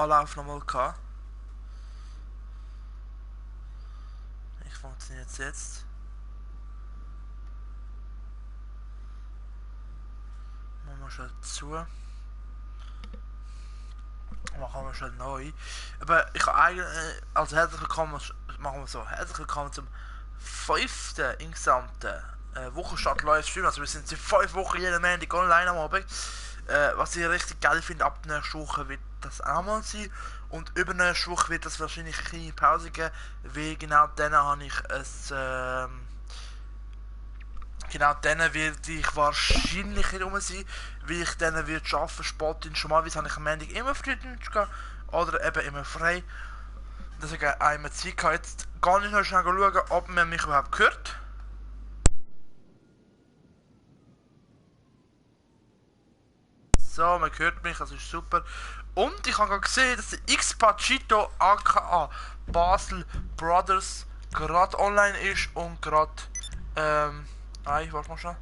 Anlauf nochmal gehabt. Ich funktioniert es jetzt. Machen wir schon zu. Machen wir schon neu. Aber ich habe eigentlich, also herzlich willkommen, machen wir so, herzlich willkommen zum 5. insgesamten Wochenstart Livestream. Also wir sind seit 5 Wochen jeden Montag online am Abend. Was ich richtig geil finde, ab nächster Woche wird das auch mal sein. Und übernächste Woche wird das wahrscheinlich eine kleine Pause geben, weil genau dann habe ich genau dann werde ich wahrscheinlich nicht rum sein, weil ich dann wird arbeiten, Sportdienst. Schon mal, habe ich am Montag immer Frühdienst gehen oder eben immer frei. Deswegen einmal Zeit gehabt. Jetzt gar nicht noch schnell schauen, ob man mich überhaupt hört. So, man hört mich, das ist super. Und ich habe gerade gesehen, dass der X-Pachito aka Basel Brothers gerade online ist und gerade, warte mal schon,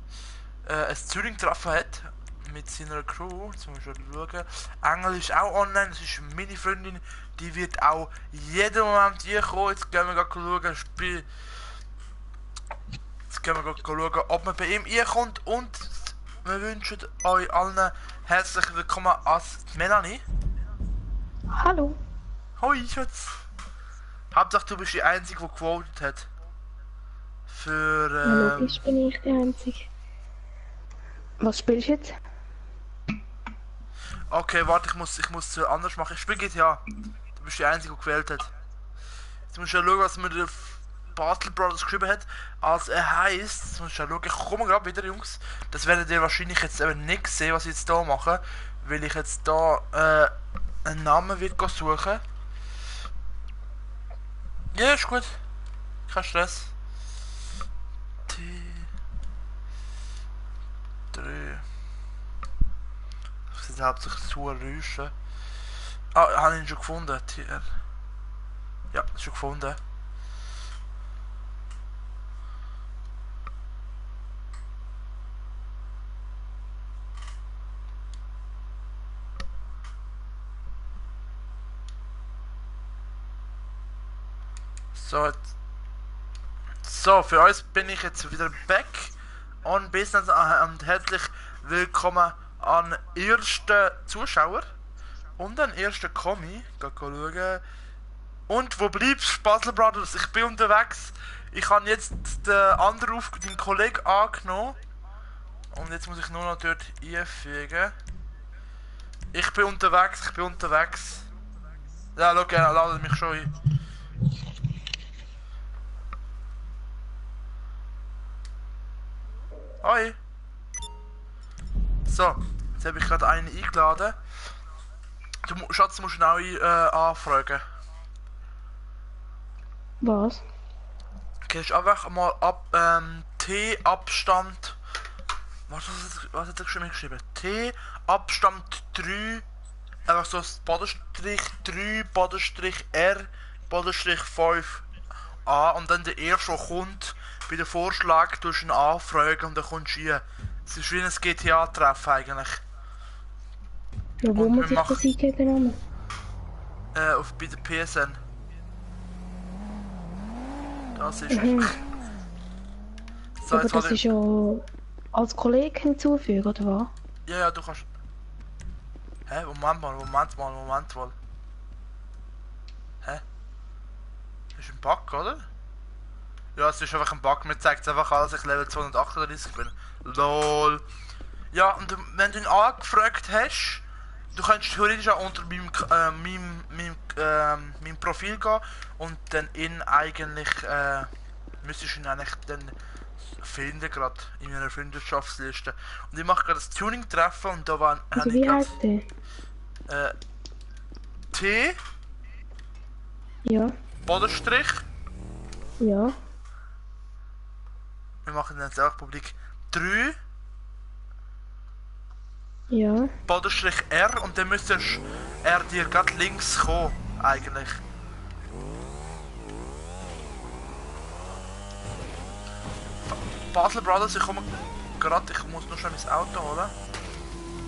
ein Turing-Treffen hat mit seiner Crew. Jetzt müssen wir schon schauen. Engel ist auch online, das ist meine Freundin, die wird auch jeden Moment hier kommen. Jetzt gehen wir gerade schauen, Spiel. Jetzt gehen wir gerade schauen, ob man bei ihm hier kommt und wir wünschen euch allen herzlich willkommen als Melanie. Hallo. Hoi, Schatz. Hauptsache du bist die Einzige, die gewotet hat. Ja, logisch bin ich der Einzige. Was spielst du jetzt? Okay, warte, ich muss es anders machen. Ich spiele GTA. Du bist die Einzige, die gewählt hat. Jetzt musst du ja schauen, was mir der Basel Brothers geschrieben hat. Also er heisst, jetzt musst du ja schauen, ich komme gerade wieder, Jungs. Das werdet ihr wahrscheinlich jetzt eben nicht sehen, was ich jetzt hier mache. Weil ich jetzt hier einen Namen wird suchen. Ja, ist gut. Kein Stress. T3. Das sind hauptsächlich zu Räuschen. Ah, habe ich ihn schon gefunden. TR. Ja, schon gefunden. So, für euch bin ich jetzt wieder back on Business und herzlich willkommen an ersten Zuschauer und an ersten Kommi. Geh schauen. Und wo bleibst du, Basel Brothers? Ich bin unterwegs. Ich habe jetzt den Kollegen angenommen. Und jetzt muss ich nur noch dort einfügen. Ich bin unterwegs, ich bin unterwegs. Ja, schau, er ladet mich schon ein. Hoi. So, jetzt habe ich gerade einen eingeladen. Schatz, du musst ihn auch anfragen. Was? Okay, ist einfach mal T-Abstand. Was hat er geschrieben? T-Abstand 3. Einfach so das Bodenstrich 3, Bodenstrich R, Bodenstrich 5 A. Und dann der erste, der kommt, bei dem Vorschlag, tust du ihn anfragen und dann kommst du rein. Es ist wie ein GTA-Treffen eigentlich. Ja, wo Und muss ich das eingeben? Bei der PSN. Das ist Mhm. So, aber das ist ja als Kollege hinzufügen, oder was? Ja, du kannst... Hä? Moment mal. Hä? Das ist ein Bug, oder? Ja, es ist einfach ein Bug. Mir zeigt es einfach an, dass ich Level 238 bin. LOL. Ja, und wenn du ihn angefragt hast, du kannst theoretisch auch unter meinem Profil gehen und dann ihn eigentlich, müsstest du ihn eigentlich dann finden, gerade in meiner Freundschaftsliste. Und ich mache gerade das Tuning-Treffen und da war... Also wie heißt der? T... Ja. Bodenstrich. Ja. Wir machen jetzt auch Publik 3. Ja. Bodenstrich R und dann müsste er dir gerade links kommen, eigentlich. Basel Brothers, ich komme gerade, ich muss nur schon mein Auto holen.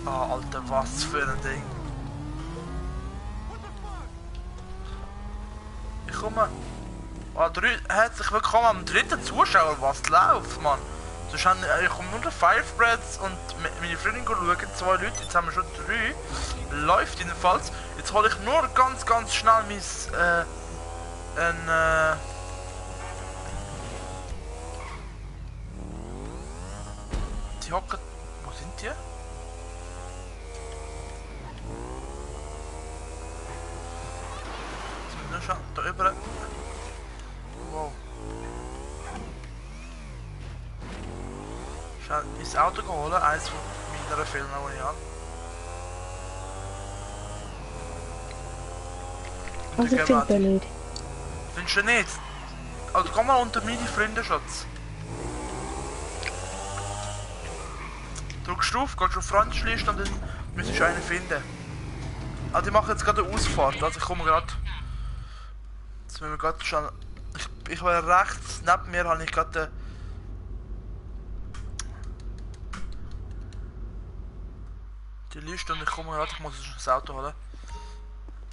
Ah, Alter, was für ein Ding. willkommen. Herzlich willkommen am dritten Zuschauer, was läuft, Mann? Ich komme nur der Firebreads und meine Freundin schauen, 2 Leute, jetzt haben wir schon 3. Läuft jedenfalls. Jetzt hole ich nur ganz schnell mein, die hocken, wo sind die? Jetzt müssen wir da über. Wow. Schnell ins Auto geholt, eins von meinen Filmen, die ich habe. Also ich finde den nicht. Findest du nicht? Also komm mal unter meine Freundenschutz. Drückst du auf, gehst auf Freundesliste und dann müsstest du einen finden. Also ich mache jetzt gerade eine Ausfahrt, also ich komme gerade. Jetzt müssen wir gerade schon. Ich war rechts, neben mir habe ich gerade die Liste und ich komme gerade, ich muss jetzt das Auto holen.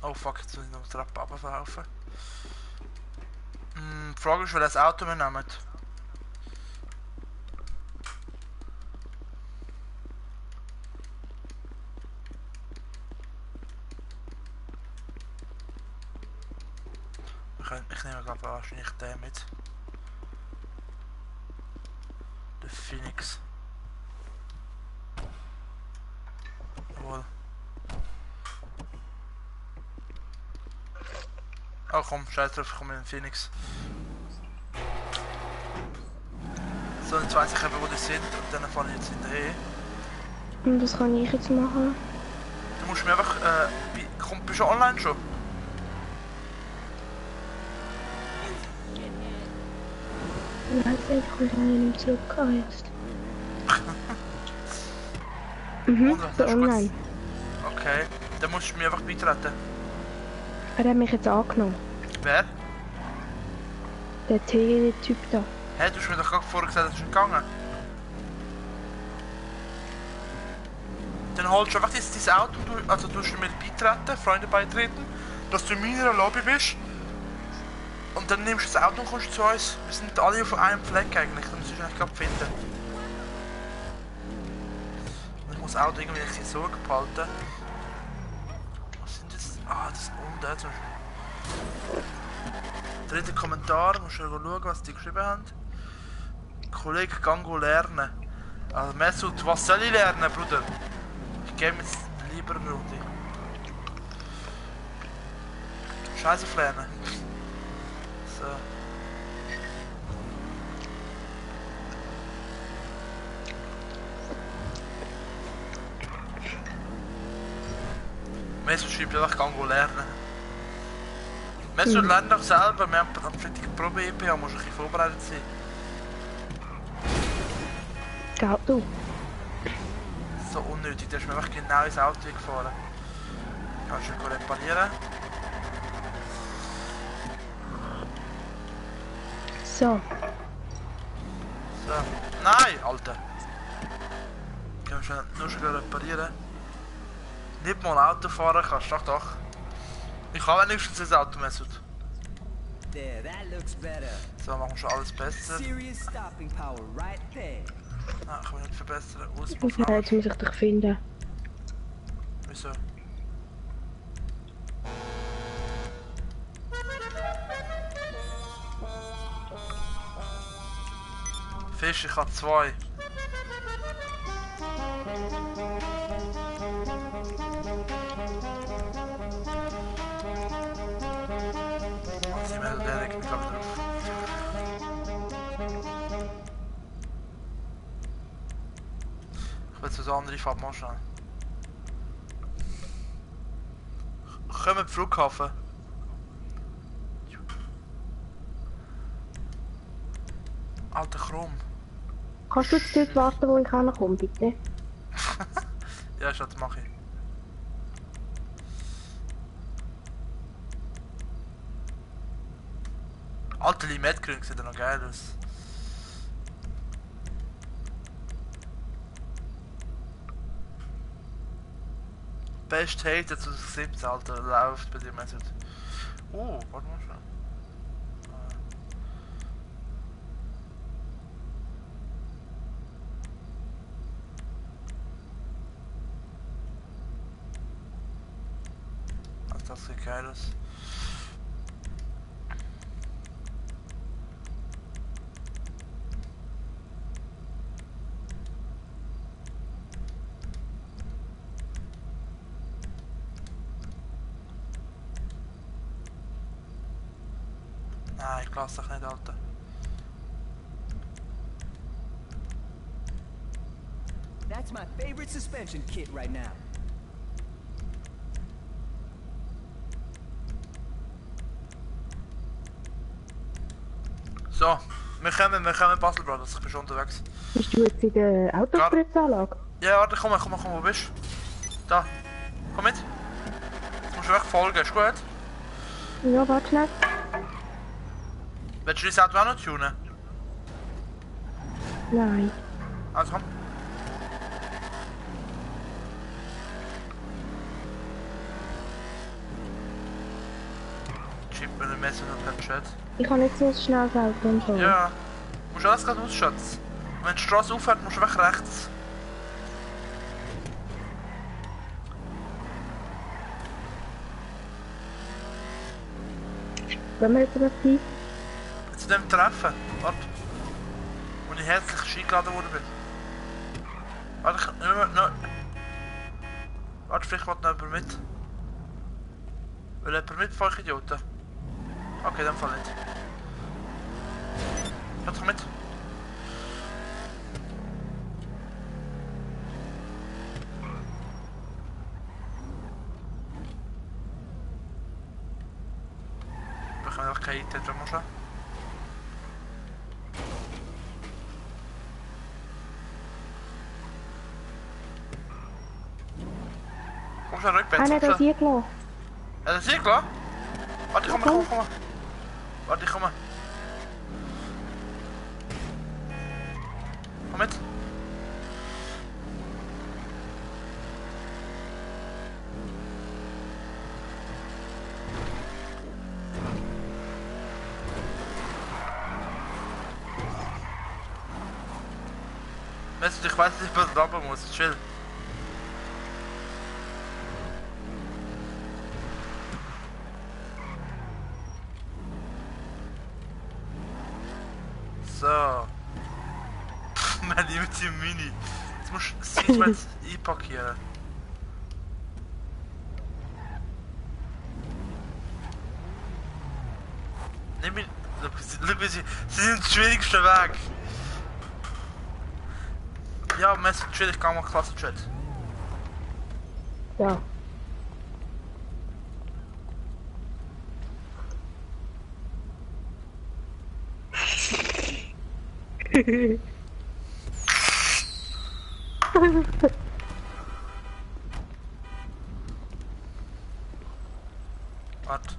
Oh fuck, jetzt muss ich noch die Treppe runterverlaufen. Die Frage ist, welches Auto wir nehmen. Ich nehme glaube wahrscheinlich den mit. Der Phoenix. Jawohl. Oh komm, scheiß drauf, ich komme in den Phoenix. So, jetzt weiss ich eben wo die sind und dann fahre ich jetzt hinterher. Und was kann ich jetzt machen? Du musst mir einfach, bist du online schon? Nein, ich komme nicht zurück jetzt. Mhm, Und, bin online. Okay, dann musst du mir einfach beitreten. Er hat mich jetzt angenommen. Wer? Der T-Typ da. Hä, du hast mir doch gerade vorher gesagt, dass du gegangen. Dann holst du einfach dein Auto, also du musst mir beitreten, Freunde beitreten, dass du in meiner Lobby bist. Und dann nimmst du das Auto und kommst zu uns. Wir sind alle auf einem Fleck eigentlich, dann musst du eigentlich gerade finden. Und ich muss das Auto irgendwie in Sorge behalten. Was sind das? Ah, das ist unten zum Beispiel. Dritter Kommentar, musst du schauen, was die geschrieben haben. Kollege, gang lernen. Also Mesut, was soll ich lernen, Bruder? Ich gehe jetzt lieber eine Runde. Scheiße auf lernen. So. Mesut schreibt einfach, gang lernen. Mesut lernt doch selber, wir haben am Freitag Probe EP, muss ein bisschen vorbereitet sein. Gell, du? So unnötig, der ist mir einfach genau ins Auto gefahren. Kannst du reparieren? So. So. Nein, Alter! Kannst du nur schon reparieren? Nicht mal Auto fahren kannst, doch doch. Ich habe wenigstens das Auto, Mesut. There, that looks better. So, machen wir schon alles besser. Serious stopping power right there. Nein, ich will nicht verbessern. Ja, jetzt Auspuff. muss ich dich finden. Wieso? Fisch, ich habe 2. Sie melden direkt, ich glaube drauf. Ich will jetzt eine andere Fahrt mal schauen. Kommen wir Flughafen. Alter Krumm. Kannst du jetzt dort warten, wo ich ankomme, bitte? Ja, Schatz, mach ich. Alter, Limetgrün sieht ja noch geil aus. Best Hate 2017, Alter, läuft bei dir, Mesut. Warte mal schon. Das sieht geil aus. Nein, ich lasse dich nicht, Alter. That's my favorite suspension kit right now. So, wir kommen Basel Brothers, ich bin schon unterwegs. Bist du jetzt in der Autospritzanlage? Ja, warte, komm, wo bist du? Da, komm mit. Jetzt musst du wirklich folgen, ist gut? Ja, warte schnell. Willst du dein Auto auch noch tunen? Nein. Also komm. Chip mit dem Messer und per Chat. Ich habe nicht so ein schnelles Auto und so. Ja, du musst alles gerade ausschätzen. Wenn die Straße aufhört, musst du weg rechts. Wenn wir jetzt aber hin. Zu dem Treffen, warte. Wo ich herzlich eingeladen worden bin. Warte, warte, vielleicht will noch jemand mit. Will jemand mit, von euch Idioten? Okay, in dem Fall nicht. Warte, komm mit. Wir können einfach keine IT dran machen. Komm schon rückwärts. Einer hat das hier gelassen. Ja, das ist hier klar. Warte, komm. Warte, ich komme. Komm mit. Weißt du, ich weiß nicht, was ich runter muss. Chill. So. Man liebt die Mini. Jetzt musst du seitwärts einparkieren. Nimm mich. Schau, wie sie sind den schwierigsten Weg. Ja, Messer, chill, ich kann mal Klasse Chat. Ja. Warte.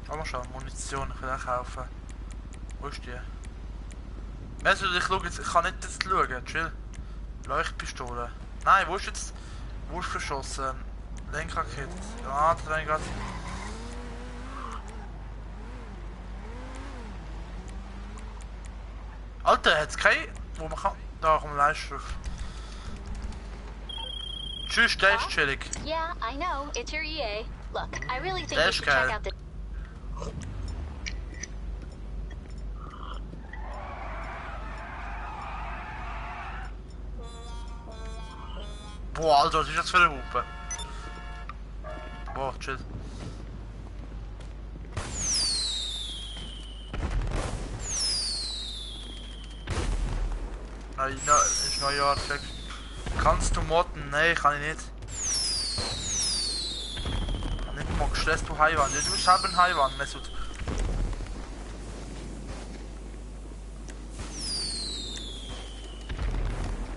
Komm schon, Munition, ich will auch kaufen. Wo ist die? Also, ich schau jetzt, ich kann nicht jetzt schauen, chill. Leuchtpistole. Nein, wo ist jetzt? Wurfgeschossen. Lenkrakete. Ah, da rein grad. Alter, hat's kein. Wo man kann. Da kommt Leist drauf. Tschüss, der ist chillig. Yeah, I know. It's your EA. Look, I really think you That's should check good. out the... Boah, Alter, was ist das für eine Hupe? Boah, chill. Nein, no, ist Neujahr, check. Kannst du modden? Nein, kann ich nicht. Nicht mal gestresst, du Haiwan. Du bist selber ein Haiwan, Mesut.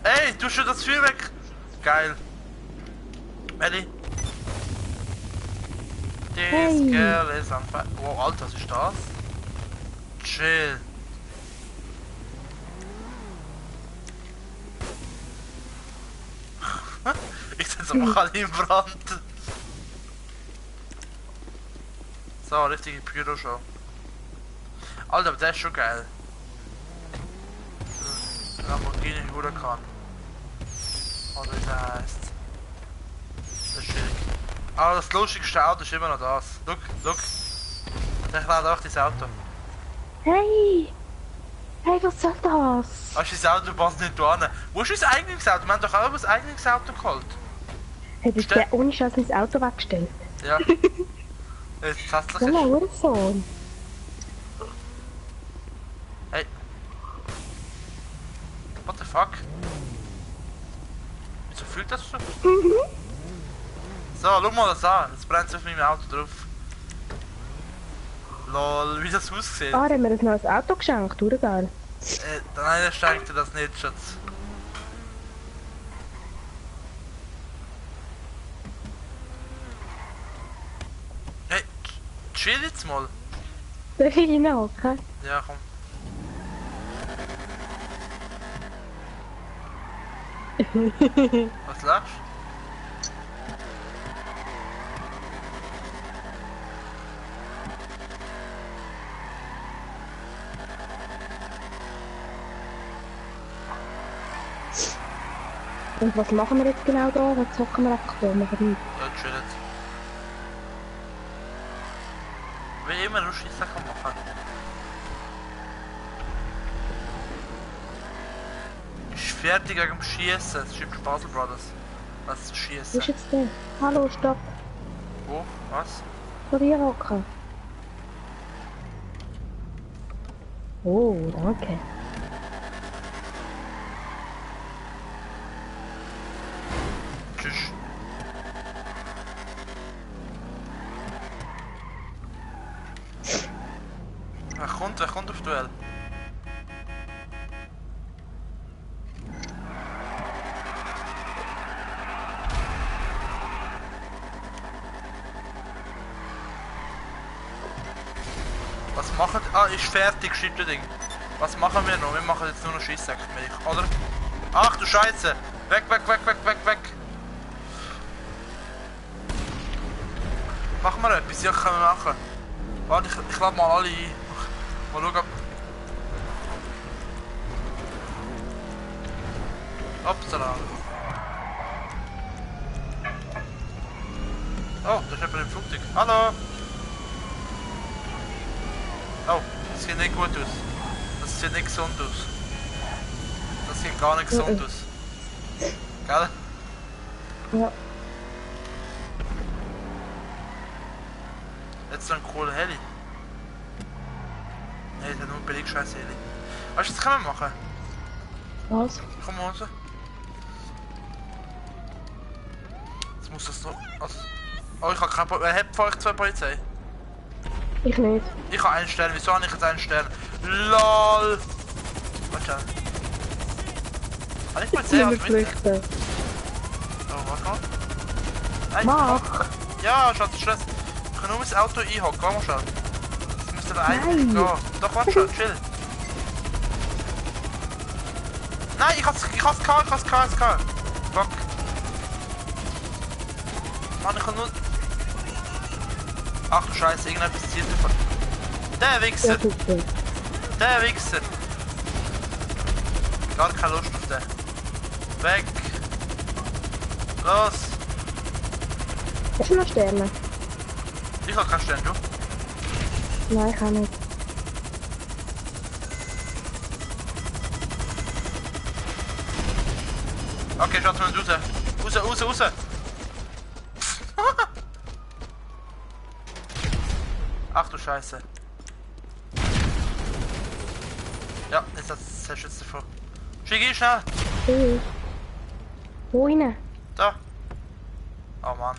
Ey, du schon das Feuer weg! Geil. Melli. This Hey. girl is on fire. Wow, Alter, was ist das? Chill. Jetzt einfach alle im Brand. So, richtige Pyro-Show. Alter, aber der ist schon geil. Lamborghini Huracan. Oder wie der heisst. Das ist schwierig. Aber das lustigste Auto ist immer noch das. Look. Der klaut auch dein Auto. Hey! Hey, was soll das? Hast du dein Auto passt nicht an? Wo ist dein eigenes Auto? Wir haben doch auch ein eigenes Auto geholt. Hey, das ist der ohne Scheiß mein Auto weggestellt. Ja. Jetzt hässlich Ja, ist. Hurensohn. Hey. What the fuck? Wieso fühlt das so? So, schau mal das an. Jetzt brennt es auf meinem Auto drauf. Lol, wie das aussieht. Ah, haben wir ein neues Auto geschenkt, oder geil? Nein, er schenkt dir das nicht, Schatz. Hey, chill jetzt mal. Darf ich hinhocken? Ja, komm. Was lachst du? Und was machen wir jetzt genau da? Was zocken wir einfach da? Machen wir nichts. Ja, chill jetzt. Wie immer, du Scheiße kann machen. Ich bin fertig wegen dem Schießen. Das schreibt Basel Brothers. Was ist Wo Schießen? ist jetzt der? Hallo, stopp. Wo? Was? Vor dir hocken. Oh, danke. Tschüss. Wer kommt auf Duell? Was machen... Ah, ist fertig, schreibt der Ding. Was machen wir noch? Wir machen jetzt nur noch Scheisssäckmilch, oder? Ach du Scheiße! Weg! Machen wir etwas? Ja, können wir machen. Warte, ich lade mal alle ein. Mal schauen. Upsala. Oh, da ist jemand im Flugzeug. Hallo! Oh, das sieht nicht gut aus. Das sieht nicht gesund aus. Das sieht gar nicht gesund aus. Gell? Ja. Jetzt so ein cooler Heli. Nee, der hat nur billig scheiß Heli. Weißt du, was können wir machen? Was? Komm mal raus. Jetzt muss das noch... Also, oh, ich habe keinen... Wer hat von euch 2 Polizei? Ich nicht. Ich habe einen Stern. Wieso habe ich jetzt einen Stern? LOL! Warte. Habe ich Polizei? Ich Hast will du mit? flüchten. Oh, warte mal. Nein, Mach! ja, Schatz, Stress. Ich kann nur ins Auto einhocken. Geh mal schnell. Das müsste der eigentlich Nein. gehen. Doch, warte schon, chill. Nein, ich hab's gehabt. Fuck. Mann, ich kann nur... Ach du Scheiße, irgendetwas zieht davon. Der Wichser! Ja, super. Der Wichser! Gar keine Lust auf den. Weg! Los! Hast du noch Sterne? Ich hab keinen Stern, du? Nein, ich auch nicht. Okay, Schatz, wir müssen raus! Raus! Ach du Scheiße. Ja, jetzt hast du jetzt davor. Schick schnell! Hey. Wo rein? Da! Oh Mann.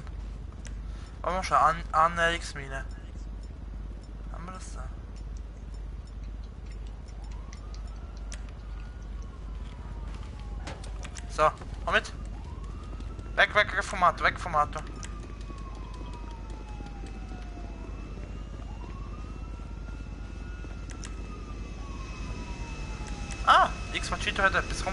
Oh, wir schon Annäherungsmine. Haben wir das da? So, komm mit! Weg vom Auto, Ah! X Machito hat etwas, komm!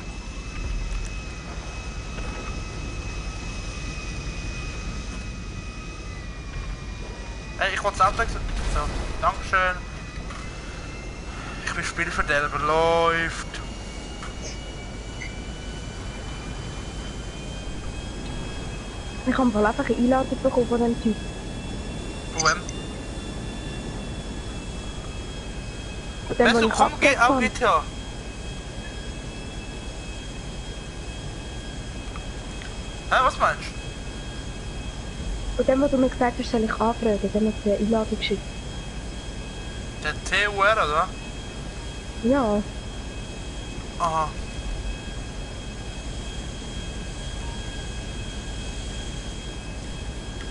Hey, ich wollte das Auto wechseln. So, Dankeschön. Ich bin Spielverderber, läuft. Ich habe wohl einfach eine Einladung bekommen von dem Typ. Von wem? Von dem, wo Weißt du, ich komm, geh auch abgefahren. GTA. Hä, was meinst du? Von dem, wo du mir gesagt hast, soll ich anfragen, der hat eine Einladung geschickt. Der TUR, oder? Ja, Aha.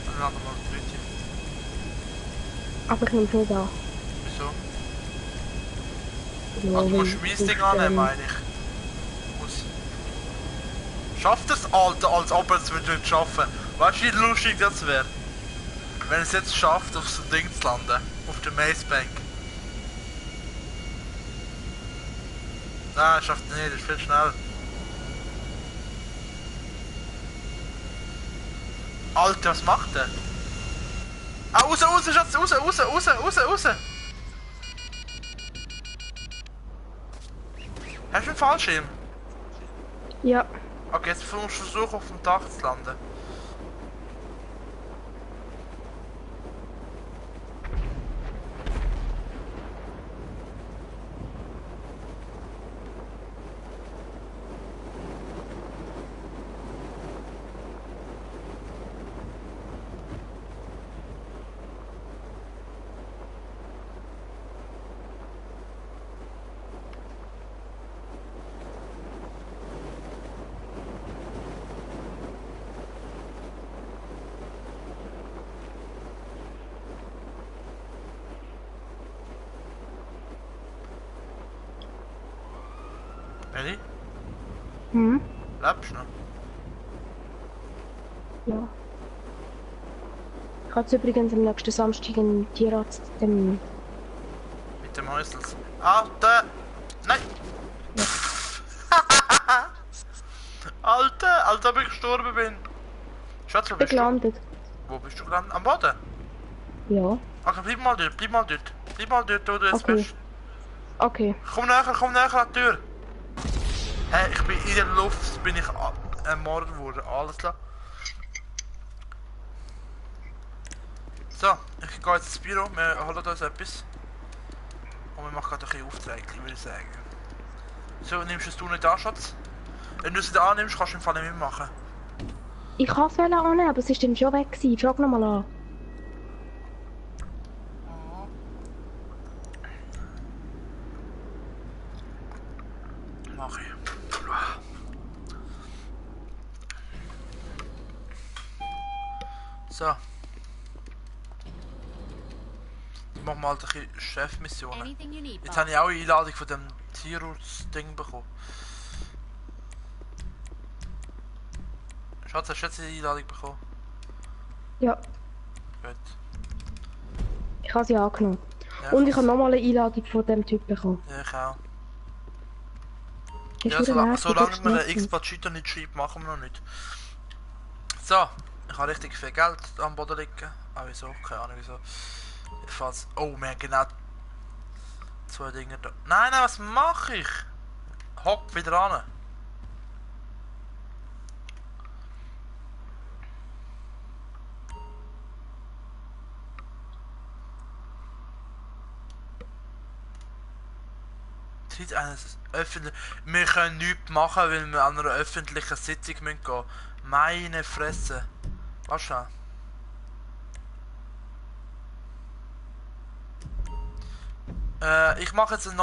Dann laden wir mal das Leute. aber ich nehme es nicht an. Wieso? Also du musst Schmiessding annehmen, meine ich. Muss. Schafft es, Alter, als ob er es würde schaffen? Weißt du, wie lustig das wäre? Wenn es jetzt schafft, auf so ein Ding zu landen. Auf der Mazebank. Nein, schafft er nicht, das ist viel schnell. Alter, was macht der? Ah, raus, Schatz, raus! Hast du einen Fallschirm? Ja, Okay, jetzt musst du versuchen, auf dem Dach zu landen. Ellie? hm, Lebst du noch? ja. Ich habe jetzt übrigens am nächsten Samstag einen Tierarzttermin. Mit dem Häusels. Alter! Nein! Alter, ob ich gestorben bin. Schatz, wo Ich bin bist du? gelandet. Wo bist du gelandet? Am Boden? Ja, Okay, bleib mal dort. Bleib mal dort, wo du jetzt Okay. bist. okay. Komm näher an die Tür. Hey, ich bin in der Luft, bin ich ermordet worden. Alles klar. So, ich gehe jetzt ins Büro, wir holen uns etwas. Und wir machen gerade ein bisschen Aufträge, würde ich sagen. So, nimmst du es nicht an, Schatz? Wenn du es nicht annimmst, kannst du im Fall nicht mitmachen. Ich kann es annehmen, aber es ist dann schon weg gewesen. Frag nochmal an. Mach ich. So. Ich mach mal ein bisschen Chefmissionen. Anything you need, Jetzt boss. habe ich auch eine Einladung von dem Tierarzt-Ding bekommen. Schatz, hast du jetzt eine Einladung bekommen? Ja, Gut. ich habe sie angenommen. Ja, Und ich habe nochmal eine Einladung von dem Typ bekommen. Ja, ich auch. Das Ja, ist verdammt nervig, solange das man den nervt mich. X-Budget nicht schreibt, machen wir noch nicht. So, ich habe richtig viel Geld am Boden liegen. Ah, wieso? Keine Ahnung wieso. Jedenfalls. Oh, wir haben genau 2 Dinge da. Nein, was mache ich? Hopp, wieder ran. Tritt eines öffentlichen. Wir können nichts machen, weil wir an einer öffentlichen Sitzung gehen müssen. Meine Fresse. Was schon? Ich mache jetzt eine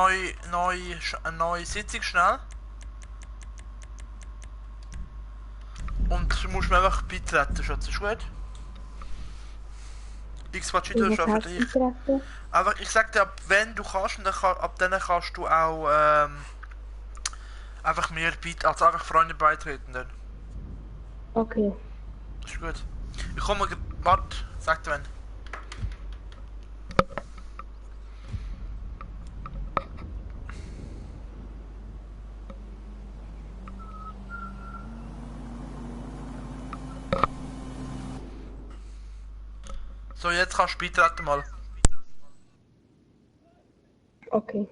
neue Sitzung schnell. Und du musst mir einfach beitreten, Schatz, ist gut? X-Budget ist auch für dich. Eintreten. Aber ich sag dir, wenn du kannst, und dann ab dann kannst du auch einfach mehr beitreten, also einfach Freunde beitreten dann. Okay. Ist gut. Ich komme, warte, sag dir wenn. So, jetzt kannst du beitreten mal. Okay.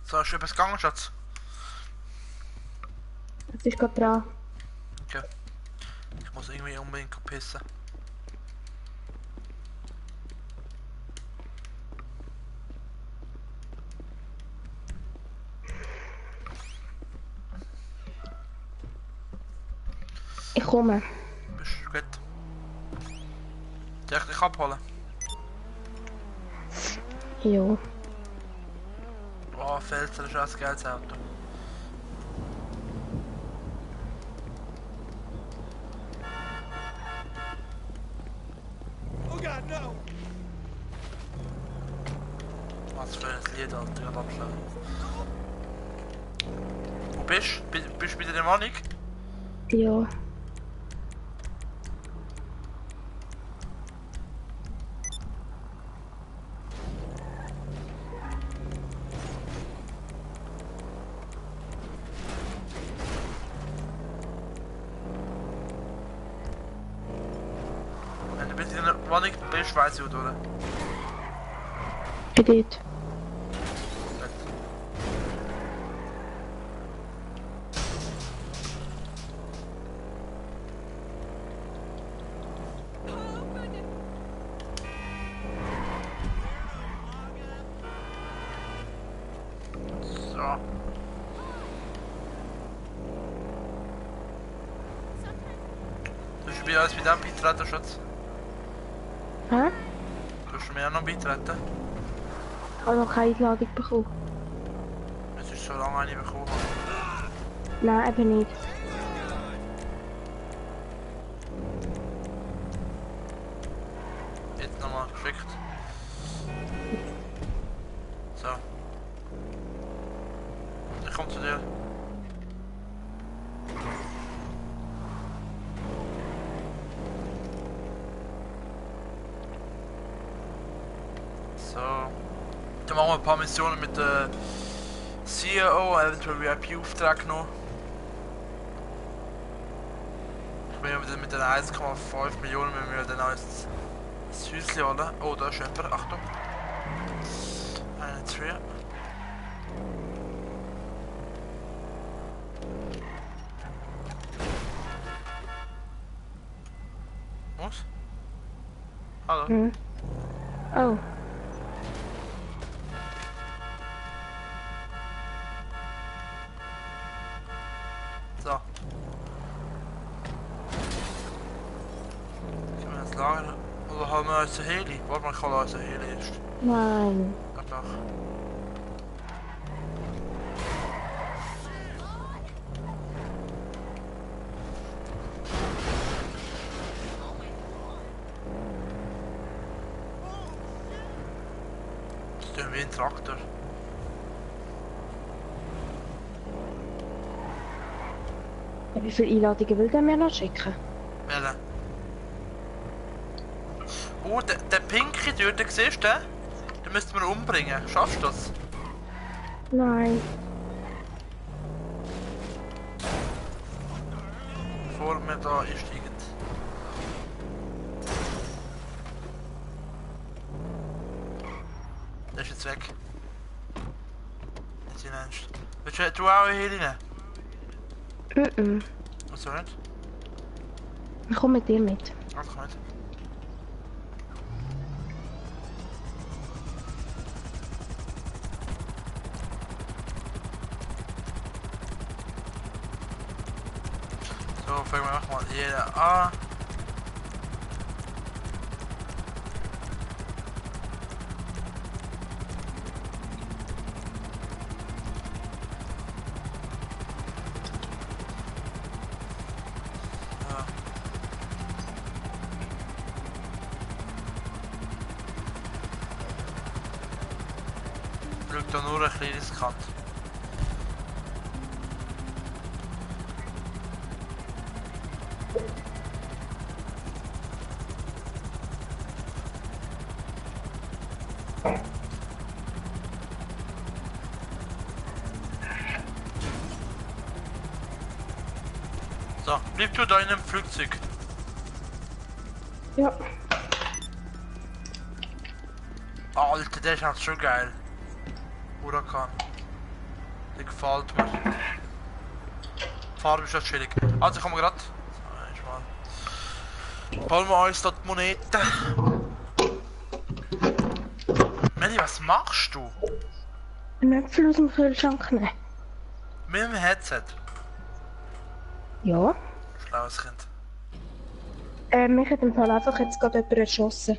So, ist etwas gegangen, Schatz? Jetzt ist gerade dran. Okay. Ich muss irgendwie unbedingt pissen. Ich komme. Bist du gut? Soll ich dich abholen? Jo. Oh, Felser ist ein geiles Auto. Oh God, no! Was für ein Lied, Alter, ich abschlagen. Wo bist du? Bist du bei der Wohnung? Ja. Wenn du bei der Wohnung bist, weiss ich, wo du. Bin dort. So. Du bist bei uns wieder beitreten, Schatz. Hä? Du mir auch noch beitreten. Ich habe noch keine Einladung bekommen. Es ist so lange eine bekommen. Nein, eben nicht. Jetzt nochmal geschickt. So. Ich komm zu dir. So. Dann machen wir ein paar Missionen mit der CEO, eventuell VIP-Auftrag noch. Ich bin ja wieder mit den 1,5 Millionen, wenn wir dann als das Häuschen holen. Oh, da ist jemand, Achtung. Eine Tür. Was? Hallo? Hm. Oh. So. Können wir das Lager? Oder haben wir uns ein Heli? Warte mal, ich hole uns ein Heli erst. Nein. Ach doch. Das ist irgendwie ein Traktor. Wie viele Einladungen will der mir noch schicken? Welche? Oh, der Pinky dort, den siehst du den? Den müssten wir umbringen. Schaffst du das? Nein. Bevor wir da einsteigen. Der ist jetzt weg. Jetzt hineinst. Willst du auch hier rein? Mhm. Wieso nicht? Ich komme mit dir mit. Ach, nicht. So, fangen wir mal jeder an. Schaut da nur ein kleines Kant. So, bleib du da in einem Flugzeug. Ja. Alter, der ist halt schon geil. Huracan. Der gefällt mir. Die Farbe ist schon chillig. Also kommen wir grad. Holen wir uns dort die Moneten. Melli, was machst du? Einen Äpfel aus dem Kühlschrank nehmen. Mit dem Headset. Ja. Schlaues Kind. Mich hat im Fall einfach jetzt gerade jemand erschossen.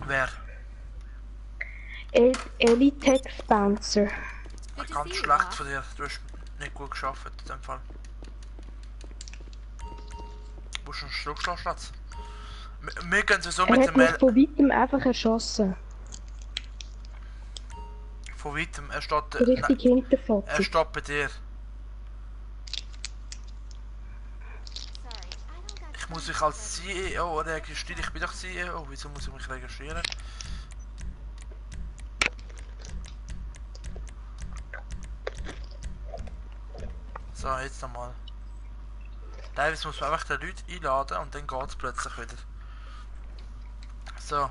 Wer? Elitex Bouncer. Good to Ganz see you, schlecht Bob. von dir. Du hast nicht gut geschafft in dem Fall. Wo ist ein Schluckschlag, Schatz? Wir gehen so Er mit hat dem mich Mail. von weitem einfach erschossen. Von weitem, er steht. So richtig Er hinterfotzig. steht bei dir. Sorry, I don't got Ich muss time mich for als CEO registrieren. Ich bin doch CEO. Wieso muss ich mich registrieren? So, jetzt nochmal. Teilweise muss man einfach die Leute einladen und dann geht es plötzlich wieder. So.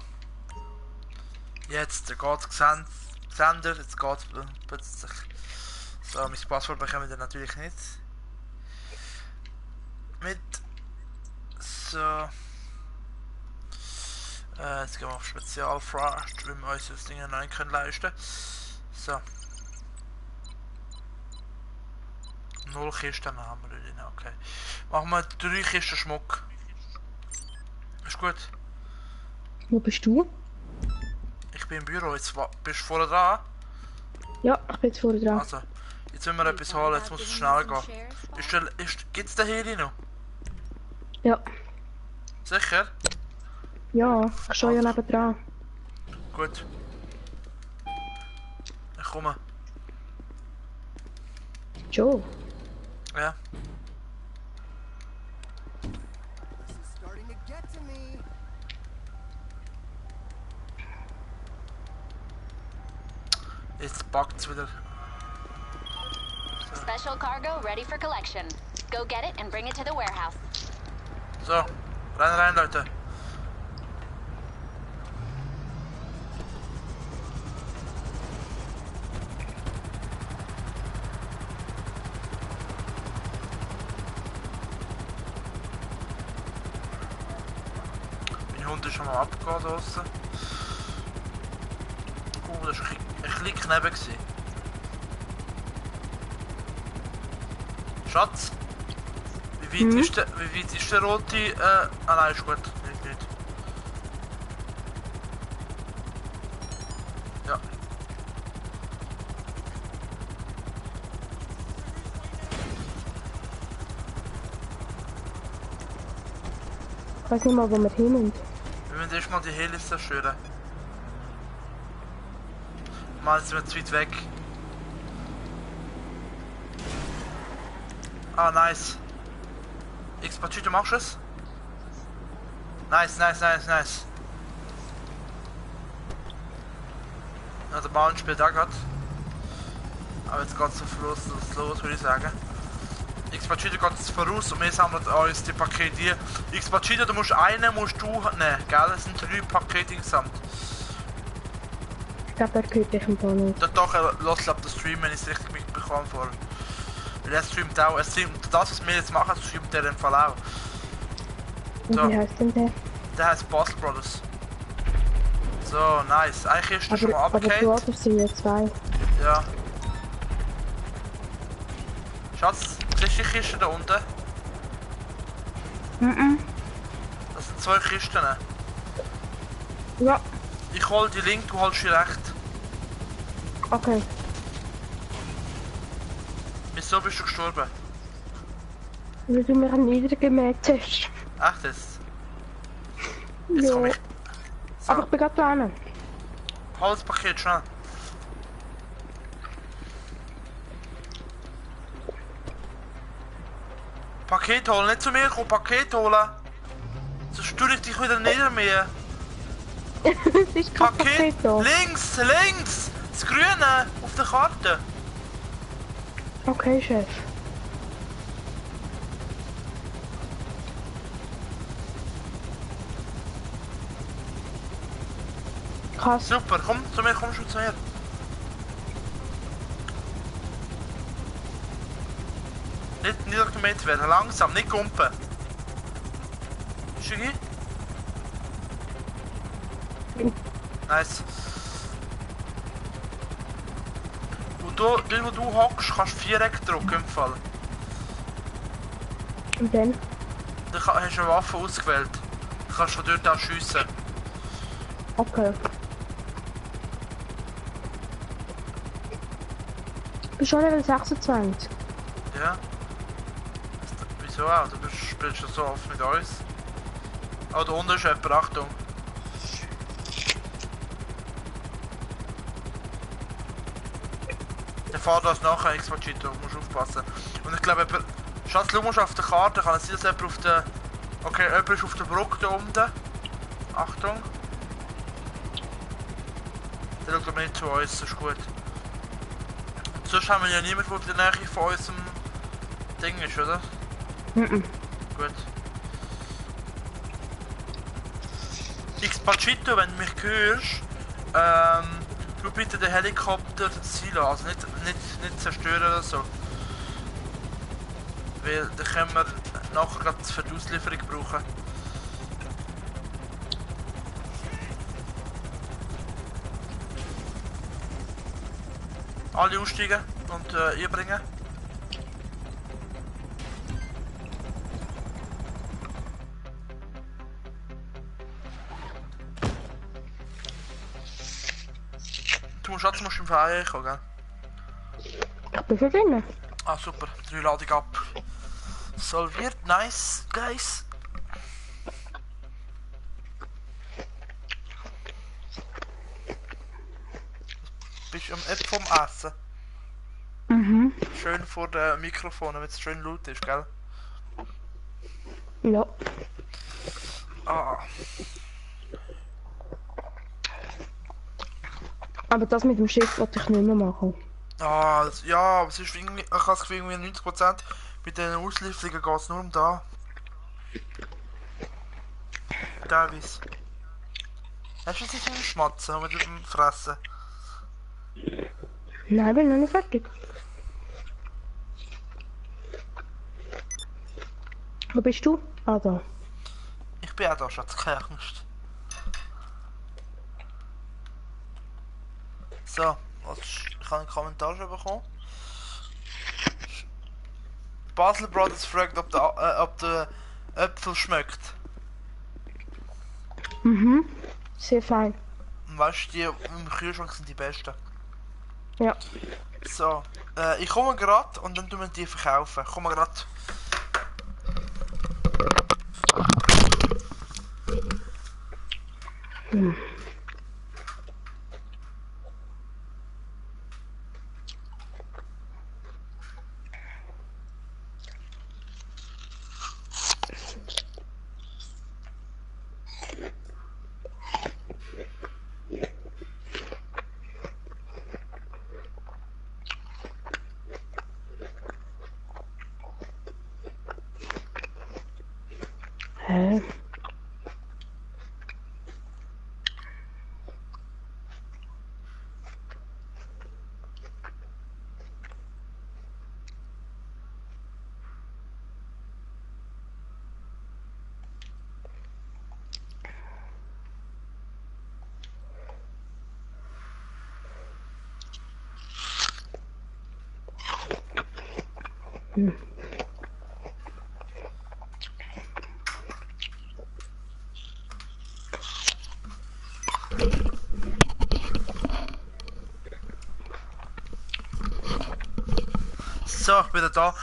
Jetzt geht es Sender, jetzt geht es plötzlich. So, mein Passwort bekommen wir natürlich nicht. Mit. So. Jetzt gehen wir auf Spezialfracht, weil wir uns das Ding noch nicht leisten können. So. 0 Kisten haben wir drin, okay. Machen wir 3 Kisten Schmuck. Ist gut. Wo bist du? Ich bin im Büro, jetzt bist du vorne dran. Ja, ich bin jetzt vorne dran. Also, jetzt müssen wir etwas holen, jetzt muss es schnell gehen. Gibt's den Heli noch? Ja. Sicher? Ja, ich stehe ja nebendran. Gut. Ich komme. Joe. Ja. This is starting to get to me. Jetzt packt's wieder. Special cargo ready for collection. Go get it and bring it to the warehouse. So, rein Leute. Mein Hund ist schon mal abgegangen draussen. Oh, das war ein bisschen knapp gewesen. Schatz, wie weit ist der rote? Ah nein, ist gut. Nicht. Ja. Ich weiß nicht mal, wo wir hin sind. Wir müssen erstmal die Heli zerstören. Mal sind wir zu weit weg. Ah, nice. X-Patschü, du machst es? Nice. Ja, der Bauern spielt da grad. Aber jetzt geht's auf los, würde ich sagen. X-Patschü, du gehst voraus und wir sammeln uns die Pakete hier. X-Patschü, du musst du nehmen, gell? Es sind 3 Pakete insgesamt. Ich glaube, er gehört dich im Fall nicht. Doch, los ab den Stream, wenn ich es richtig mitbekomme vor. Weil er streamt auch, das, was wir jetzt machen, streamt er im Fall auch. Und So. wie heißt denn der? Der heißt Basel Brothers. So, nice. Eigentlich ist er schon mal Aber die abgekehrt. Autos sind ja 2. Ja. Schatz, siehst du die Kiste da unten? Das sind 2 Kisten. Ja, Ich hol die linke, du holst die rechte. okay. Wieso bist du gestorben? Weil du mich niedergemäht hast. Echt jetzt? Jetzt Ja. komm ich. So, Aber ich bin gerade da. hol das Paket schnell. Paket holen, nicht zu mir, komm Paket holen. Sonst tue ich dich wieder nieder mir. Es ist kein Paket da. Links! Das Grüne auf der Karte. Okay, Chef. Krass. Super, komm zu mir, komm schon zu mir. Nicht niedergemäht werden, langsam, nicht gumpen. Schicki? Nice. Und du, dort wo du hockst, kannst du Viereck drücken im Fall. Und dann? Dann hast du eine Waffe ausgewählt. Du kannst von dort auch schiessen. Okay. Ich bin schon Level 26. Ja. Wieso auch? Du spielst schon so oft mit uns. Oh, da unten ist jemand, Achtung. Der fährt das nachher, X-Machito, musst aufpassen. Und ich glaube, Schatz, du musst auf der Karte, kann es sein, dass jemand auf der... Okay, jemand ist auf der Brücke da unten. Achtung. Der schaut aber nicht zu uns, das ist gut. Und sonst haben wir ja niemanden, der in der Nähe von unserem Ding ist, oder? Mhm. Gut. X-Machito, wenn du mich hörst, tu bitte den Helikopter ziehen lassen, also nicht zerstören oder so. Weil dann können wir nachher gerade für die Auslieferung brauchen. Alle aussteigen und einbringen. Du Schatz, musst im Feier kommen, gell? Ich bin schon drin. Ah super, 3 Ladung ab. Solviert, nice, guys. Bist du am App vom Essen? Mhm. Schön vor dem Mikrofon, damit es schön laut ist, gell? Ja. Ah, Aber das mit dem Schiff wollte ich nicht mehr machen. ja, aber es ist irgendwie, ich habe das Gefühl, irgendwie 90% bei den Auslieferungen geht es nur um da. Teilweise. Hast du es nicht im Schmatzen oder mit dem Fressen? Nein, ich bin noch nicht fertig. Wo bist du? Ah, da. Ich bin auch da, Schatz, keine Angst. So, ich habe einen Kommentar schon bekommen. Basel Brothers fragt, ob der Äpfel schmeckt. Mhm. Sehr fein. Und weißt du, die im Kühlschrank sind die besten. Ja. So, ich komme gerade und dann tun wir die verkaufen. Ich komme gerade. Hm. Hä? Hm. So, ich bin wieder da.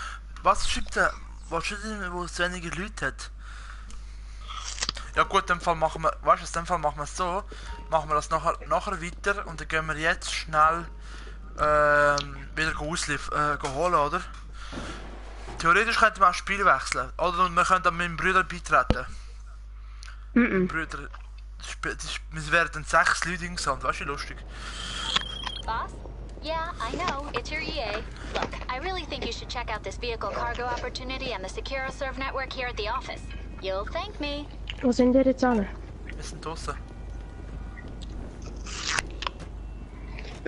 Was schreibt der? Was schreibt der, wo es weniger Leute hat? Ja gut, in dem Fall machen wir, weißt du, in dem Fall machen wir es so. Machen wir das nachher weiter und dann gehen wir jetzt schnell wieder holen, oder? Theoretisch könnten wir auch das Spiel wechseln. Oder wir können dann meinem Bruder beitreten. Mhm. Brüder, wir werden 6 Leute insgesamt, weißt du, lustig. Boss? Yeah, I know. It's your EA. Look, I really think you should check out this vehicle cargo opportunity and the SecuroServe network here at the office. You'll thank me. Wo sind wir jetzt alle? Wir sind draußen.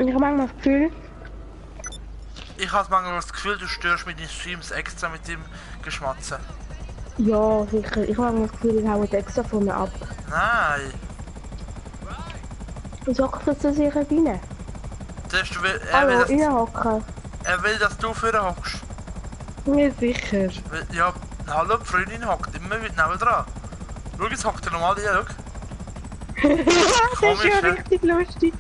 Ich habe manchmal das Gefühl, Ich habe manchmal das Gefühl, du störst mit den Streams extra mit dem Geschmatzen. ja, sicher. Ich habe manchmal das Gefühl, ich haue die extra von mir ab. Nein. Und so kommt das sicher rein. Er Hallo, will, reinhocken. er will, dass du vorher hockst. Ja, sicher. Ja, hallo, die Freundin hockt immer mit neben dran. Schau, jetzt hockt er normal hier, schau. Das ist ja Komisch, ne? richtig lustig.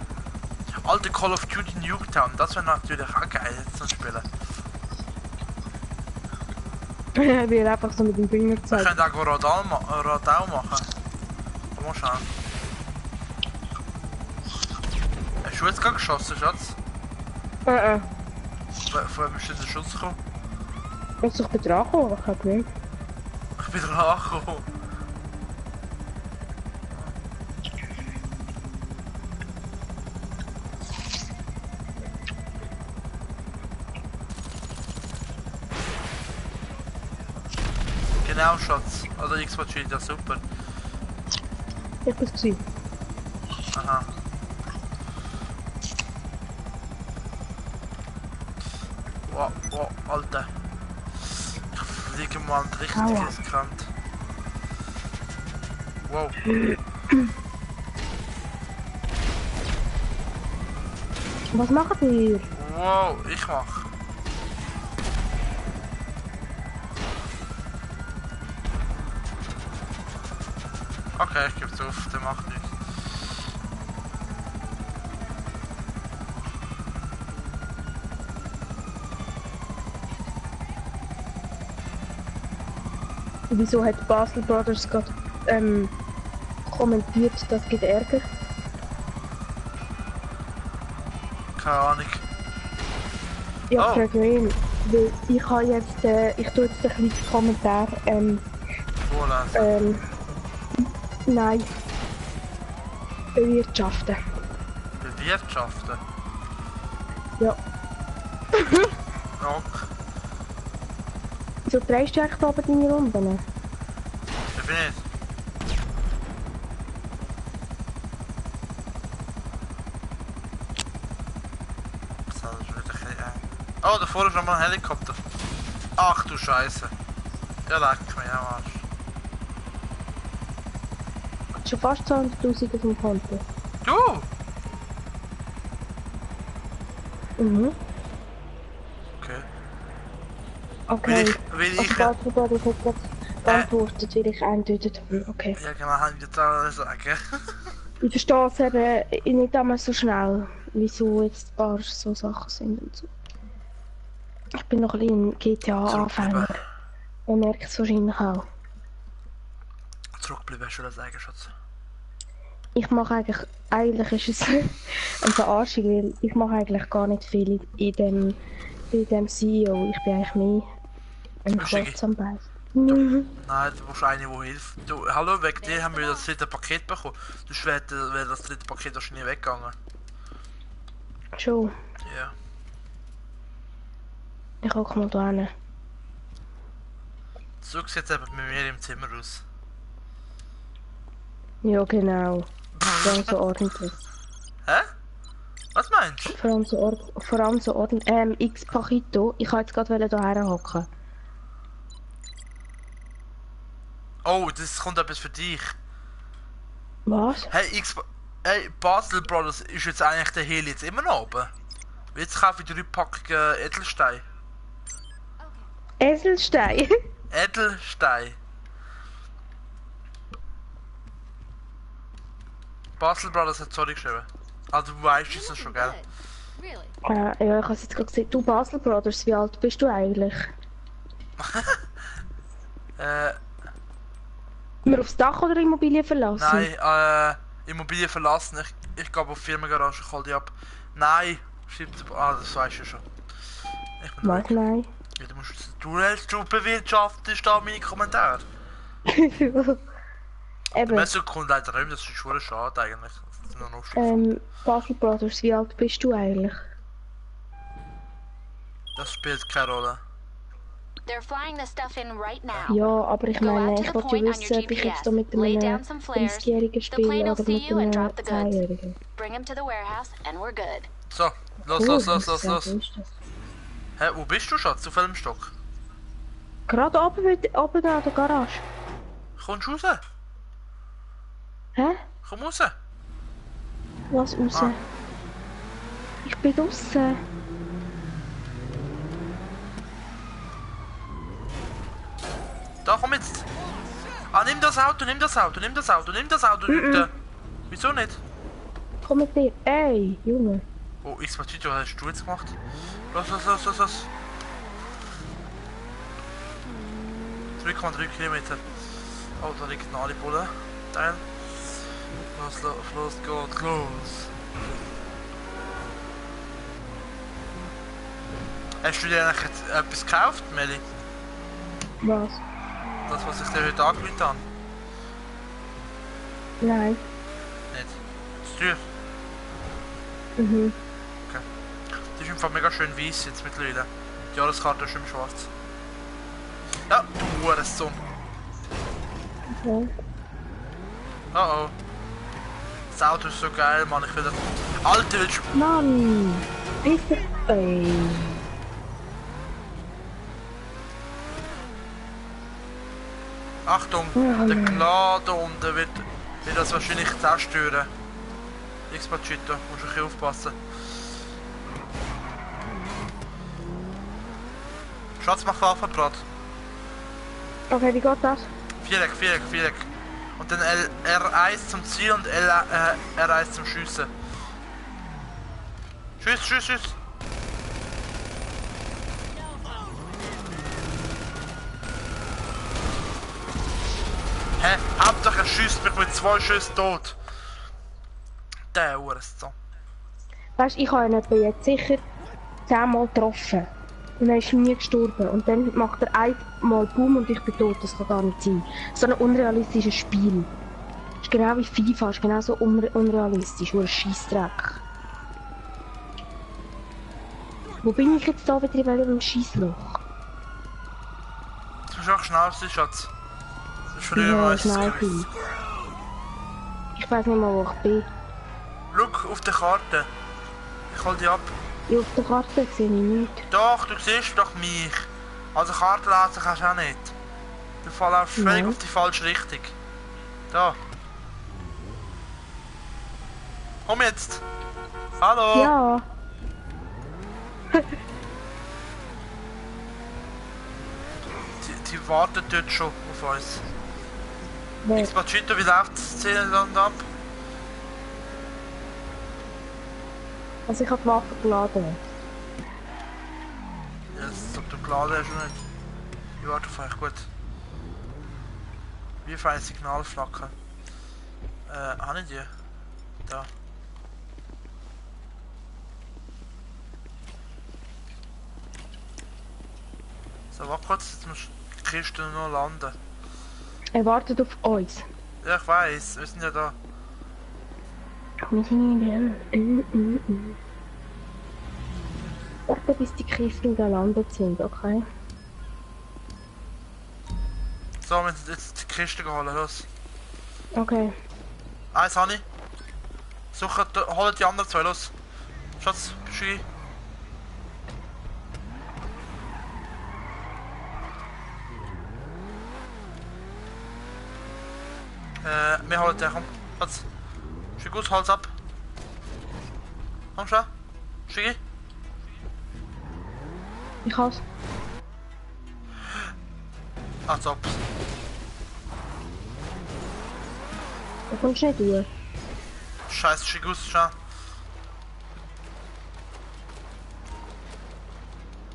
Alte Call of Duty Nuketown, das wäre natürlich auch geil jetzt zu spielen. Ich will einfach so mit dem Finger Wir zeigen. können auch Rodau machen. Komm mal schauen. Hast du jetzt gerade geschossen, Schatz? Vorher bist du in den Schuss gekommen. Muss ich bin dran gekommen? Ich glaube nicht. Ich bin dran angekommen. Genau, Schatz. Also Xbox spielt ja super. Ich bin es. Aha. Wow, wow, Alter. Ich fliege mal an die richtige Kant. Wow. Was macht ihr? Wow, ich mach. Okay, ich geb's auf, der macht nichts. Wieso hat Basel Brothers gerade kommentiert, das gibt Ärger? Keine Ahnung. Ja, Oh. frag ihn. Weil ich habe jetzt, ich tue jetzt ein kleines Kommentar, Vorlesen. nein. Bewirtschaften. Bewirtschaften. Ja. Ok. So drehst du eigentlich da oben deine Runden? Ich bin nicht. Das ist wieder ein bisschen, Oh, da vorne ist nochmal ein Helikopter. Ach du Scheiße. Ja, leck mich am Arsch. Schon fast 200'000 auf dem Konto. Du! Mhm. Okay. Okay. Will ich... Also Basel Brothers hat gerade geantwortet, weil ich eindeutig okay. Ja, genau, kann ich jetzt auch sagen. Ich verstehe es eben nicht einmal so schnell, wieso jetzt ein paar so Sachen sind und so. Ich bin noch ein bisschen ein GTA-Anfänger. Man merkt es wahrscheinlich auch. Zurückbleiben, hast du das sagen, Schatz? Ich mache eigentlich ist es eine Verarschung, weil ich mache eigentlich gar nicht viel bei dem CEO. Ich bin eigentlich mehr ein Klotz am Bein. Nein, du brauchst eine, die hilft. Du, hallo, wegen dir haben wir das dritte Paket bekommen. Sonst wäre das dritte Paket wahrscheinlich weggegangen. Schon. Ja. Ich guck mal da hin. So sieht es eben mit mir im Zimmer aus. Ja, genau. Vor allem so ordentlich. Hä? Was meinst du? Vor allem so ordentlich. X Pachito. Ich wollte jetzt gerade hierher hocken. Oh, das kommt etwas für dich. Was? Hey, Basel Brothers, ist jetzt eigentlich der Heli jetzt immer noch oben? Jetzt kaufe ich 3 Packungen Edelstein. Eselstein? Edelstein. Basel Brothers hat sorry geschrieben. Also du weißt es schon, gell? Really? Ja, ich habe es jetzt gerade gesehen. Du Basel Brothers, wie alt bist du eigentlich? Wir aufs Dach oder Immobilien verlassen? Nein, Immobilien verlassen. Ich gehe auf Firmengarage, ich hol die ab. Nein, stimmt. Das weißt du schon. Ich bin Was? weg. Nein. Ja, du hältst du bewirtschaftest da meine Kommentare. Eben. Messer kommt leider nicht, das ist schon schade eigentlich. Das sind noch Basel Brothers, wie alt bist du eigentlich? Das spielt keine Rolle. They're flying the stuff in right now. Ja, aber ich Go meine, out to ich the wollte point ja on wissen, your ob ich jetzt da GPS. mit Lay einem down some flares. 30-Jährigen The plane spiele will oder see mit you and einem drop the goods. 10-Jährigen. Bring him to the warehouse and we're good. So, los, Cool, los, muss los, ich los, sagen, los. ist das. Hä, wo bist du, Schatz? Auf welchem Stock? Gerade oben an der Garage. Kommst du raus? Hä? Komm raus! Was raus? Ah. Ich bin draussen. Da, komm jetzt! Ah, nimm das Auto, nimm das Auto, nimm das Auto, nimm das Auto, Leute! Wieso nicht? Komm mit dir. Ey, Junge. Oh, X-Matito, was hast du jetzt gemacht? Los, los, los, los, los! 3,3 Kilometer. Oh, da liegt ein Alibulle. Teil. Los, los, los, geht los! Hast du dir eigentlich jetzt etwas gekauft, Meli? Was? Das, was ich dir heute angerufen habe? Nein. Nicht. Ist teuer. Mhm. Okay. Die ist im Fall mega schön weiß jetzt mittlerweile. Die Jahreskarte ist schon schwarz. Ja, du Hurensohn. Okay. Oh oh. Das Auto ist so geil, Mann. Ich will das... Alter, willst du... Mann. Bitte. Ey. Achtung, der Glas da unten wird das wahrscheinlich zerstören. X-Machito, musst du ein bisschen aufpassen. Schatz, mach Waffenbrat. Okay, wie geht das? Viereck, Viereck, Viereck. Und dann R1 zum Ziel und R1 zum Schiessen. Tschüss, tschüss, tschüss. Hä? Hauptsache er schießt mich mit 2 Schüssen tot. Der Hurensohn. Weißt du, ich habe ihn etwa jetzt sicher 10-mal getroffen. Und er ist nie gestorben. Und dann macht er einmal Boom und ich bin tot. Das kann gar nicht sein. So ein unrealistisches Spiel. Das ist genau wie FIFA. Das ist genau so unrealistisch. Nur ein Scheissdreck. Wo bin ich jetzt da wieder in einem Scheissloch? Du musst auch schnell sein, Schatz. Das ist früher Ja, meistens schnell gewesen. sein. Ich weiß nicht mal, wo ich bin. Schau auf der Karte. Ich hol dich ab. Ja, auf der Karte sehe ich nichts. Doch, du siehst doch mich. Also Karte lesen kannst du auch nicht. Du fällst völlig Nein. auf die falsche Richtung. Da. Komm jetzt. Hallo. Ja. Die warten dort schon auf uns. Wer? X-Machito, wie läuft die Szene dann ab? Also ich habe die Waffe geladen. Ja, das ob du geladen hast oder nicht. Ich warte auf euch, gut. Wie für ein Signalflacker. Habe ich die? Da. So, warte kurz, jetzt muss die Kiste noch landen. Er wartet auf uns. Ja, ich weiss, wir sind ja da. Wir sind in Warte, bis die Kisten gelandet sind, okay? So, wir müssen jetzt die Kiste holen, los. Okay. Eins habe ich. Suche, holen die anderen 2, los. Schatz, bist du rein? Wir holen den, komm. Schatz. Steig aus, Hals ab. Komm schon. Steig ein. Ich hab's. Als ob. Da kommst du nicht durch. Scheiße, steig aus, schnell.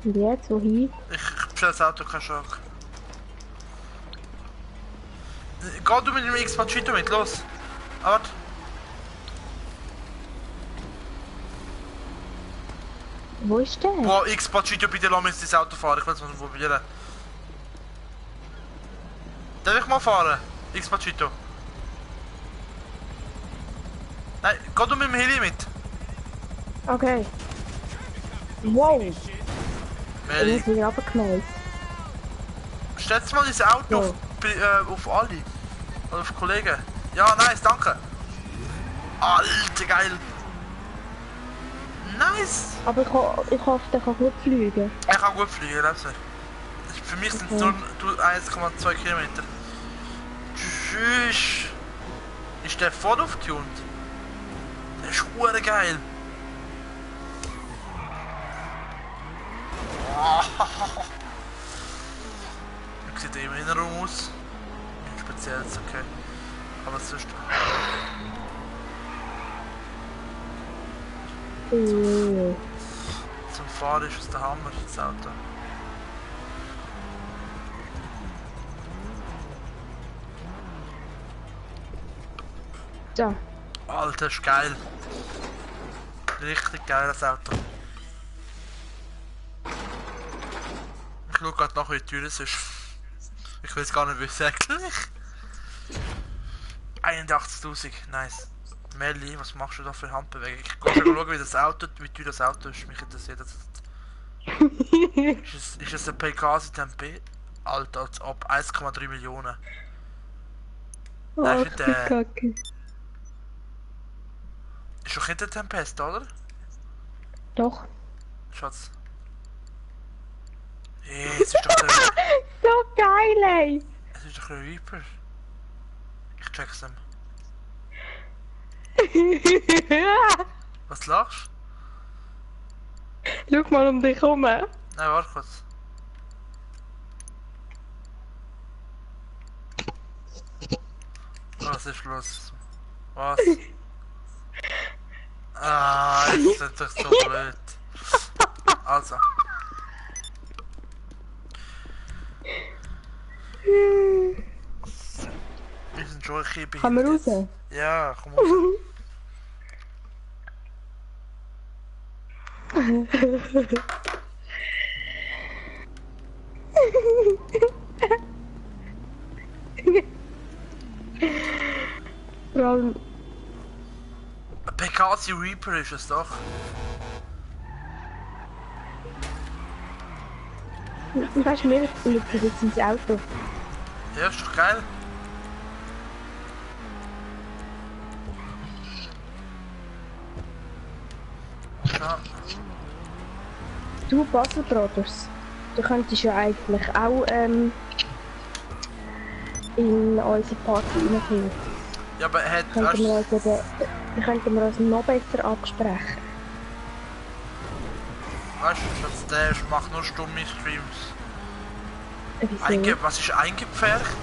Und jetzt, wohin? Ich bestell das Auto, kein Schock. Geh du mit dem X-Machito mit, los. Ah, warte. Wo ist der? Boah, X-Machito, bitte lass mich ins Auto fahren, ich will es mal probieren. Darf ich mal fahren? X-Machito. Nein, geh du mit dem Heli mit. Okay. Wow! Ich Meli, bin wieder runtergeknallt. stellst mal dein Auto auf alle. Oder auf Kollegen. Ja, nice, danke. Alter, geil. Nice. Nice! Aber ich hoffe, der kann gut fliegen. Er kann gut fliegen, also. Für mich sind es nur 1,2 Kilometer. Tschüss! Ist der voll aufgetuned? Der ist hure geil! Wie sieht der im Innenraum aus? Nichts Spezielles, okay. Aber sonst... Zum Fahren ist es der Hammer, das Auto. So. Alter, ist geil. Richtig geil, das Auto. Ich schau grad nach, wie teuer es ist. Ich weiß gar nicht, wie es eigentlich. 81.000, nice. Melli, was machst du da für Handbewegung? Ich kann schon schauen, wie teuer das Auto ist. Mich interessiert das. Ist es ein PK Tempe? Alter, als ob 1,3 Millionen. Nein, ist nicht Kacke. Ist doch nicht der Tempest, oder? Doch. Schatz. Hey, es ist doch der... So geil, ey! Es ist doch der Reaper. Ich check's ihm. Was lachst Schau mal um dich herum. Nein, warte kurz. Was ist los? Was? Ah, jetzt ist doch so blöd. Also. Wir sind schon ein bisschen Kann man raus? Ja, komm raus. Vor allem, Ein Pekasi Reaper ist es doch. weißt du, mir liegt jetzt ins Auto. Ja, ist doch geil. Ja. Du, Basel Brothers, du könntest ja eigentlich auch in unsere Party reingehen. Ja, aber er hat... Könnten wir uns noch besser absprechen. Weißt du, Schatz, der macht nur stumme Streams. Wieso? Was ist eingepfercht?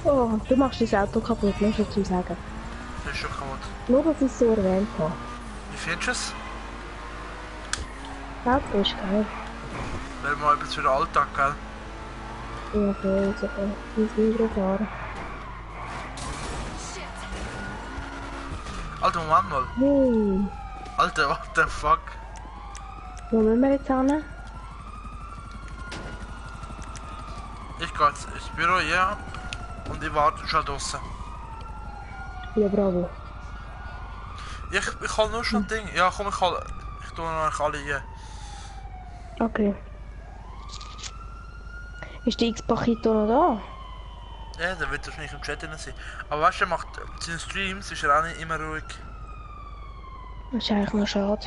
Oh, du machst das Auto kaputt, musst du zu sagen. Das ist schon kaputt. Nur, dass ich es so erwähnt habe. Wie findest du es? Das Auto ist geil. Wäre mal etwas für den Alltag, gell? Ja, voll, so voll. Ins Mikro fahren. Alter, Moment mal. Hey, Alter, what the fuck? wo müssen wir jetzt hin? Ich gehe jetzt ins Büro, ja. Und ich warte schon draussen. Ja, bravo. Ich hol nur schon ein Ding. Ja, komm, ich tue noch alle hier. Okay. Ist die X-Pachito noch da? Ja, der wird wahrscheinlich im Chat drin sein. Aber weißt du, er macht seine Streams, ist er auch nicht immer ruhig. Das ist eigentlich noch schade.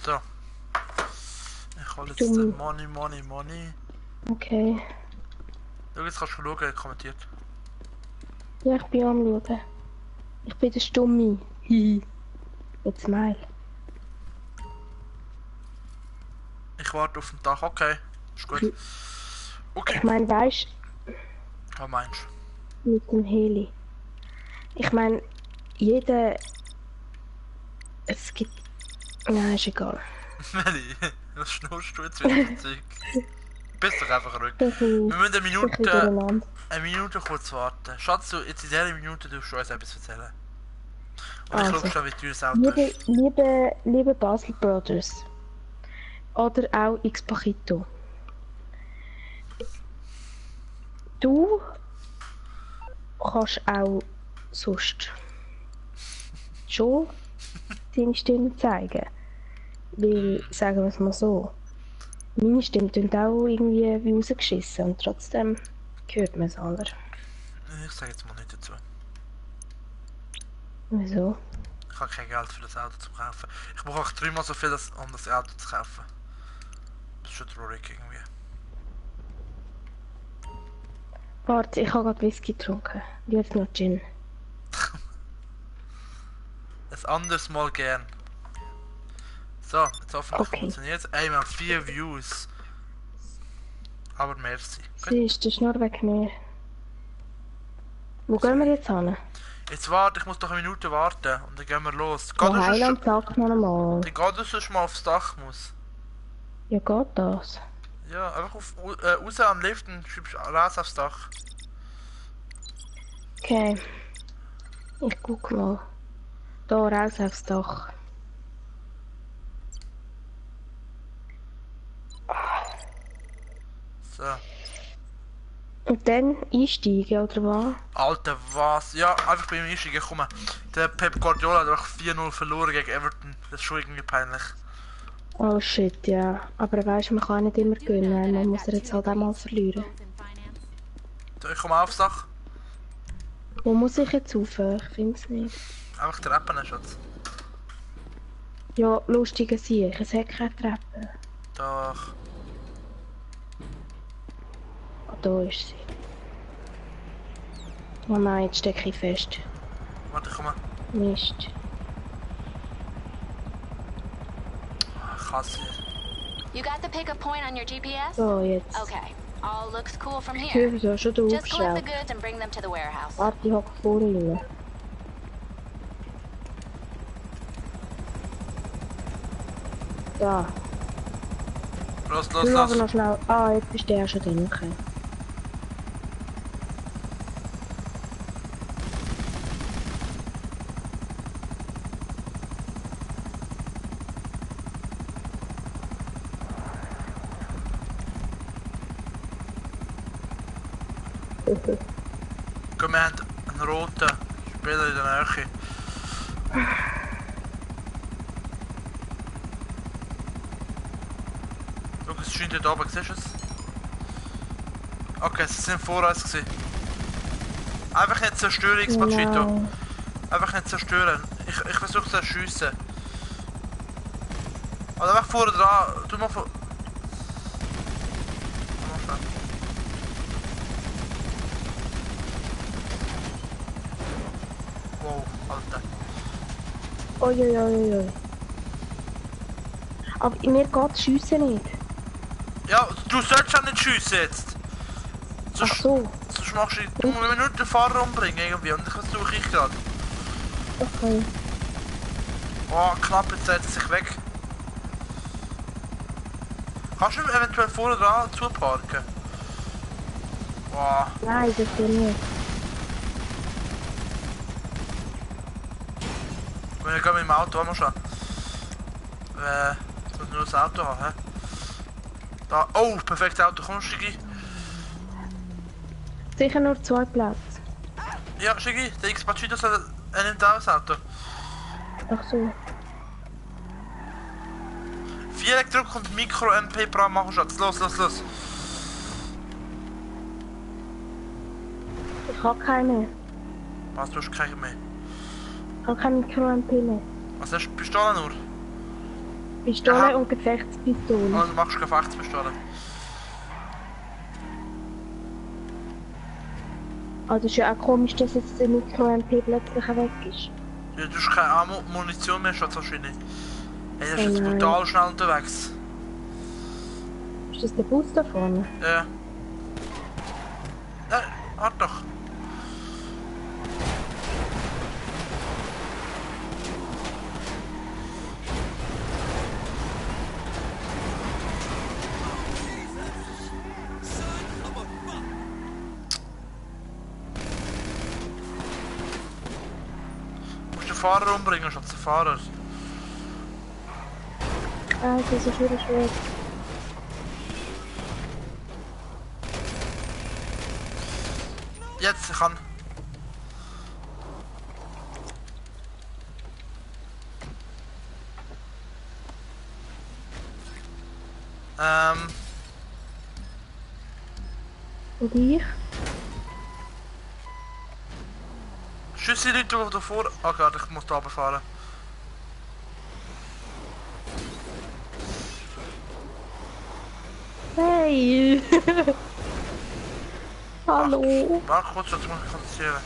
So. Ich hol jetzt Du- den Money. Okay. Schau, jetzt kannst du schauen, er kommentiert. Ja, ich bin am Schauen. Ich bin der Stummi. Hihi. Jetzt smile. Ich warte auf den Tag, okay. Ist gut. Okay. Ich meine, weißt Was meinst du, mit dem Heli. Ich meine, jeder. Es gibt. Nein, ist egal. du? Meli, was schnurst du jetzt wieder für Zeug? Bist doch einfach ruhig. Das ist Wir müssen durcheinander. eine Minute kurz warten. Schatz, du, jetzt in dieser Minute darfst du uns etwas erzählen. Und Also. ich schaue schon, wie teuer das Auto ist. Liebe Basel Brothers. Oder auch X-Pachito. Du kannst auch sonst schon seine Stimme zeigen. Weil, sagen wir es mal so, meine Stimme klingt auch irgendwie wie rausgeschissen und trotzdem hört man es alle. Ich sage jetzt mal nicht dazu. Wieso? Ich habe kein Geld für das Auto zu kaufen. Ich brauche auch 3-mal so viel, um das Auto zu kaufen. Das ist schon traurig irgendwie. Warte, ich habe gerade Whisky getrunken. Jetzt noch Gin. Ein anderes Mal gern. So, jetzt hoffentlich Okay. funktioniert es. Ey, wir haben 4 Views. Aber merci. Gut. Siehst du, Schnur weg mir. Wo gehen wir jetzt hin? Jetzt warte, ich muss doch eine Minute warten und dann gehen wir los. Ja, Geht das Heiland, sag noch einmal. dann geht das sonst mal aufs Dach muss. Ja, geht das? Ja, einfach raus am Lift und schreibst raus aufs Dach. Okay. Ich guck mal. Da raus aufs Dach. So. Und dann einsteigen, oder was? Alter, was? Ja, einfach beim Einsteigen, komm. Der Pep Guardiola hat einfach 4-0 verloren gegen Everton. Das ist schon irgendwie peinlich. Oh shit, ja. Aber weisst, man kann nicht immer gewinnen. Man muss er jetzt halt auch mal verlieren. So, ich komme aufs Dach. Wo muss ich jetzt rauf? Ich finde es nicht. Einfach Treppen, Schatz. Ja, lustige Sieg. Es hat keine Treppe. Doch. Ah, da ist sie. Oh nein, jetzt stecke ich fest. Warte, komm. Mist. Ich hasse. You got the pickup point on your GPS? So, jetzt. Okay. All looks cool from Ich here. höre ja schon den Just collect the Aufschlag. goods and bring them to the warehouse. Warte, ich hocke vorne rein. Da. Los, Ich los, will aber los. noch schnell. Ah, jetzt ist der schon drin. Okay. Komm, wir haben einen roten Spieler in der Nähe. Schau, es scheint dort oben, siehst du es? Okay, sie sind vor uns gewesen. Einfach nicht zerstören, X-Machito. Nein. Einfach nicht zerstören. Ich versuche zu schiessen. Also einfach vorne dran. Tu mal vor. Wow, Alter. Uiuiuiui. Aber mir geht das Schiessen nicht. Ja, du sollst auch nicht schiessen jetzt. Ach Sonst, so. sonst machst du musst nur den Fahrer umbringen irgendwie und das versuche ich gerade. Okay. Oh, knapp, jetzt setzt er sich weg. Kannst du ihm eventuell vorne dran zuparken? Wow. Nein, das geht nicht. Wir gehen mit dem Auto einmal schon. Jetzt muss nur das Auto haben, hä? Da, oh, perfektes Auto, komm, Schigi. Sicher nur 2 Plätze. Ja, Schigi, der X-Machito nimmt auch das Auto. Ach so. Viereck drücken und Mikro-MP Bram machen, Schatz. Los, los, los. Ich habe keine. Was, du hast keine mehr? Ich habe keine Mikro-MP mehr. Was hast du? Pistole nur? Pistole Aha. und Gefechtspistole. Also machst du Gefechtspistole. Also ist ja auch komisch, dass jetzt der Mikro-MP plötzlich weg ist. Ja, du hast keine Munition mehr, Schatz, wahrscheinlich. Hey, der ist jetzt nein. brutal schnell unterwegs. Ist das der Bus da vorne? Ja. Nein, warte doch. Du musst den Fahrer umbringen, Schatz, den Fahrer. Ah, das ist wieder schwer. Jetzt, ich kann. Und ich? Tschüss die Leute, die davor... Ah, gerade, ich muss da runterfahren. Hey! Hallo! Warte kurz, jetzt muss ich konzentrieren.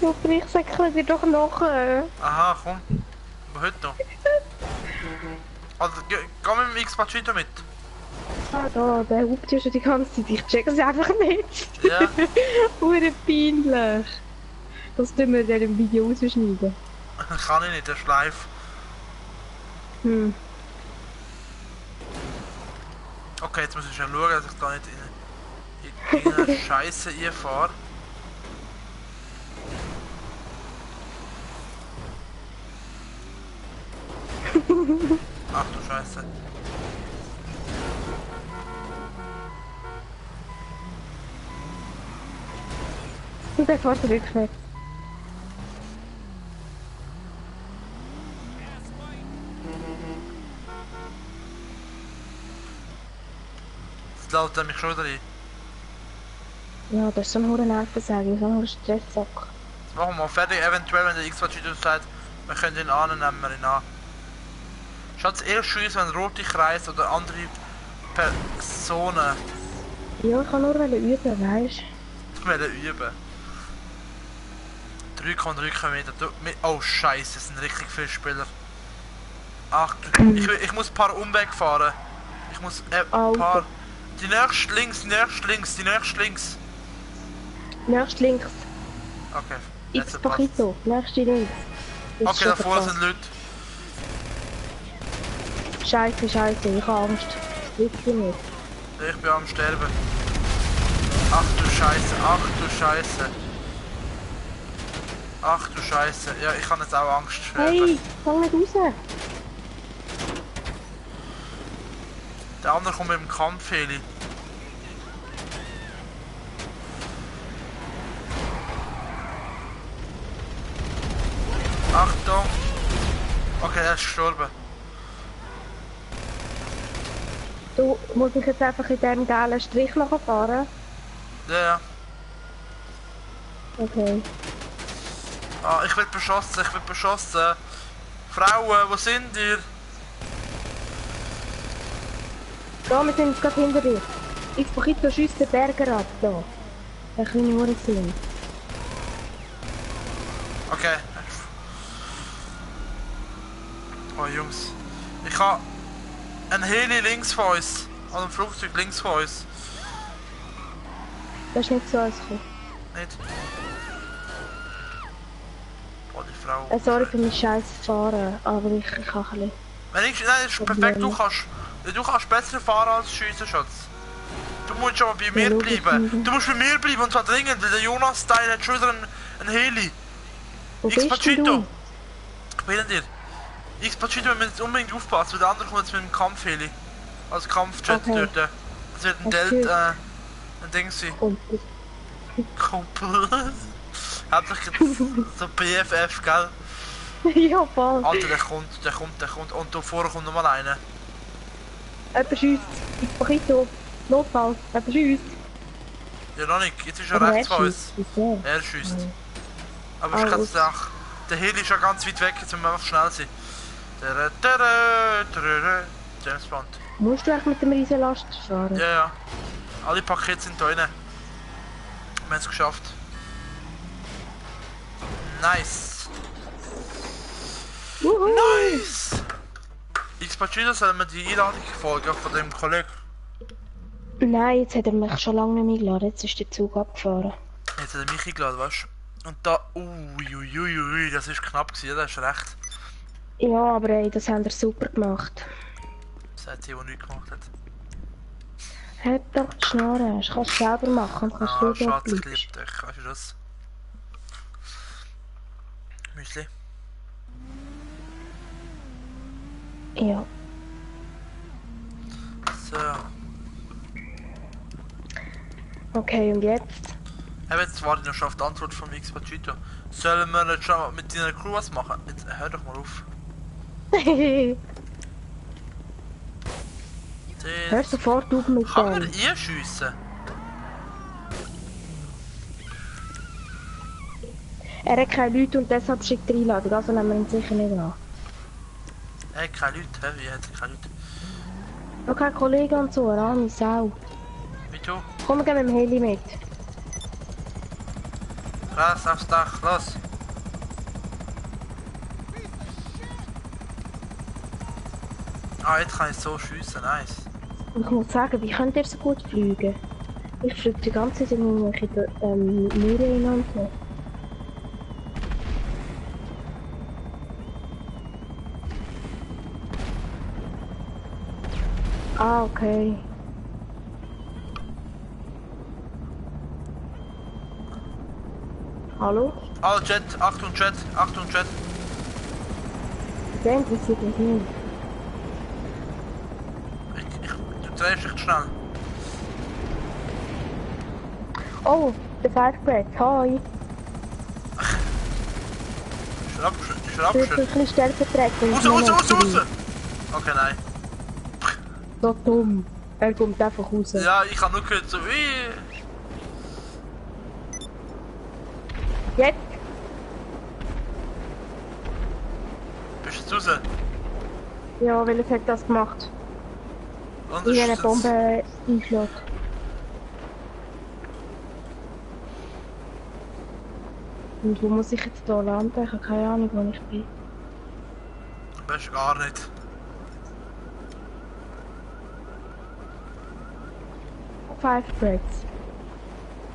Du Brichsäckle dir doch noch! Aha, komm. Aber heute noch. Also, geh mit dem X-Pachito mit. Ah, da, der hupt ja schon die ganze Zeit. Ich check es einfach nicht. Ja. Hure peinlich. Das tun wir in dem Video rausschneiden. Kann ich nicht, das ist live. Hm. Okay, jetzt muss ich schon schauen, dass ich da nicht in eine Scheiße einfahre. Ach du Scheiße. Und der fährt rückwärts. Das lädt er mich schon wieder ein. Ja, das ist so ein hoher Nervensäge, so ein Stresssack. Jetzt machen wir mal fertig, eventuell wenn der X-Pachito sagt, wir können ihn an, nehmen wir ihn an. Schatz, erst schiessen, wenn rote Kreise oder andere Personen. Ja, ich kann nur üben, weißt du? Ich will üben. 3,3 Kilometer. Oh Scheiße, es sind richtig viele Spieler. Ach, ich muss ein paar Umwege fahren. Ich muss ein paar. Die nächste links, die nächste links, die nächste links. Nächst links. Okay. X-Pachito, nächste links. Das ist Okay, schon davor verpasst. sind Leute. Scheiße, scheiße, ich habe Angst. Wirklich nicht. Ich bin am Sterben. Ach du Scheiße, ach du Scheiße. Ach du Scheiße. Ja, ich habe jetzt auch Angst. Hey, fang nicht raus. Der andere kommt mit dem Kampfheli. Achtung! Okay, er ist gestorben. Du, muss ich jetzt einfach in diesem gelben Strich fahren? Ja, ja. Okay. Ah, ich werde beschossen, ich werde beschossen. Frauen, wo sind ihr? Da, wir sind gerade hinter dir. X-Pachito schiesst den Berger ab, da. Der kleine Hurensohn. Okay. Oh Jungs. Ich habe ein Heli links von uns. Also ein Flugzeug links von uns. Das ist nicht so alles cool. Nicht? Boah, die Frau. Sorry für mein scheiß Fahren, aber ich kann ein bisschen. Nein, das ist perfekt. Du kannst besser fahren als schiessen, Schatz. Du musst aber bei mir bleiben. Du musst bei mir bleiben und zwar dringend, weil der Jonas-Style hat schon wieder ein Heli. Wo bist denn X-Pachito. du? Ich bin hinter dir. X-Pachito, wir müssen jetzt unbedingt aufpassen, weil der andere kommt jetzt mit dem Kampfheli. Als Kampfjet Okay. dort. Das wird ein Okay. Delta, ein Ding sein. Kumpel. Kumpel. Hauptsächlich so BFF, gell? Ja, voll. Alter, der kommt. Und da vorne kommt nochmal einer. Jemand schiesst. X-Pachito. Notfall. Jemand schiesst. Ja, noch nicht. Jetzt ist er Aber rechts von uns. Wieso? Er schießt. Mhm. Aber ich kann es auch. Der Heli ist ja ganz weit weg, jetzt müssen wir einfach schnell sein. James Bond. Musst du echt mit dem riesen Last fahren? Ja, ja. Alle Pakete sind da drin. Wir haben es geschafft. Nice. Wuhu. Nice! X-Pachito soll mir die Einladung folgen von dem Kollegen. Nein, jetzt hat er mich schon lange nicht mehr geladen. Jetzt ist der Zug abgefahren. Jetzt hat er mich eingeladen, weißt du? Und da. Uiuiui, das ist knapp gewesen, das ist recht. Ja, aber ey, das haben wir super gemacht. Sagt sie, die nichts gemacht hat. Halt doch die Schnarre. Du kannst es selber machen und kannst Ah, schauen, Schatz, was ich bleibst. liebe dich, weißt du das? Müsli. Ja. So. Okay, und jetzt? Hey, jetzt warte ich noch schon auf die Antwort von X-Pachito. Sollen wir jetzt schon mit deiner Crew was machen? Jetzt hör doch mal auf. Hör sofort auf mit Kann man dem. einschiessen? Er hat keine Leute und deshalb schickt er Einladung, also nehmen wir ihn sicher nicht an. Hey, keine Leute, hä? Wie hat er keine Leute? Noch kein Kollege und so, arme Sau. Wie du? Komm, wir gehen mit dem Heli mit. Raus aufs Dach, los! Ah, jetzt kann ich so schiessen, nice. Und ich muss sagen, wie könnt ihr so gut fliegen? Ich fliege die ganze Zeit in irgendwelche Mauern rein und so. Ah, okay. Hallo? Oh, Jet, Achtung, Jet, Achtung, Jet. Der interessiert mich nicht. Du drehst dich schnell. Oh, der Firebreak, hi. Ist er Du bist ein abgeschüttet? bisschen stellvertretend. Raus! Okay, nein. So dumm. Er kommt einfach raus. Ja, ich habe nur gehört so wie... Jetzt? Bist du raus? Ja, weil es hat das gemacht. Und Wie eine Bombe einschlägt. Und wo muss ich jetzt hier landen? Ich habe keine Ahnung, wo ich bin. Bist gar nicht. Firebreaks.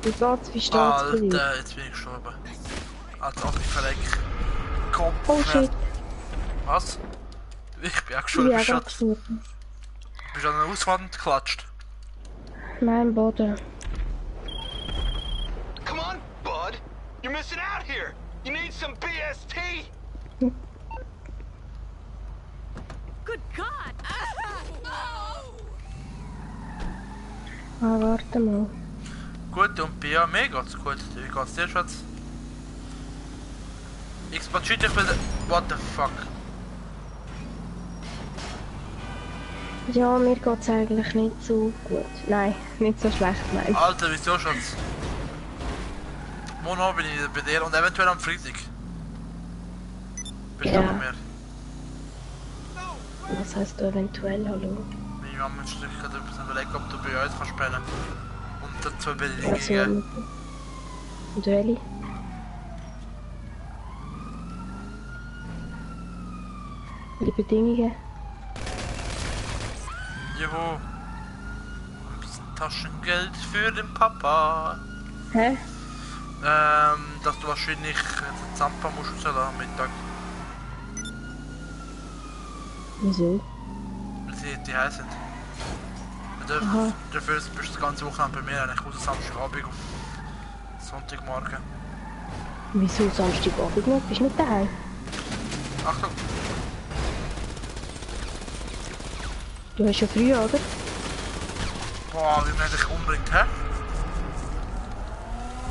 Wie geht's? Wie steht's bei dir? Alter, jetzt bin ich gestorben. Als ob ich verreck. Kopf. Oh shit. Was? Ich bin auch Ja, gestorben. ganz Bist gut. du an der Auswand geklatscht? Nein, Boden. Come on, bud. You're missing out here. You need some BST. Good God! Ah, warte mal. Gut, und bei ja, mir geht's gut. Wie geht's dir, Schatz? Ich spatschiere dich wieder. What the fuck? Ja, mir geht's eigentlich nicht so gut. Nein, nicht so schlecht, nein. Alter, wieso, Schatz? Morgen bin ich wieder bei dir und eventuell am Freitag. Bist du Ja. bei mir? Was heißt du eventuell, hallo? Meine Mama ist gerade etwas überlegen, ob du bei uns kannst spielen. Und dazu will ich Also, gegen. und welche? Die Bedingungen? Juhu. Ein bisschen Taschengeld für den Papa. Hä? Dass du wahrscheinlich den Zampa musst rauslassen am Mittag. Wieso? Weil sie die heiß sind. Aha. Dafür bist du das ganze Wochenende bei mir, eigentlich außer Samstagabend auf Sonntagmorgen. Wieso Samstagabend nicht? Bist du nicht daheim? Achtung! Du hast ja früh, oder? Boah, wie man dich umbringt, hä?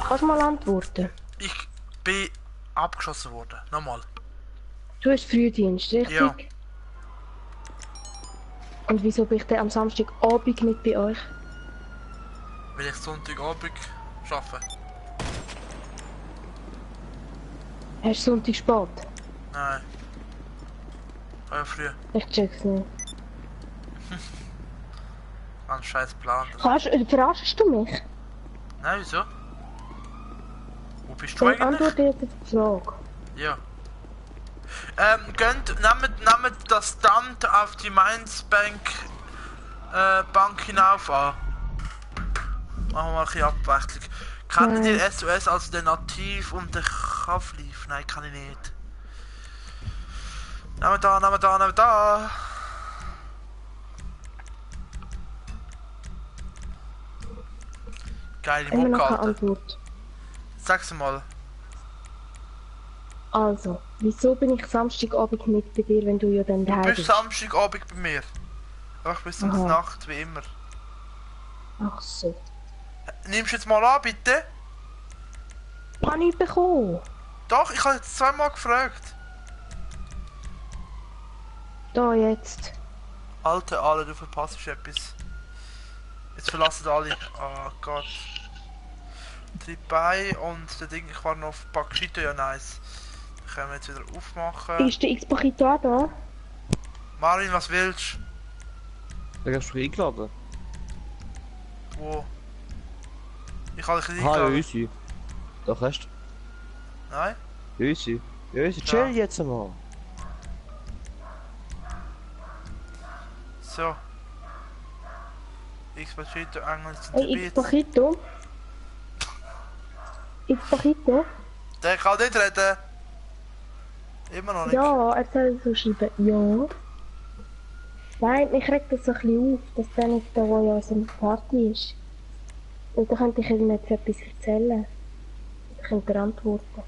Kannst du mal antworten? Ich bin abgeschossen worden. Nochmal. Du hast Frühdienst, richtig? Ja. Und wieso bin ich denn am Samstagabend nicht bei euch? Weil ich Sonntagabend arbeite. Hast du Sonntag spät? Nein. Ja, früh. Ich check's nicht. Ein scheiß Plan. Verarschst du mich? Nein, wieso? Wo bist du Dann eigentlich? antworte jetzt auf die Frage. Ja. Nehmt das Stand auf die Mainz-Bank Bank hinauf an. Machen wir mal ein bisschen Abwechslung. Kennt ihr SOS als den Nativ und den Kafflief? Nein, kann ich nicht. Nehmt da. Geile Immer noch Mucke, keine Alter. Antwort. Sag's mal. Also, wieso bin ich Samstagabend nicht bei dir, wenn du ja dann Du daheim bist bist? Samstagabend bei mir. Einfach bis um Aha. Nacht, wie immer. Ach so. Nimmst du jetzt mal an, bitte? Kann ich bekommen? Doch, ich habe jetzt zweimal gefragt. Da jetzt. Alter, alle, du verpasst etwas. Jetzt verlassen alle. Oh Gott. Tritt bei und der Ding, ich war noch auf Pakchito, ja nice. Dann können wir jetzt wieder aufmachen. Ist der X-Pakito auch da? Marvin, was willst Da hast du mich eingeladen. du? Wo? Ich habe dich nicht Ah, ja, eingeladen. easy. Doch, hast du? Nein? Easy. Ja, easy. Chill Ja. jetzt mal. So. X-Pakchito, Engel sind Hey, X-Pakito? X-Pakito? Der kann nicht reden. Immer noch nicht. Ja, er soll so schreiben. Ja. Nein, mich regt das so ein bisschen auf, dass der nicht da, wo ja so eine Party ist. Und da könnte ich ihm jetzt etwas erzählen. Ich könnte er antworten.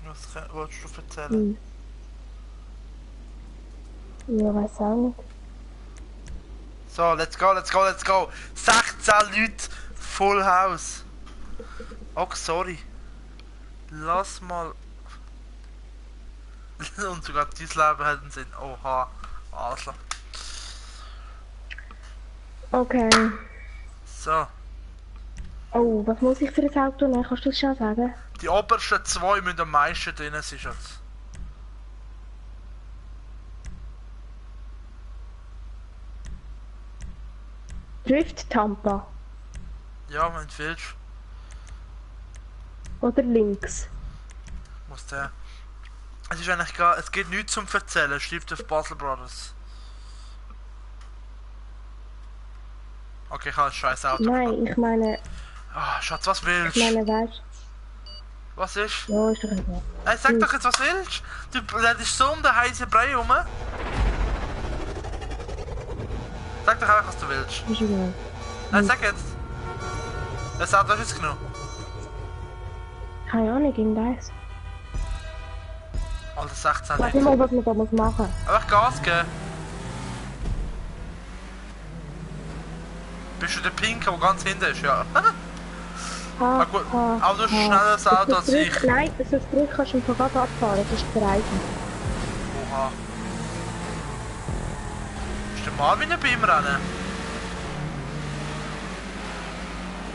Was willst du erzählen? Ja, weiß auch nicht. So, let's go, let's go, let's go. 16 Leute, Full House. Oh, sorry. Lass mal. Und sogar dein Leben hat einen Sinn. Oha, Adler. Okay. So, Oh, was muss ich für ein Auto nehmen? Kannst du das schon sagen? die obersten zwei müssen am meisten drin sein, Schatz. Drift Tampa. Ja, wenn du willst. Oder links. Muss der. Es ist eigentlich gar. Es gibt nichts zum Erzählen, schreibt auf Basel Brothers. Okay, ich habe ein scheiß Auto. Nein, ich meine, Ah, Schatz, was willst du? weißt Was ist? du? Ja, ist doch egal. Hey, sag doch jetzt, was willst du? Du redest so um den heißen Brei rum. Sag doch einfach, was du willst. Ist egal. Nein, sag jetzt. Das Auto ist jetzt genug. Keine Ahnung, irgendwas. Alter, 16 Warte Leute. mal, was man da muss machen. Einfach Gas geben. Bist du der Pinke, der ganz hinten ist? Ja. Ah, gut. Aber du hast ein schnelleres Auto als ich. Nein, das zurück kannst du von gerade abfahren, das ist bereit. Oha. Ist der Marvin bei ihm rennen?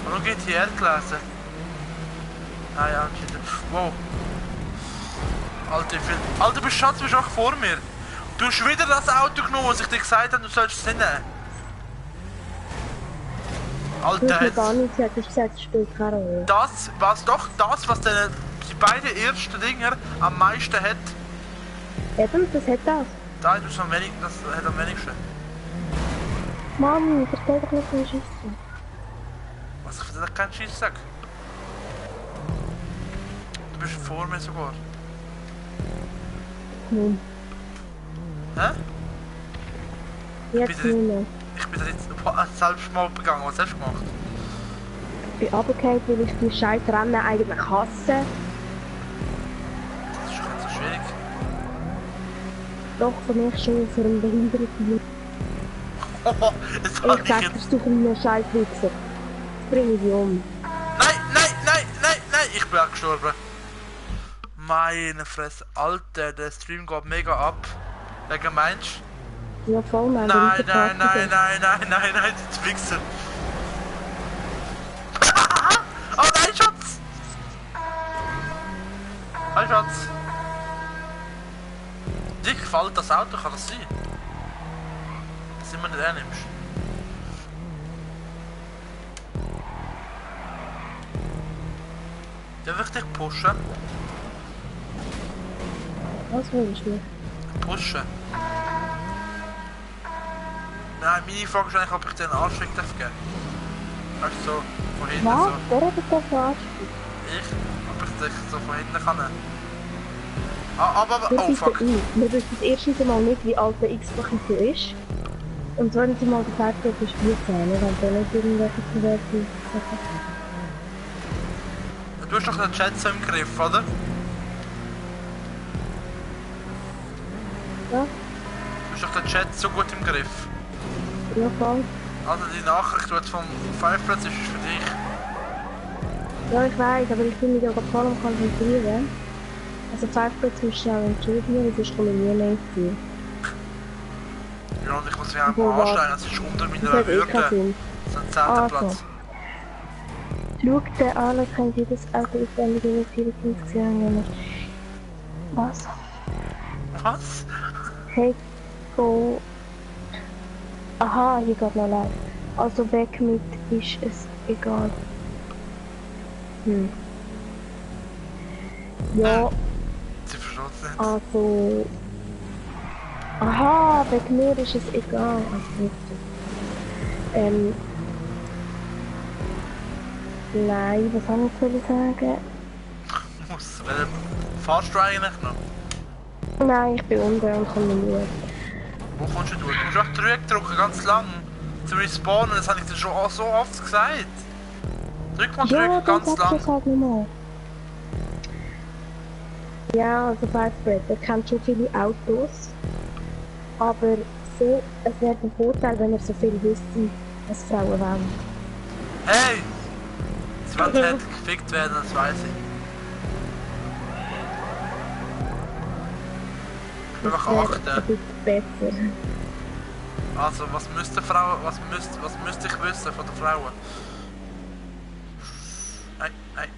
Warum geht hier gelesen? Ah ja, anscheinend. Wow. Alter, Alter, bist Schatz, bist auch vor mir. Du hast wieder das Auto genommen, was ich dir gesagt habe, du sollst es nicht nehmen. Du hast Alter, mir gar nichts gesagt, du hast gesagt, es spielt keine Rolle. das, was die beiden ersten Dinger am meisten hat, Eben, das hat das. da ist am wenigsten, das hat am wenigsten. Mami, versteh doch nicht, was ist. Was, ich will keinen Scheiß sagen. Du bist vor mir sogar. Nein, Hä? jetzt bitte nicht mehr. Ich bin da jetzt Selbstmord begangen, was hast du gemacht? Ich bin runtergefallen, weil ich die scheiß Rennen eigentlich hasse. Das ist doch nicht so schwierig. Doch, für mich schon für einen Behinderten. Jetzt Ich hab ich sag, jetzt... das suche mir scheiß Wichser. Jetzt bringe ich dich um. Nein, ich bin auch gestorben. Meine Fresse, Alter, der Stream geht mega ab. Wegen meinst Ja, voll, du? Nein, die Wichser. Oh nein, Schatz! Hi, Schatz. Dir gefällt das Auto, kann das sein? Dass du immer nicht hernimmst. Darf ich dich pushen? Was willst du? Pushen? Nein, meine Frage ist eigentlich, ob ich dir einen Arschfick geben darf. Weißt du, so von hinten Was? so. Wer hat das verarscht? Ich? Ob ich dich so von hinten kann? Aber, Wir oh wissen fuck. nicht. Wir wissen erstens einmal nicht, wie alt der X-Pakito ist. Und zweitens einmal, der Zeitpunkt ist 14, ne? Wenn der nicht irgendwelche Verwertung Du hast doch den Chat so im Griff, oder? Ja? Du hast doch den Chat so gut im Griff. Ja, voll. Also die Nachricht, die jetzt vom 5 Platz ist für dich. Ja, ich weiß, aber ich bin mich auch voll am konzentrieren. Also 5 musst du ja entschuldigen, sonst komme ich nie mehr ins Ziel. Ja, und ich muss mich einfach Wo mal war's? anstrengen, es ist unter Das meiner hat eh Würde. keinen Sinn. Das ist ein 10. Also. Platz. Schaut der an, kennt jedes Auto auswendig über 24 Jahre. Was? Was? Hey, go. Aha, hier geht noch live. Also weg mit ist es egal. Ja, Sie versteht es nicht. also... Aha, wegen mir ist es egal. Also, nein, was soll ich sagen? Muss. Fahrst du eigentlich noch? Nein, ich bin unten und komme nicht mehr. Wo kommst du durch? Du musst auch drücken, ganz lang. Zum Respawnen, das habe ich dir schon so oft gesagt. Drück mal Ja, drücken, ganz das lang. das halt nicht mehr. Ja, also Firebread, er kennt schon viele Autos. Aber so, es wäre ein Vorteil, wenn er so viel wüsste, was Frauen wollen. Hey! Es wird nicht gefickt werden, das weiß ich. Ich will einfach Das wäre ein achten. bisschen besser. Also, was müsste Frauen, was müsste ich wissen von den Frauen? Nein.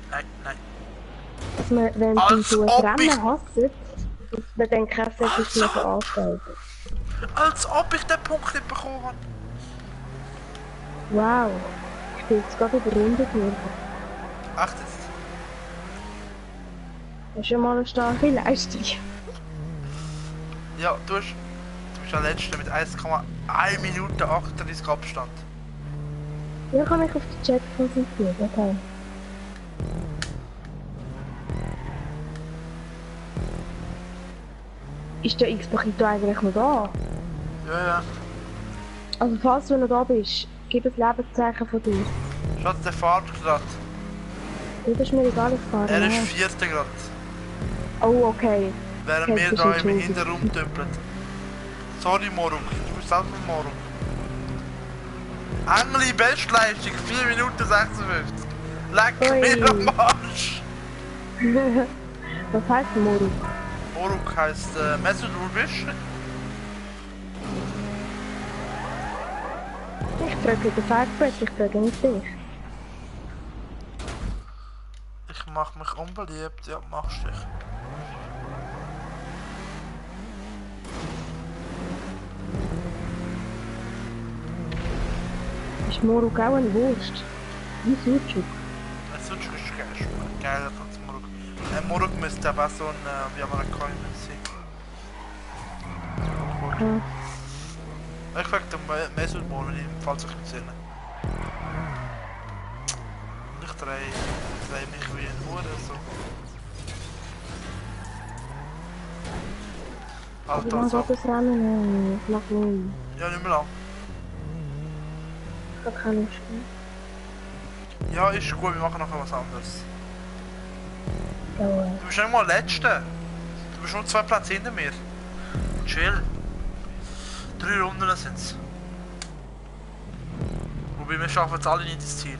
Dass man, wenn Als sie so ein ob ich- Rennen hassen, dass man dann keine Service veranstalten. Als ob ich den Punkt nicht bekommen habe. Wow, ich bin jetzt gerade überrundet worden. Echt jetzt? Das ist schon mal eine starke Leistung. Ja, du bist der Letzte mit 1,1 Minute 38 Abstand. Ja, kann mich auf den Chat konzentrieren, okay. Ist der X-Pakito eigentlich noch da? Ja. Also falls du noch da bist, gib ein Lebenszeichen von dir. Schatz, der fährt gerade. Ja, das ist mir egal, ich fahre. Er ist nach. Vierter gerade. Oh, okay. Während Okay, wir das da ist im schon Hinterraum dümpeln. Sorry, Moruk. Du bist selber Moruk. Engli, Bestleistung, 4 Minuten 56. Leck Ui. mir am Arsch. Was heißt Moru? Moruk heisst Mesut, wo bist du? Ich frage den Firebread, ich frage nicht dich. Ich mach mich unbeliebt, ja, machst dich. Ist Moru auch eine Wurst? Wie Sucuk? Mesut ist geil als Moruk. Moruk müsste aber auch so ein, wie Amerikaner sein. Ja. Ich frag den Mesut mal, wenn ich falls ich ihn sehe. Ich drehe mich wie ein Hure, so. Wie Alter, lange so. geht das Rennen? Ich mag nicht. Ja, nicht mehr lang. Ich habe keine Lust mehr. Ja, ist gut, wir machen nachher was anderes. Ja, Du bist nicht mal Letzter. Du bist nur 2 Plätze hinter mir. Chill. 3 Runden sind's. Wobei wir schaffen jetzt alle nicht das Ziel.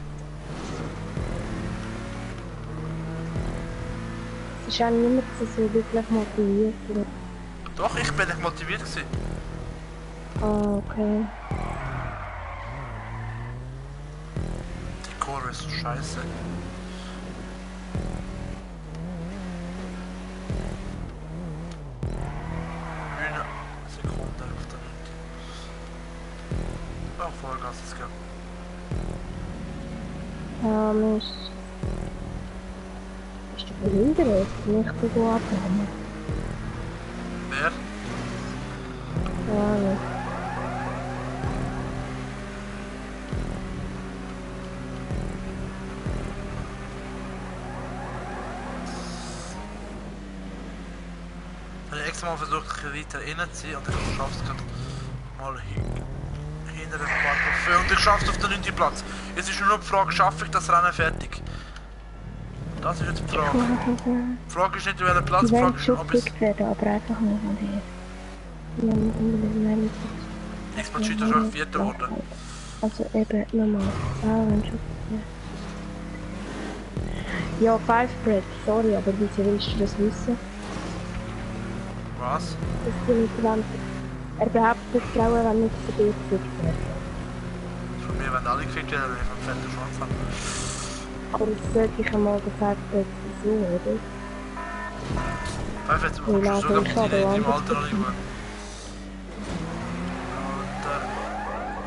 es ist auch niemand so wirklich motiviert. Doch, ich bin nicht motiviert gewesen. Ah, okay. Die Kurve ist so scheiße. Eine Sekunde auf der Minute. Oh, Vollgas ist geil. Ah, Mist. Bist du behindert? Nicht so abhängen. Wer? Ja, nicht. Ich habe extra mal versucht, ein bisschen weiter reinzuziehen und ich schaffe es gerade mal hinter dem Park. Und ich schaffe es auf den 9. Platz. Jetzt ist nur noch die Frage, schaffe ich das Rennen fertig? Das ist jetzt die Frage. Die Frage ist nicht, welcher Platz, Die die Frage wollen ist, schon ob es... gepickt werden, aber einfach nicht von dir. Wir haben unbedingt mehr mit. X-Patch ist schon 4. geworden. Also eben normal. Ah, wenn schon. Ja, Firebread, sorry, aber wieso willst du das wissen? Was? Dass die nicht wollen. Er behauptet, Frauen werden nicht von dir gefickt werden. Von mir werden alle gefickt werden, wenn ich einen fetten Schwanz habe. Aber das sollte ich einmal gesagt haben, so, oder? Perfekt, du kommst sogar mit in deinem Alter noch nicht gut.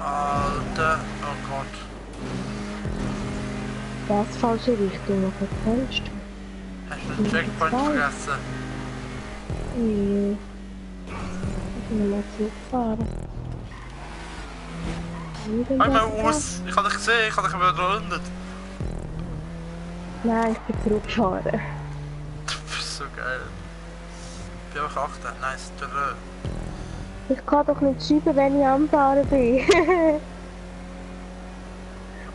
Alter, oh Gott. Das falsche Richtung, was erzählst du? Hast du den Checkpoint vergessen? Nee. Ich bin mal zurückgefahren. Einmal aus! Ich hab dich gesehen, ich hab dich überrundet. Nein, ich bin zurückgefahren. Du bist so geil. Ich bin einfach 8, nice, der Ich kann doch nicht schreiben, wenn ich am Fahren bin.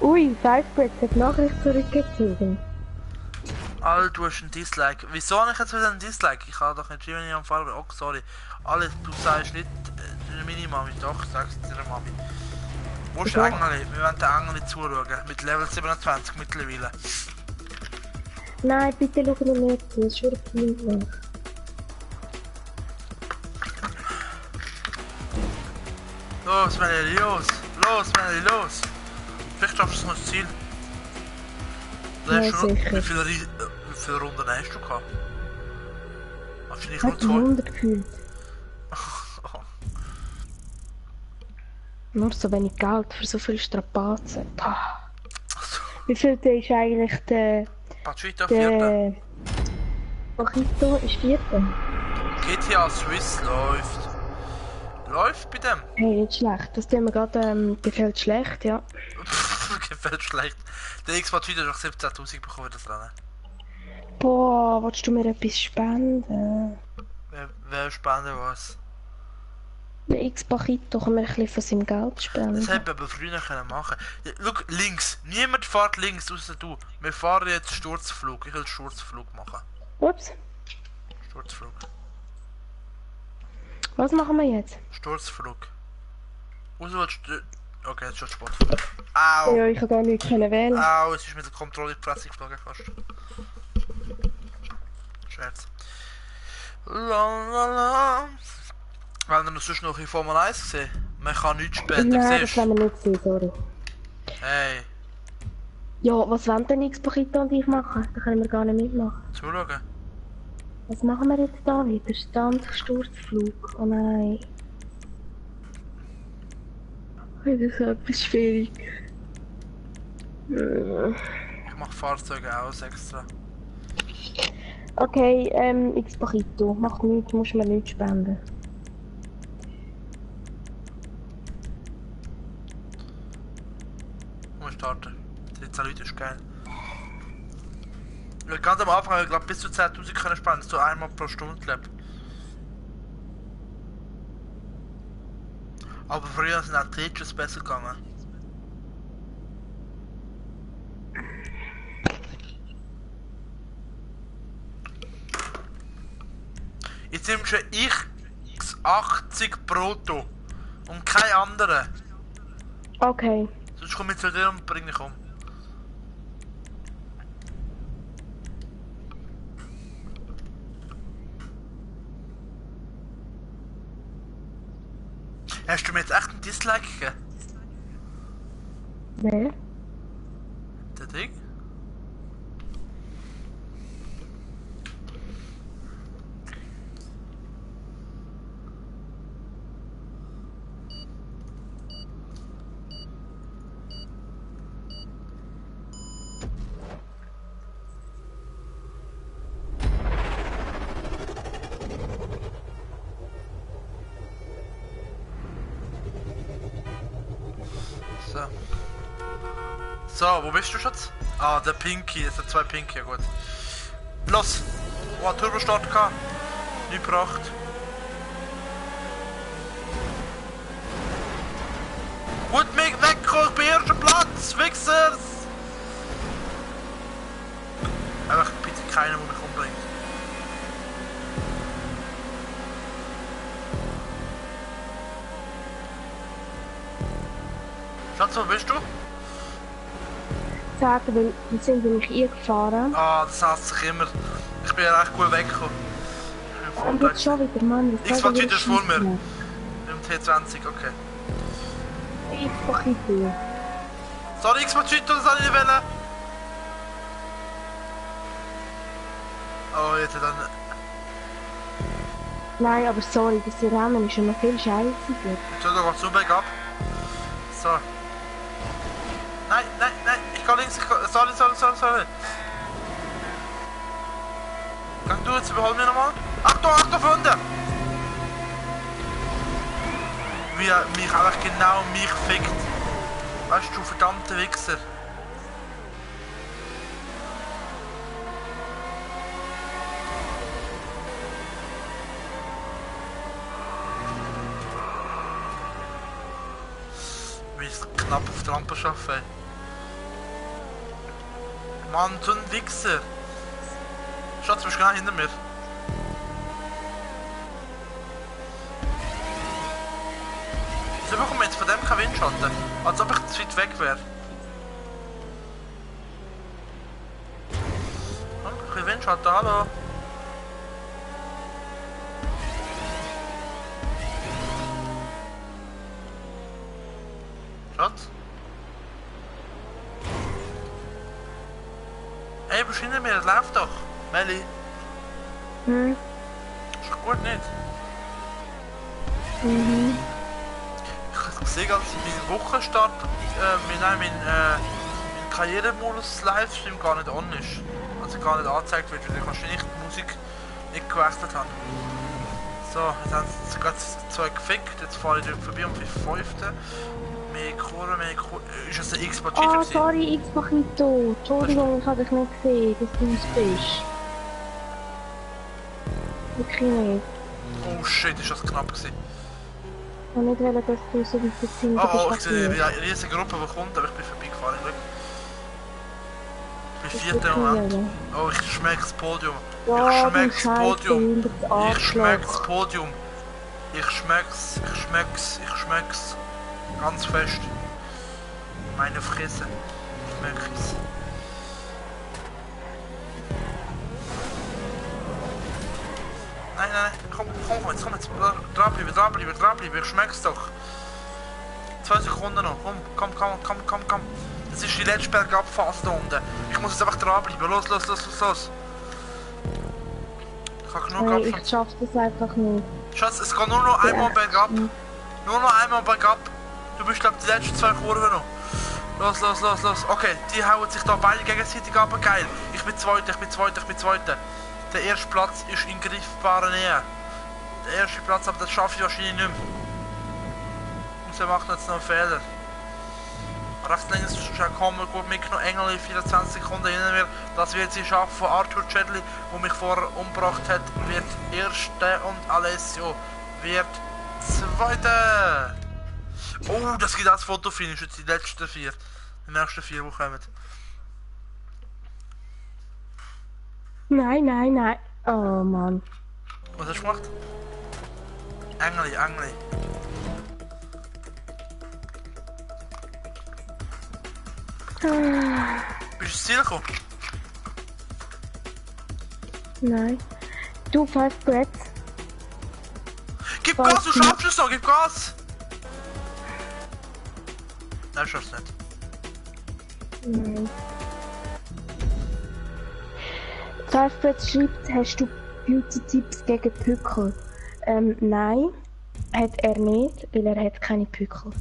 Ui, Firebread hat Nachricht zurückgezogen. Alter, du hast einen Dislike. Wieso habe ich jetzt wieder einen Dislike? Ich kann doch nicht schreiben, wenn ich am Fahren bin. Oh, sorry. Alles, du sagst nicht meine Mami, doch, sagst du deiner Mami. Wo ist Ja. Engeli? Wir wollen den Engeli zuschauen. Mit Level 27 mittlerweile. Nein, bitte schau mir nicht zu, das ist schon peinlich. Los, Melli, los! Los, Melli, los! Vielleicht schaffst du noch das Ziel. Ja, Hast du noch, sicher. wie viele Runden hast du gehabt? Wahrscheinlich Ich nur hab 2. 100 gefühlt. Nur so wenig Geld für so viele Strapazen. Pah. Wie viel der ist eigentlich der... Pachito 4. der... Mojito ist 4. GTA Swiss läuft. Läuft bei dem? Hey, nicht schlecht. Das tun wir gerade, gefällt schlecht, ja. Gefällt schlecht. Der Xbox wieder noch 17.000 bekommen das Rennen. Boah, willst du mir etwas spenden? Wer spenden was? Der X-Pachito kann mir ein bisschen von seinem Geld spenden. Das hätten wir aber früher können machen. Ja, schau, links. Niemand fährt links, außer du. Wir fahren jetzt Sturzflug. Ich will Sturzflug machen. Ups, Sturzflug. was machen wir jetzt? Sturzflug. Außer willst du... Okay, jetzt ist schon Sportflug. Au! Ja, ich kann gar nicht wählen. Au, es ist mit der Kontrolle in die Fresse geflogen fast. Scherz. Lalala. Wenn ihr noch sonst noch in Formel 1 gesehen, man kann nichts spenden, Nein, das siehst wollen du? wir nicht sehen, sorry. Hey, Ja, was wollen denn X-Pachito und ich machen? Da können wir gar nicht mitmachen. zuschauen. Was machen wir jetzt da wieder? Sturzflug. Oh nein. Das ist etwas schwierig. Ich mach Fahrzeuge aus extra. Okay, X-Pachito. Macht nichts, muss mir nicht spenden. Muss starten. 13 Leute ist geil. Ja, ganz am Anfang, ich glaube bis zu 10.000 können spenden, so einmal pro Stunde lebt. Aber früher sind auch Tetris besser gegangen. Jetzt nimmst du X80 Proto und kein anderer. Okay. Sonst komme ich zu dir und bring dich um. Hast du mir jetzt echt einen Dislike gegeben? Wer? Der Ding? So. So, wo bist du Schatz? Ah, der Pinky, es hat 2 Pinky, ja gut. Los! Oh, Turbostart gehabt. Nicht gebracht. Gut, mich wegkommen, ich bin erster Platz, Fixers! Einfach bitte keiner, der mich umbringt. Schatz, wo bist du? Sagen, weil die sind nämlich eingefahren. Ah, das hasst sich immer. Ich bin ja recht gut weggekommen. Und jetzt schon wieder, Mann. X-Factor ist vor mir. Im T20, okay. X-Paket. Sorry, X-Paket, das soll ich nicht wählen. Oh, jetzt dann... Nein, aber sorry, das Rennen ist ja noch viel scheißiger. Entschuldigung, was zum Bergab. So. Nein, nein, nein, ich geh links, sorry. Gang du jetzt, überhol mich nochmal. Achtung, Achtung, Freunde! Wie er mich einfach genau mich fickt. Weißt du, verdammte Wichser. Wie ist knapp auf der Rampe schaffen. Mann, so ein Wichser. Schatz, du bist genau hinter mir. Wieso bekommen wir jetzt von dem keinen Windschatten? Als ob ich zu weit weg wäre. Ein bisschen Windschatten, hallo. Schatz? Ey, bist du hinter mir? Das läuft doch. Melli. Hm? Ist doch gut, nicht? Mhm. Ich sehe ganz mein Wochenstart, mein Karrieremodus Livestream gar nicht on ist. Also gar nicht angezeigt wird, weil ich wahrscheinlich die Musik nicht gewechselt habe. So, jetzt haben sie gerade zwei gefickt, jetzt fahre ich dort vorbei um 5.5. Mehr Kurve. Ist das ein X-Paket? Ah, sorry, X-Pakito. Entschuldigung, ich habe dich nicht gesehen, dass du es bist. Wirklich nicht. Oh shit, ist das knapp gewesen. Ich wollte nicht wollen, dass du so weit sind. Oh, ich sehe eine riesige Gruppe, die kommt, aber ich bin vorbeigefahren. Ich bin vierter Moment. Oh, ich schmecke das Podium. Ja, Ich schmecke das Podium. Ich schmecke das Podium. Ich schmeck's. Ganz fest. Meine Fresse. Ich schmeck es. Nein, komm jetzt. Dranbleiben, ich schmeck's doch. 2 Sekunden noch, komm. Das ist die letzte Bergabphase da unten. Ich muss jetzt einfach dranbleiben, los. Ich habe genug Hey, Abstand. ich schaff das einfach nicht. Schatz, es geht nur noch einmal bergab. Nur noch einmal bergab. Du bist glaub die letzten 2 Kurven noch. Los. Okay, die hauen sich da beide gegenseitig ab, geil. Ich bin Zweiter. Der erste Platz ist in greifbarer Nähe. Der erste Platz, aber das schaffe ich wahrscheinlich nicht mehr. Und sie macht jetzt noch einen Fehler. Rechts links ist schon kommen, gut mitgenommen, Engel 24 Sekunden hinter mir. Das wird sie schaffen. Arthur Chedley, der mich vorher umgebracht hat, wird Erster und Alessio wird Zweiter. Oh, das gibt als Fotofinish, jetzt die letzten 4. Die nächsten 4, die kommen. Nein. Oh Mann. Was hast du gemacht? Engeli. Bist du ins Ziel gekommen? Nein. Du, 5 Breaths. Gib Gas, du schaffst es noch, gib Gas! Nein, schaffst du nicht. Nein. 5 Breaths schreibt, hast du Beauty-Tipps gegen Pickel? Nein, hat er nicht, weil er hat keine Pickel.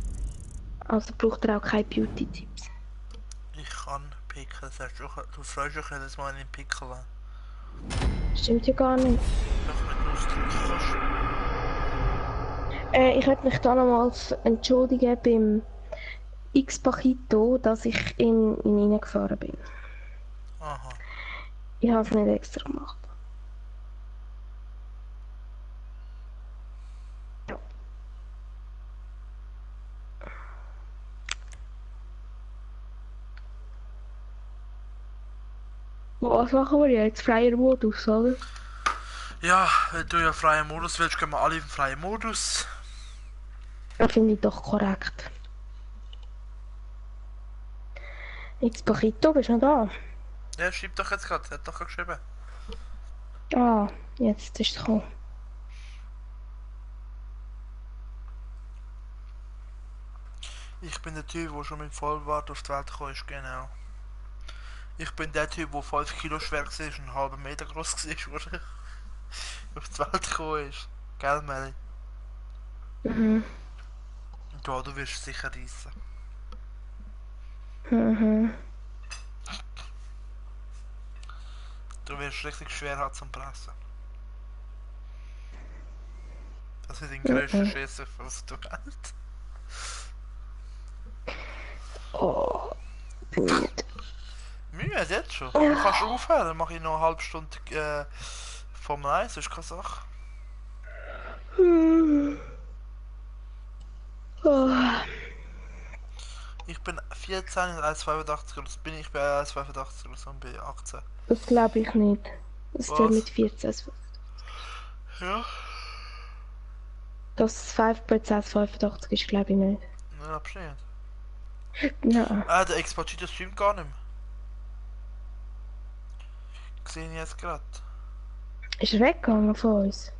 Also braucht er auch keine Beauty-Tipps. Ich kann Pickel, du freust dich jedes Mal, wenn ich Pickel habe. Stimmt ja gar nicht. Doch mit Lust, du kannst. Ich möchte mich da nochmals entschuldigen beim X-Pakito, dass ich in ihn reingefahren bin. Aha. Ich habe es nicht extra gemacht. Ja. Was machen wir jetzt? Freier Modus, oder? Ja, wenn du ja freien Modus willst, gehen wir alle im freien Modus. Das finde ich doch korrekt. X-Pakito, bist du noch da? Ja, schreib doch jetzt gerade, er hat doch gerade geschrieben. Ah, jetzt ist es gekommen. bin der Typ, der schon mit Vollbart auf die Welt gekommen ist, genau. Ich bin der Typ, der 5 Kilo schwer war und einen halben Meter groß war, als er auf die Welt gekommen ist. Gell, Melly? Mhm. Und ja, du wirst sicher reissen. Mhm. Du wirst richtig schwer haben zum Pressen. Das ist dein grösster Schiss auf der Welt. Oh. Müde. Mühe, jetzt schon. Du kannst aufhören, dann mache ich noch eine halbe Stunde Formel 1, das ist keine Sache. Oh. Ich bin 14 und 1,85 groß. Ich bin 1,85 groß und bin 18. Das glaube ich nicht. Das Was? zählt mit 14. Ja? Das 5% 85 ist, glaube ich nicht. Nein, absolut nicht. Nein. Ah, der Exportito streamt gar nicht mehr. Sehe ich jetzt gerade. Ist er weggegangen von uns?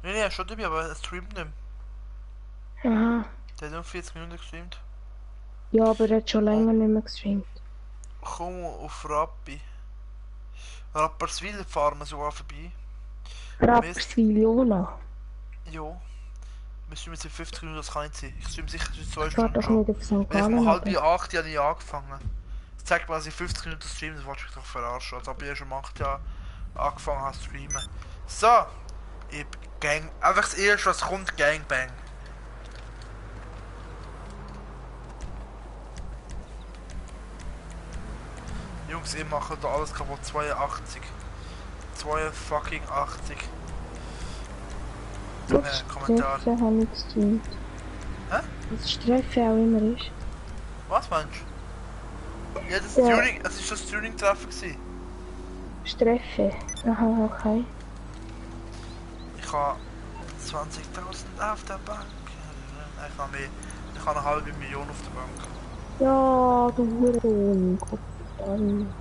Nein, er ist schon dabei, aber er streamt nicht mehr. Aha. Der hat nur 40 Minuten gestreamt. Ja, aber er hat schon länger nicht mehr gestreamt. Komm auf Rappi. Rapperswil fahren wir sogar vorbei. Rapperswil, Jona. Ja. Wir streamen seit 50 Minuten, das kann nicht sein. Ich streame sicher seit 2 Ich war Stunden doch schon. nicht auf St. Wenn ich Gallen. um halb aber- 8 habe ich angefangen. Das zeigt mal, dass ich 50 Minuten streame, das wollte ich doch verarschen. Als ob ich schon um 8 Jahre angefangen habe zu streamen. So! Ich Gang. Einfach das erste, was kommt, Gangbang. Jungs, ihr macht da alles kaputt. 82. 2 fucking 80. Das Kommentar. Treffe habe ich gestreamt. Hä? Das Treffe auch immer ist. Was meinst du? Ja, das ist Ja. Tuning, es ist das Tuning-Treffen gewesen. Treffe. Aha, okay. Ich habe 20.000 auf der Bank. Nein, ich habe mehr. Ich habe eine halbe Million auf der Bank. Ja, du Hurensohn. Guck an.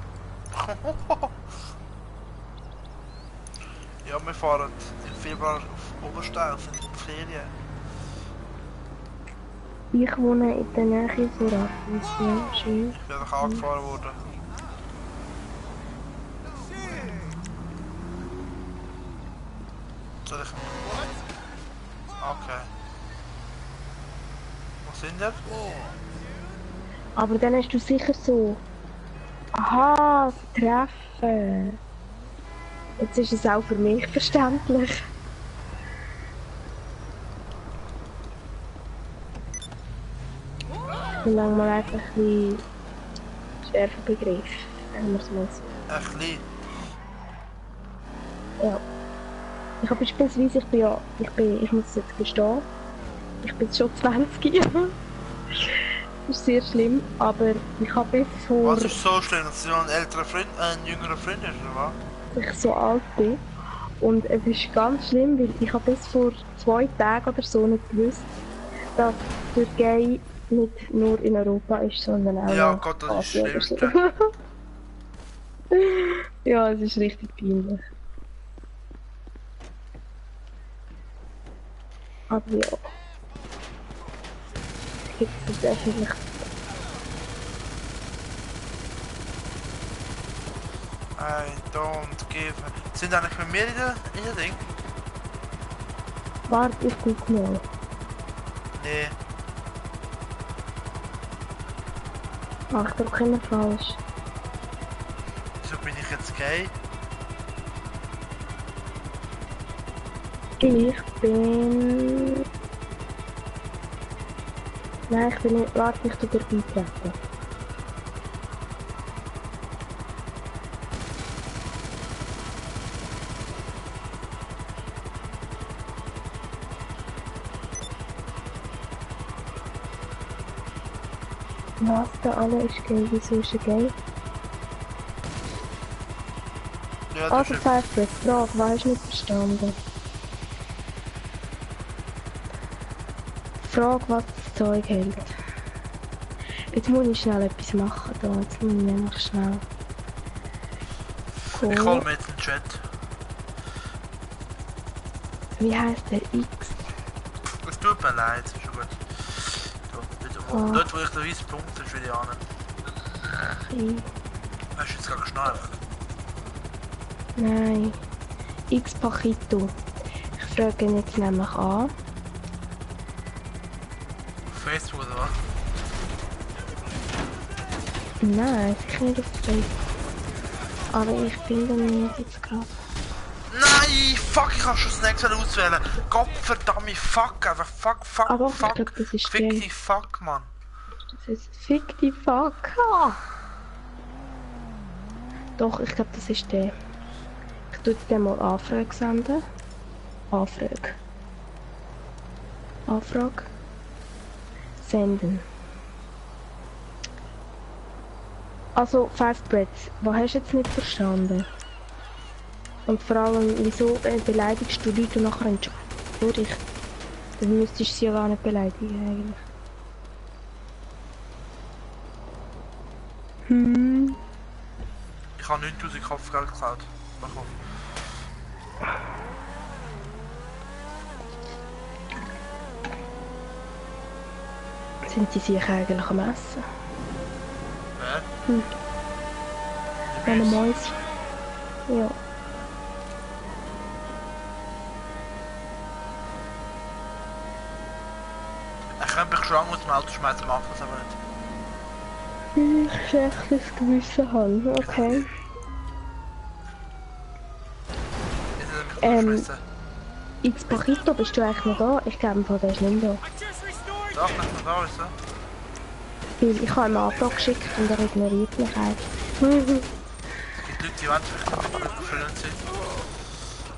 Ja, wir fahren im Februar auf Oberstein in die Ferien. Ich wohne in der Nähe von Rapperswil. Schön. Ich bin einfach angefahren worden. Soll ich... Okay. Wo sind wir? Aber dann hast du sicher so. Aha, das Treffen. Jetzt ist es auch für mich verständlich. Ich bin lang mal einfach ein bisschen schärfer Begriff, wenn wir es mal so. Ein bisschen. Ja. Ich habe beispielsweise, ich muss es jetzt gestehen, ich bin jetzt schon 20 Jahre. Das ist sehr schlimm, aber ich habe bis vor Was ist so schlimm, dass du ein älterer Freund, ein jüngerer Freund ist, oder was? ich so alt bin. Und es ist ganz schlimm, weil ich habe bis vor 2 Tagen oder so nicht gewusst, dass die Türkei nicht nur in Europa ist, sondern auch Ja, in Gott, das ist Asien das oder so. Schlimmste. Ja, es ist richtig peinlich. Aber ja. Gibt es öffentlich. I don't give a... Sind eigentlich mit mir in der Ding? Warte, ich guck mal. Nee. Ach, ich drücke immer falsch. Wieso bin ich jetzt gay? Ich bin... Nein, ich bin nicht... Warte, ich tu dir beitreten. Was da alle ist gay? Wieso ist er gay? Ja, das Also ist... Cypress, Frage, was nicht verstanden? Frage, was das Zeug hält. Jetzt muss ich schnell etwas machen da. Jetzt muss ich nämlich schnell. Ich hol Cool. mir jetzt einen Chat. Wie heisst der X? Es tut mir leid, ist schon gut. So, bitte Ah, Dort wo ich den weißen Punkt ist, will ich an. okay. Hast du jetzt gerade geschnallt? Nein. X Pachito. Ich frage ihn jetzt nämlich an. Facebook oder was? Nein, sicher nicht auf Facebook. Aber ich finde ihn jetzt gerade. Nein! Fuck, ich kann schon Snacks auswählen! Gottverdammt, fuck! Einfach fuck, Aber ich fuck! glaube, das ist Fick der. die fuck, Mann! Das ist Fick die Fuck. Ah. Doch, ich glaube, das ist der. Ich tue dir mal Anfrage senden. Anfrage. Anfrage. Senden. Also, Five Breads, was hast du jetzt nicht verstanden? Und vor allem, wieso beleidigst du Leute und nachher entschuldigst dich? Dann müsstest du sie ja gar nicht beleidigen eigentlich. Ich habe 9000 Kopfgeld geklaut. Bekommen. Sind die sich eigentlich am Essen? Wer? Eine Mäuschen. Ja. Ich könnte mich schon aus dem Auto schmeißen, mache das aber nicht. Ich schlechtes Gewissen habe, okay. Ich will mich schmeißen. X Pachito, bist du eigentlich noch da? Ich glaube, der ist nicht da. Doch, nicht mehr da ist er. Weil ich habe ihm eine Anfrage geschickt und er ignoriert mich eigentlich. Es gibt Leute, die wollen vielleicht mit befreundet sein.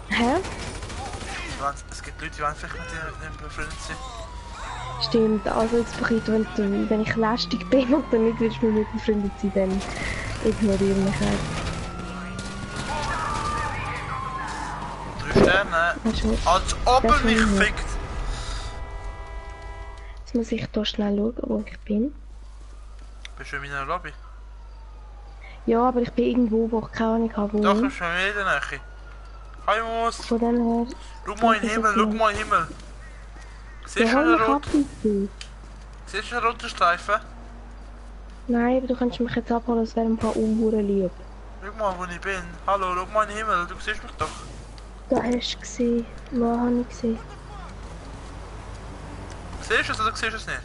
Hä? Es gibt Leute, die wollen vielleicht mit ihm befreundet sein. Stimmt, also X Pachito, wenn ich lästig bin und dann nicht willst du mit mir befreundet sein, dann ignoriere mich eigentlich. 3 Sterne. Als ob er mich fickt. Jetzt muss ich hier schnell schauen, wo ich bin. Bist du in meiner Lobby? Ja, aber ich bin irgendwo, wo ich keine Ahnung habe, wo. Doch, ich bin in der Nähe. Hi Moos! Von dem her... Schau mal in den Himmel, schau mal in den Himmel! Siehst du Ja, einen ich hab roten? ihn. Siehst du einen roten Streifen? Nein, aber du kannst mich jetzt abholen, es wäre ein paar Unhuren lieb. Schau mal, wo ich bin. Hallo, schau mal in den Himmel, du siehst mich doch. Da hast du gesehen. Wo habe ich gesehen? Siehst du es oder siehst du es nicht?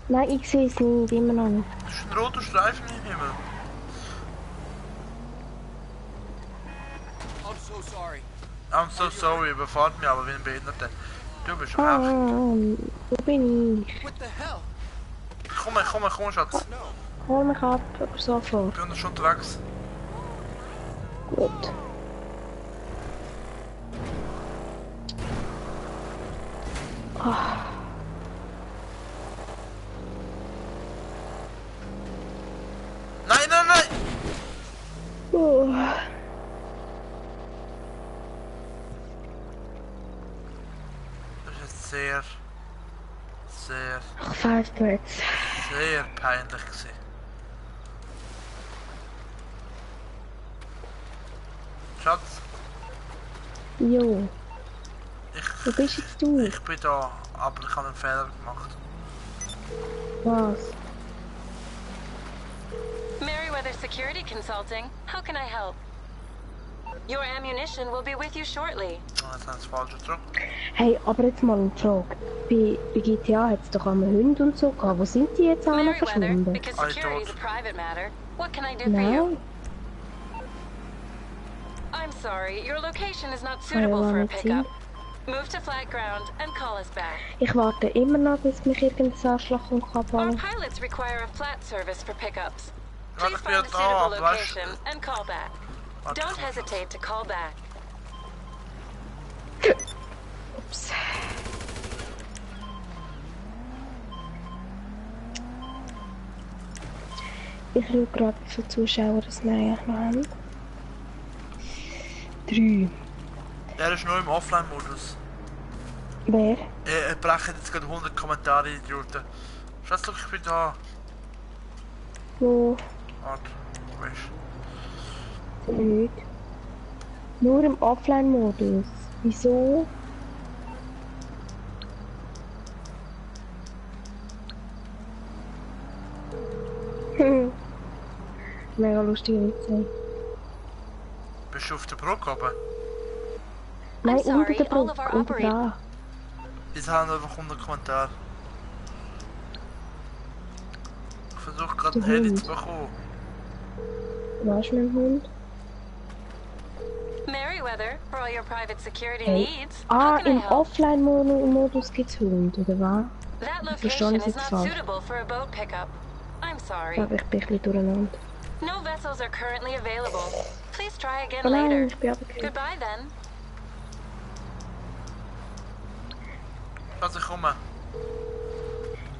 Nein, ich sehe es nicht, immer noch nicht. Das ist ein roter Streifen im Himmel. I'm so sorry. I'm so sorry, überfahrt mich aber wie ein Behinderter. Du bist Ah, recht. wo bin ich? What the hell? Komm, Schatz. Hol mich ab, aber sofort. Ich bin schon unterwegs. Gut. Ah, Nein! oh. Das ist jetzt sehr Ach, Five Birds. sehr peinlich gewesen. Schatz, Jo, wo bist jetzt du? ich bin da, aber ich habe einen Fehler gemacht. Was? Merryweather Security Consulting. How can I help? Your ammunition will be with you shortly. Jetzt haben sie falsch gedrückt. Hey, aber jetzt mal eine Frage. Bei GTA hat es doch einmal Hunde und so gehabt. Wo sind die jetzt alle Merryweather, verschwunden? because I security is a don't. private matter. What can I do for you? Nein. I'm sorry, your location is not suitable for a nicht pickup. Move to flat ground and call us back. Ich warte immer noch, bis mich irgendein Arschloch und Our abholen. pilots require a flat service for pickups. Ja, Please ich bin find a jetzt da, suitable aber weißt location and call back. Warte, Don't komm. hesitate to call back. Ups. Ich schaue gerade, wie viele Zuschauer das Neue haben. 3. Er ist nur im Offline-Modus. Wer? Er brechen jetzt gerade 100 Kommentare, Idioten. Schatz, schau, ich bin da. Wo? Warte, du bist. Nicht. Nur im Offline-Modus. Wieso? Mega lustige Witze. Bist du auf der Brücke oben? Nein, sorry, unter der all of Brücke, our unter dran. Jetzt haben wir einfach einen Kommentar. Ich versuche gerade ein Der Heli Hund. zu bekommen. Was mit dem Hund? Meriwether, for all your private security Hey. needs. Ah, How can I im help? Offline-Modus gibt's Hund, oder was? That Verstehen location Sie is jetzt not falsch? suitable for a boat pickup. I'm sorry. Aber ich bin ein bisschen durcheinander. No vessels are currently available. Please try again Oh nein, later. ich bin runtergefallen. Goodbye then. Also ich komme.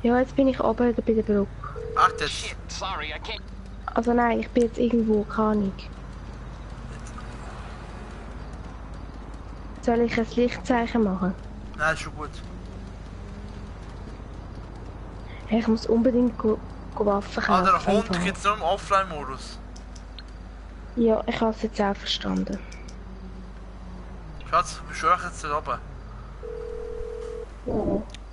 Ja, jetzt bin ich oben bei der Brücke. Ach, jetzt. Shit, sorry, I can't. Also nein, ich bin jetzt irgendwo, keine Ahnung. Soll ich ein Lichtzeichen machen? Nein, ist schon gut. Hey, ich muss unbedingt Waffen Ah, kaufen. der Hund im Fall. gibt es nur im Offline-Modus. Ja, ich habe es jetzt auch verstanden. Schatz, bist du auch jetzt da oben? Ja.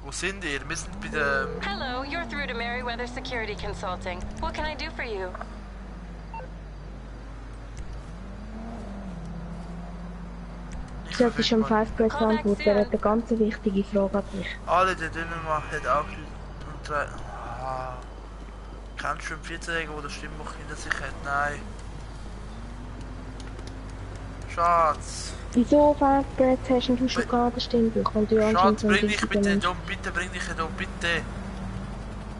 Wo sind ihr? Wir sind bei der... Hello, you're through to Meriwether Security Consulting. What can I do for you? Sollte ich schon 5 beantworten, er hat eine ganz wichtige Frage an dich. Alle der Dänemark hat auch und drei... Ah. Kennst du einen 14-Jährigen, der das Stimmbuch hinter sich hat? Nein. Schatz. Wieso 5 Breads hast du schon gar das Stimmbuch? Wenn du ja Schatz, anscheinend so ein bring dich wichtiger bitte Mensch- dumm, bitte bring dich dumm, bitte.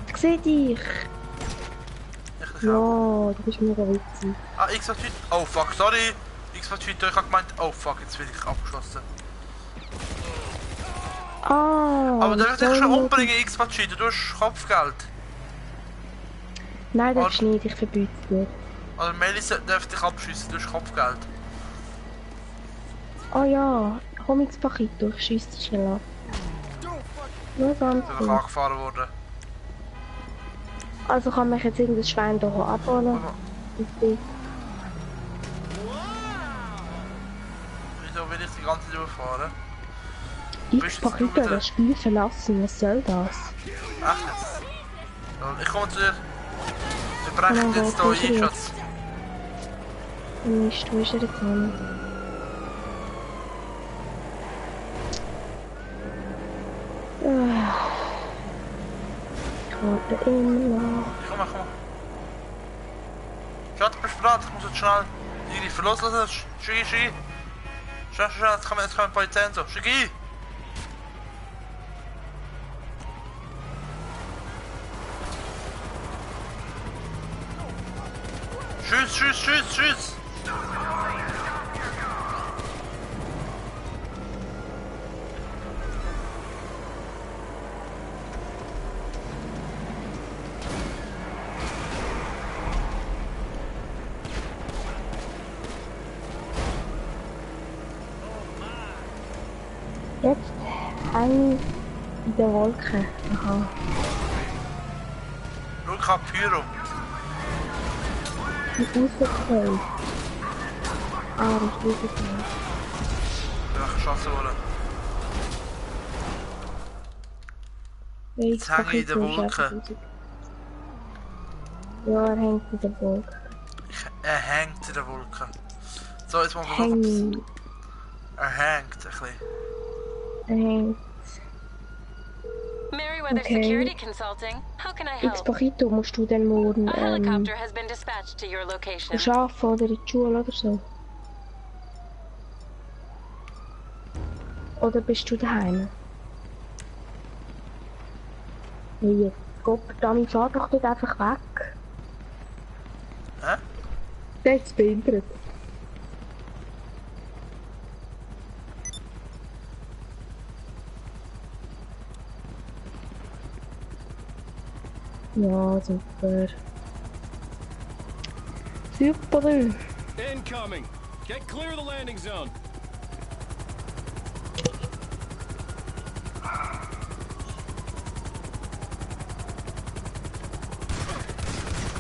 Ich sehe dich! Ich das Ja, auch. du bist mega witzig. Ah, X-Tweet. Oh fuck, sorry. X-Tweet, ich hab gemeint, oh fuck, jetzt bin ich abgeschossen. Ah! Aber du so dich schon ein- umbringen, X-Tweet, du hast Kopfgeld. Nein, das ist nicht, ich verbiete es dir. Oder Melissa darf dich abschiessen, du hast Kopfgeld. Oh ja, komm ins Paquito, ich schiesse dich schnell ab. Nur ganz Ich bin gut. angefahren worden. Also kann mich jetzt irgendein Schwein hier abholen. Bitte. Wieso will ich die ganze Zeit überfahren? Ich Bist jetzt Paquito, du wieder- das Spiel verlassen, was soll das? Ach jetzt. So, ich komme zu dir. Wir brechen Genau, jetzt wo hier ist ein, er Schatz. Mist, wo ist er jetzt hin? Ich warte immer noch. Komm mal, komm mal. Schatz, bist du bereit? Ich muss jetzt schnell die Griffe loslassen. Schicki, schicki. Schnell, schnell, jetzt kommen die Polizei und so. Schicki! Tschüss, tschüss, tschüss, tschüss! Jetzt ein in der Wolke. Aha. Luca Pyro. Die rausgefallen. Ah, das ist rausgefallen. Ja, geschossen worden. Jetzt hänge ich in der Wolke. Ja, er hängt in der Wolke. Er hängt in der Wolke. So, jetzt mal versuchen. Hängt. Er hängt ein bisschen. Er hängt. Meriwether Okay. Security Consulting. How can I help? X-Paquito musst du dann morgen A helicopter has been dispatched to your location. arbeiten oder in die Schule oder so? Oder bist du daheim? Hey, jetzt Gottverdammt, fahr doch nicht einfach weg. Hä? Der ist behindert. Ja, super. Super. Incoming! Get clear of the landing zone!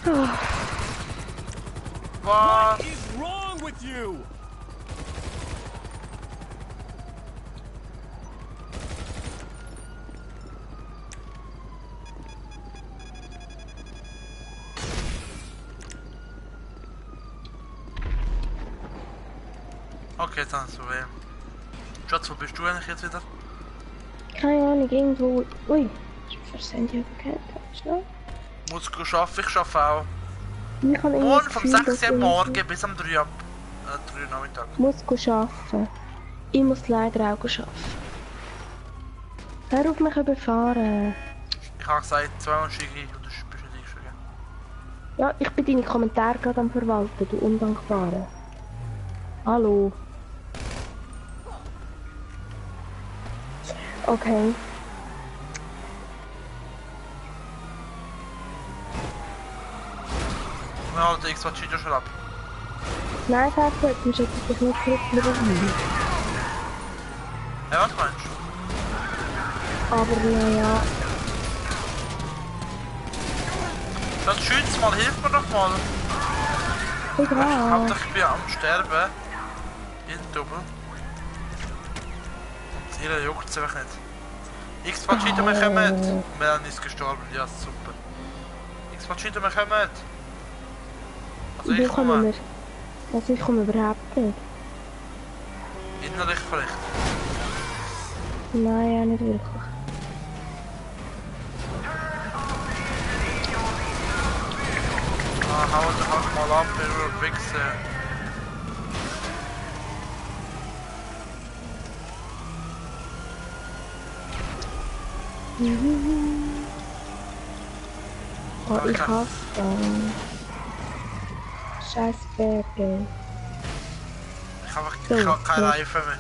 Was? What is wrong with you? Okay, jetzt haben wir weh. Schatz, wo bist du eigentlich jetzt wieder? Keine Ahnung, irgendwo... Ui, ich hab fast das Handy abgehört. Schnell. Muss ich arbeiten? Ich arbeite auch. Ich habe irgendwie Morgen das vom Gefühl, 6 dass Uhr ich morgen bis am 3 Uhr Nachmittag. muss arbeiten. Ich muss leider auch arbeiten. Hör auf mich überfahren. Ich habe gesagt, 2 steige ich und du bist nicht eingestiegen. Ja, ich bin deine Kommentare gerade am Verwalten, du Undankbare. Hallo. Okay. Wir halten X was schon ab. Nein, Pfeffer, du schickst dich nicht zurück mit dem Handy. Ja, was meinst du? Aber naja, Dann schütz mal, hilf mir doch mal. ich auch. Ich bin am Sterben. In Double. Und hier juckt es einfach nicht. X was hinter mir kommt. Melanie ist gestorben, ja super. X was hinter mir kommt. Also ich Wo kommen komme. wir? Also ich komme überhaupt nicht. Innerlich vielleicht. Nein, ja, nicht wirklich. Ah, hau dich halt mal ab, ihr Wichser. Oh, ich hasse scheiß Berge. Ich habe keine Reifen mehr.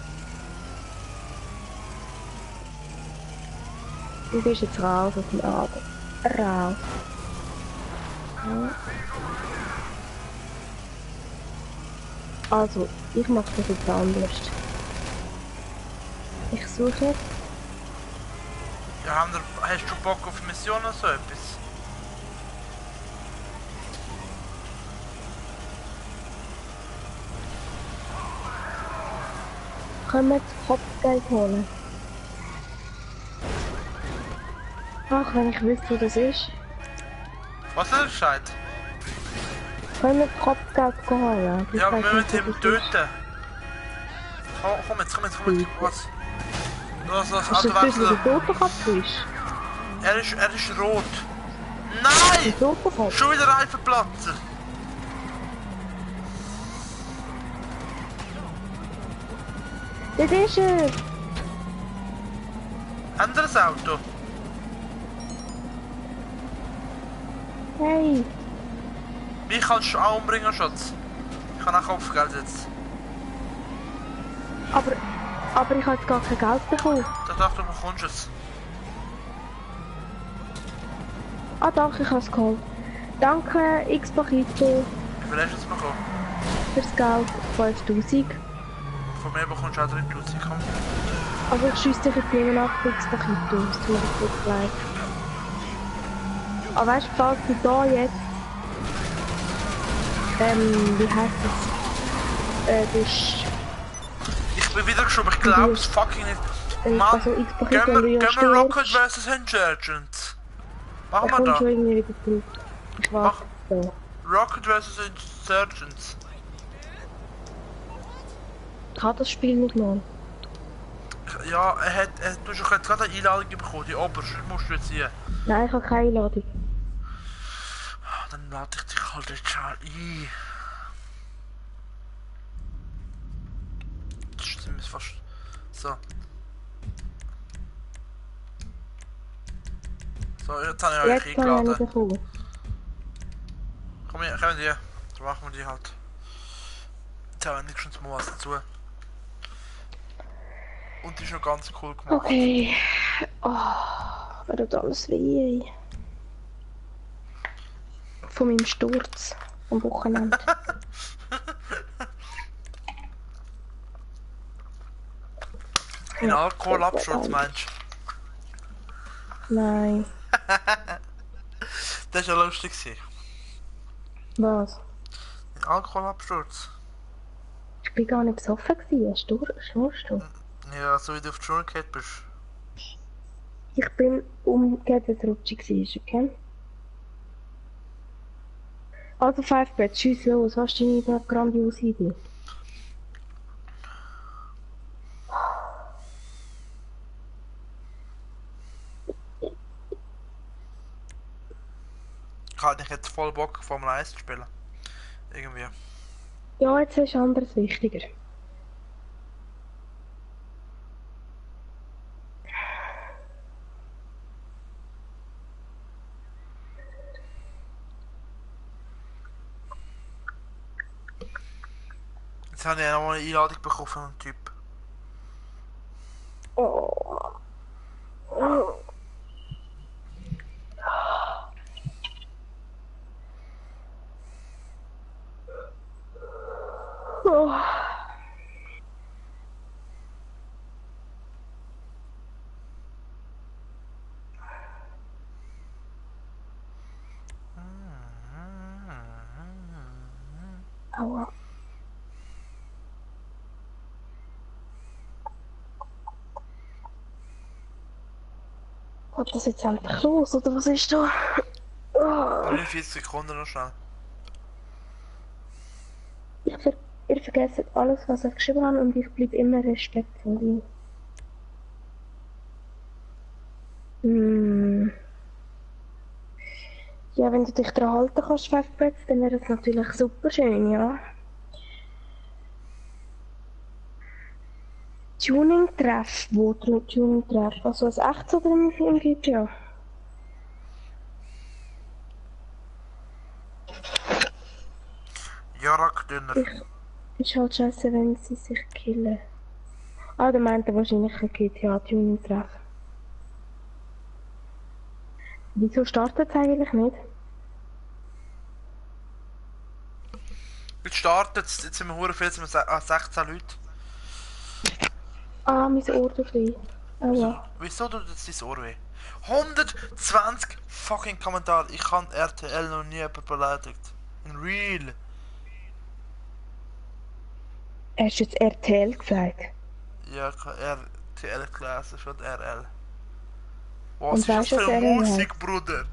Du bist jetzt raus aus dem Abend. Raus. Ja. Also, ich mache das jetzt anders. Ich suche jetzt. Ja, hast du Bock auf Missionen oder so etwas? Können wir das Kopfgeld holen? Ach, wenn ich wüsste, wo das ist. Was ist der Bescheid? Können wir das Kopfgeld holen? Ich Ja, wir weiss müssen nicht, wo ihn das töten. Komm jetzt. Was? Los, ist. Hast Auto du das Gefühl, wechseln. wie der Totenkopf ist? Er ist rot. Nein! Der Totenkopf? Schon wieder Reifenplatzen. Das ist er! Anderes Auto. Hey! Mich kannst du auch umbringen, Schatz. Ich habe auch Kopfgeld jetzt. Aber ich habe jetzt gar kein Geld bekommen. Ich dachte, du bekommst es. Ah danke, ich habe es geholt. Danke, X-Pakito, Wie viel hast du jetzt bekommen? fürs Geld, 5000. Von mir bekommst du auch 3000. Komm. Also ich schiesse dich jetzt nicht mehr nach X-Pakito, es tut mir wirklich leid. Aber weißt du, falls du da jetzt... wie heisst das? Ich bin wieder geschoben, ich glaub's fucking nicht. Mann, Also gehen X-Pakito, wenn du ja wir Rocket stirbst, vs. Insurgents. dann Machen wir kommst du das? irgendwie wieder zurück. Ich warte da. Rocket vs. Insurgents. Ich habe das Spiel nicht genommen. Ja, du hast jetzt gerade eine Einladung bekommen, die oberste musst du jetzt hier. Nein, ich habe keine Einladung. Dann lade ich dich halt jetzt schon ein. Das stimmt fast. So. So, jetzt habe ich euch Jetzt habe ich nicht eingeladen. bekommen. Komm her, kommen die. Dann machen wir die halt. Jetzt haben wir wenigstens mal was dazu. Und die ist noch ganz cool gemacht. Okay. Oh, mir tut alles weh. Von meinem Sturz am Wochenende. Ein Alkoholabsturz meinst du? Nein. Das war ja lustig. Was? Ein Alkoholabsturz? Ich bin gar nicht besoffen gewesen. Schnurst du? Ja, so wie du auf die Schule gegangen bist. Ich bin umgekehrt, als rutschig war, okay? Also 5 Bett, schieß los, hast du nicht eine grandiose Idee? eigentlich jetzt voll Bock, Formel 1 zu spielen. Irgendwie. Ja, jetzt ist anderes wichtiger. Jetzt habe ich noch mal eine Einladung bekommen von einem Typ. Oh. Oh. Oh. Aua. Geht das jetzt endlich los, oder was ist da? Oh. 49 Sekunden noch schnell. Ihr vergesst alles, was ich geschrieben habe, und ich bleibe immer respektvoll. Ja, wenn du dich daran halten kannst, Festplatz, dann wäre das natürlich super schön, ja. Tuning-Treff, wo Tuning-Treff? Also ein echtes oder im GTA? Jarak-Dünner. Ist halt scheiße, wenn sie sich killen. Ah, der meint er wahrscheinlich ein GTA-Tuning-Treff. Wieso startet es eigentlich nicht? Jetzt startet es, jetzt sind wir hure viel, jetzt sind wir 16 Leute. Ah, mein Ohr tut weh. Ah ja. Wieso tut jetzt dein Ohr weh? 120 fucking Kommentare. Ich habe RTL noch nie jemand beleidigt. In real. Hast du jetzt RTL gesagt? Ja, ich habe RTL gelesen, schon RL. Was Und ist das weißt du, für was eine RL Musik, heißt? Bruder?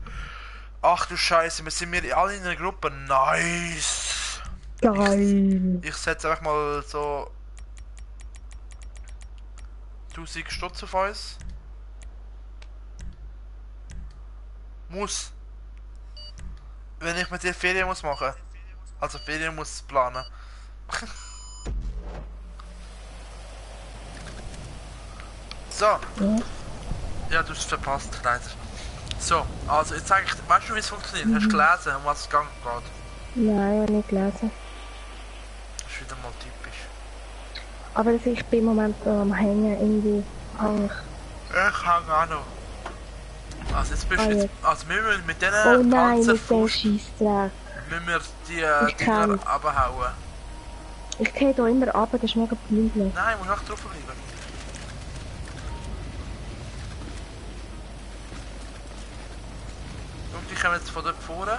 Ach du Scheiße, wir sind alle in einer Gruppe. Nice. Geil. Ich setze einfach mal so 1000 Stutz auf uns. Muss. Wenn ich mit dir Ferien muss machen. Also Ferien muss planen. So. Ja. Ja, du hast es verpasst, leider. So, also jetzt zeige ich, weißt du, wie es funktioniert? Hast du gelesen, um was es geht? Nein, ich habe nicht gelesen. Das ist wieder mal typisch. Aber ich bin im Moment am Hängen, irgendwie hang ich. Ich hänge auch noch. Also jetzt bist du jetzt, also wir müssen mit diesen Oh nein, mit dem Panzerfaust Scheissdreck. müssen wir Ich die Dinger kann's. abhauen. Ich gehe hier immer runter, das ist mega peinlich. Nein, du musst auch drauf bleiben. Und die kommen jetzt von dort vorne.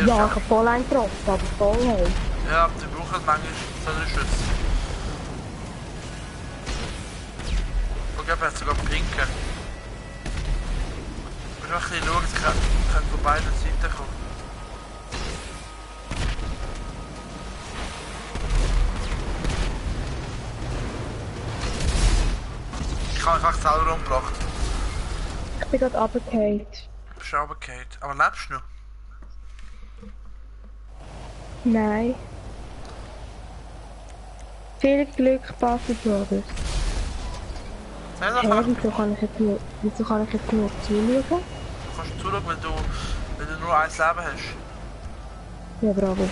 Ja, ich habe voll einen getroffen, aber voll hey. Ja, die brauchen manchmal solche Schüsse. Guck, ich habe sogar pinken. Ich muss noch ein bisschen schauen, es kann von beiden Seiten kommen. Ich habe mich echt selber umgebracht. Ich bin gerade runtergefallen. Du bist runtergefallen. Aber lebst du noch? Nein. Viel Glück, Basel Brothers. Ja, das Hey, kann wieso kann ich jetzt nur zuschauen? Du kannst zuschauen, wenn du nur ein Leben hast. Ja, bravo.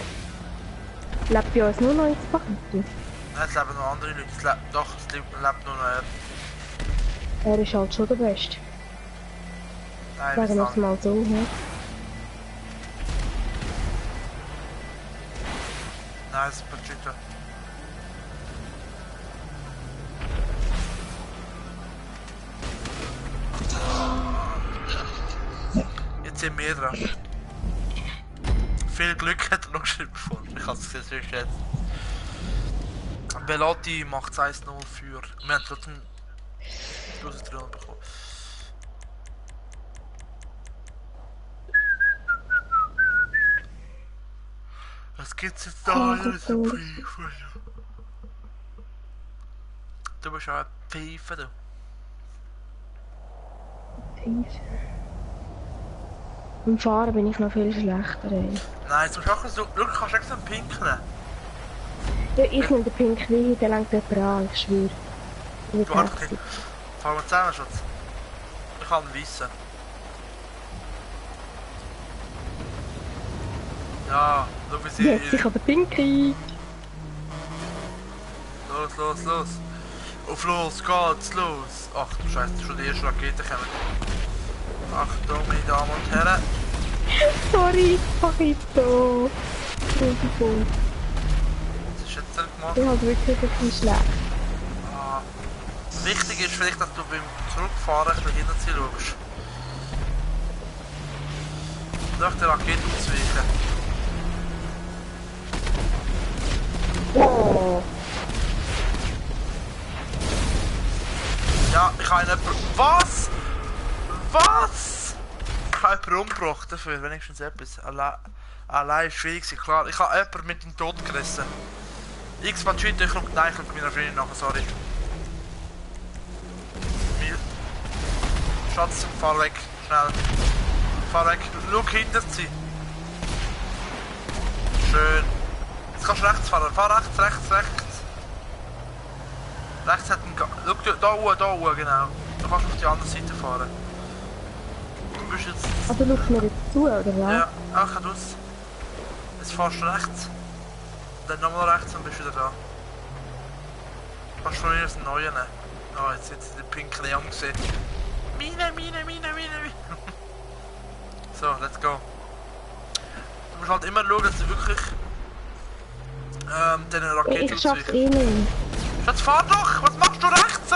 Lebt bei uns nur noch ins Paket? Nein, es leben noch andere Leute. Es lebt nur noch er. Er ist halt schon der Beste. Nein, Sagen wir es wir mal so, ne? Nein, es ist Pachita. Jetzt sind wir dran. Viel Glück hat er noch geschrieben gefunden. Ich habe es gesehen, jetzt. Belotti macht 1-0 für. Wir haben trotzdem 1300 bekommen. Was gibt's jetzt da alles zu pfeifen? Du bist auch ein Pfeife, du. präzise. Beim Fahren bin ich noch viel schlechter, ey. Nein, jetzt musst du auch so... Schau, kannst du extra einen Pink nehmen. Ja, ich nehme den Pink nicht, der lenkt jemand an, ich schwöre. Du hast okay. Fahren wir zusammen, Schatz. Ich kann ihn weissen. Ja, schau wie sie... Jetzt, ich habe den Pinky. Los, los, los. Auf los geht's, los. Ach du Scheiße, schon die erste Rakete kommen. Achtung, meine Damen und Herren. Sorry, Pachito. Entschuldigung. Was ist jetzt denn gemacht? Ich habe wirklich ein bisschen schlecht. Ah. Wichtig ist vielleicht, dass du beim Zurückfahren ein bisschen hinterziehen schaust. Nach der Rakete ausweichen. Oh. Ja, ich habe jemanden... Was? Was? Ich habe jemanden umgebracht dafür, wenigstens etwas. Allein ist schwierig, klar. Ich habe jemanden mit dem Tod gerissen. X-Man cheat, ich komme nein, ich komme meiner Freundin nachher, sorry. Schatz, fahr weg, schnell. Fahr weg, schau hinter sie. Schön. Jetzt kannst du rechts fahren, fahr rechts, rechts, rechts. Rechts hat ein Schau, da oben, genau. Du kannst auf die andere Seite fahren. Du bist jetzt... Also schaust du mir jetzt zu, oder was? Ja, ach, aus. Jetzt fahrst du rechts. Dann nochmal rechts und bist wieder da. Du kannst von mir aus einen neuen nehmen. Ah, jetzt hat sie den pinken Neon gesehen. Mine. So, let's go. Du musst halt immer schauen, dass du wirklich den Raketen Ich schaff's eh nicht. Schatz, fahr doch! Was machst du rechts?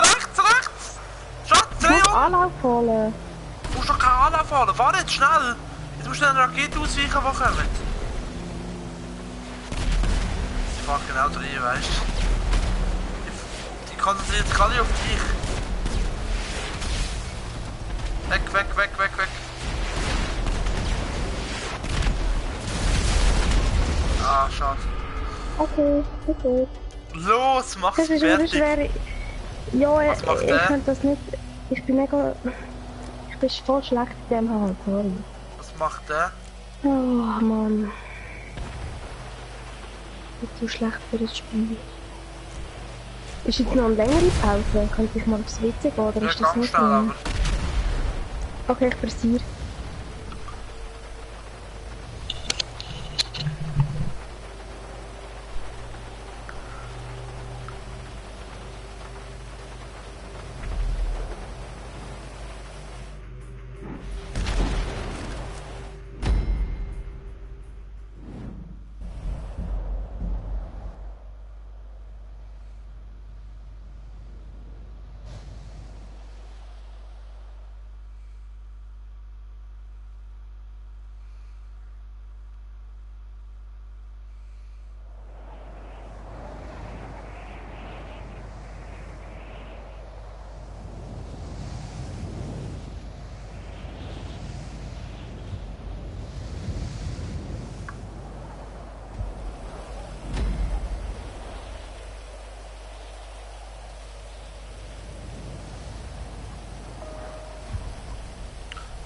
Schatz, Ich muss Anlauf holen. Du musst doch keinen Anlauf holen. Fahr jetzt schnell! Jetzt musst du eine Rakete ausweichen, die kommen. Sie fahren genau rein, weißt du? Die konzentriert sich alle auf dich. Weg. Ah, schade. Okay. Los, mach's Das ist fertig. schwer. Ja, Was macht ich der? kann das nicht. Ich bin mega. Ich bin voll schlecht in dem Hand, sorry. Was macht der? Oh Mann. Ich bin zu schlecht für das Spiel. Ist jetzt noch eine längere Pause? Könnte ich mal aufs WC gehen oder Ja, ist das ganz nicht schnell, mehr? aber... Okay, ich pressiere.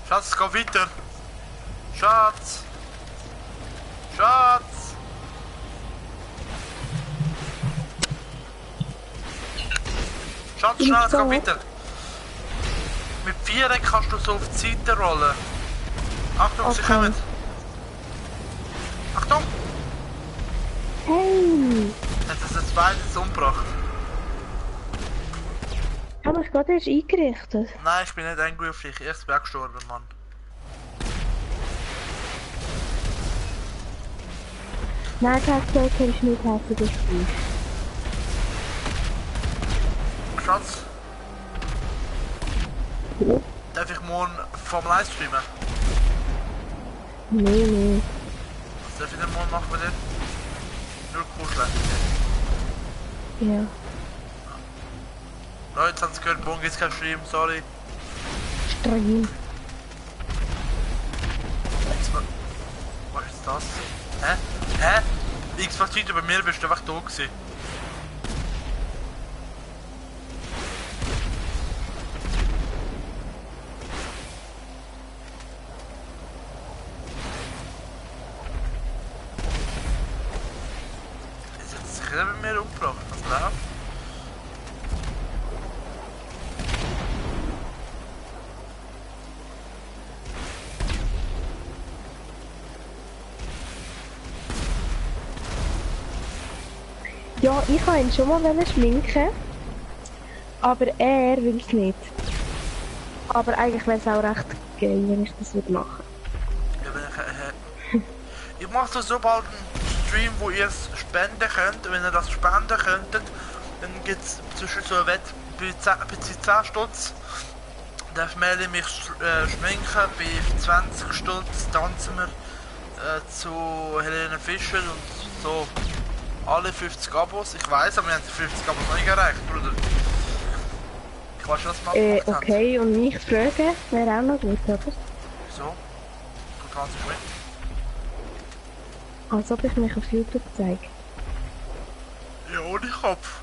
Schatz, es geht weiter. Schatz, schnell, es geht weiter. Mit Viereck kannst du so auf die Seite rollen. Achtung, sie kommen. Achtung! Hey! Hat das jetzt beides umgebracht? Ich habe mich gerade erst eingerichtet. Nein, ich bin nicht angry auf dich. Erst bin ich gestorben, Mann. Nein, ich habe gesagt, kannst du nicht helfen, das Spiel. Schatz, Ja. darf ich morgen Formel 1 streamen? Nee. Was darf ich denn morgen machen bei dir? Nur kuscheln. Ja. Leute, haben es gehört, morgen gibt's kein Stream, sorry. Stream. Was ist das? Hä? X-Was Zeit bei mir bist du einfach da gewesen. jeder bei mir umgebracht. Was läuft? Ja, ich wollte ihn schon mal schminken. Aber er will es nicht. Aber eigentlich wäre es auch recht geil, wenn ich das würde machen. Ja, wenn ich mache so sobald einen Stream, wo ihr es spenden könnt. Wenn ihr das spenden könntet, dann gibt es zwischen so eine Wette bei 10 Stutz. Darf Meli mich schminken, bei 20 Stutz tanzen wir zu Helene Fischer und so. Alle 50 Abos, ich weiß, aber wir haben die 50 Abos noch nicht erreicht, Bruder. Ich weiß schon, was wir gemacht haben. Okay, und mich fragen wäre auch noch gut, oder? Wieso? Du kannst nicht mit. Als ob ich mich auf YouTube zeige. Ja, ohne Kopf.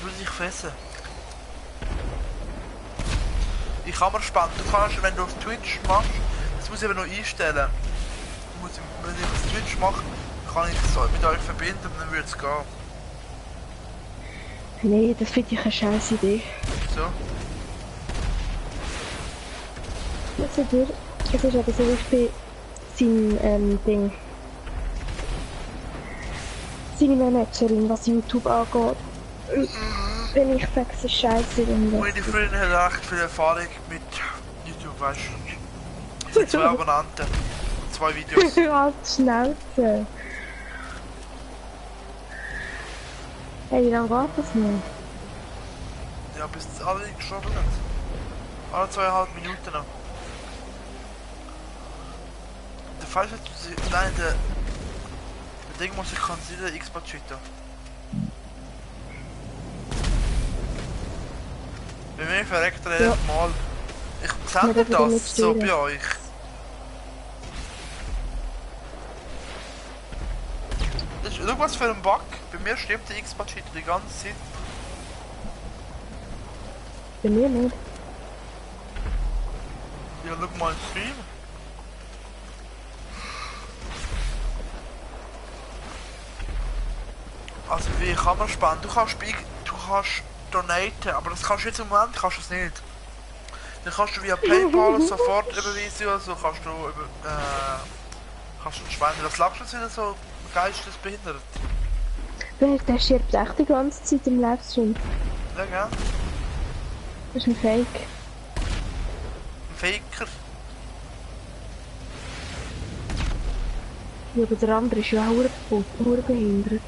Würde dich fressen. Ich kann mir spannend. Du kannst, wenn du auf Twitch machst, das muss ich aber noch einstellen. Wenn ich auf Twitch mache, kann ich das mit euch verbinden und dann würde es gehen. Nee, das finde ich eine scheiß Idee. So. Es ist aber so, ich bin sein Ding. Seine Managerin, was YouTube angeht. Wenn ich sage, es ist scheiße, dann Meine Freundin hat recht viel Erfahrung mit YouTube, weißt du. Sie hat 2 Abonnenten. 2 Videos. Halt die Schnauze. Hey, wie lange geht das noch? Ja, bis alle gestorben sind. Alle 2,5 Minuten noch. Der Fall ist, nein, der Ding muss ich konzidieren, Xbox Twitter. Bei mir verreckt er jedes Mal. Ich sende das so bei euch. Schau was für ein Bug. Bei mir stirbt der Xbox Twitter die ganze Zeit. Bei mir nicht. Ja, schau mal im Stream. Also wie kann man sparen? Du kannst donaten, aber das kannst du jetzt im Moment kannst du es nicht. Dann kannst du via PayPal sofort überweisen oder so kannst du spenden. Das lachst du jetzt wieder so geistesbehindert. Der stirbt echt die ganze Zeit im Livestream. Ja, gell? Das ist ein Fake. Ein Faker. Ja, aber der andere ist ja auch behindert.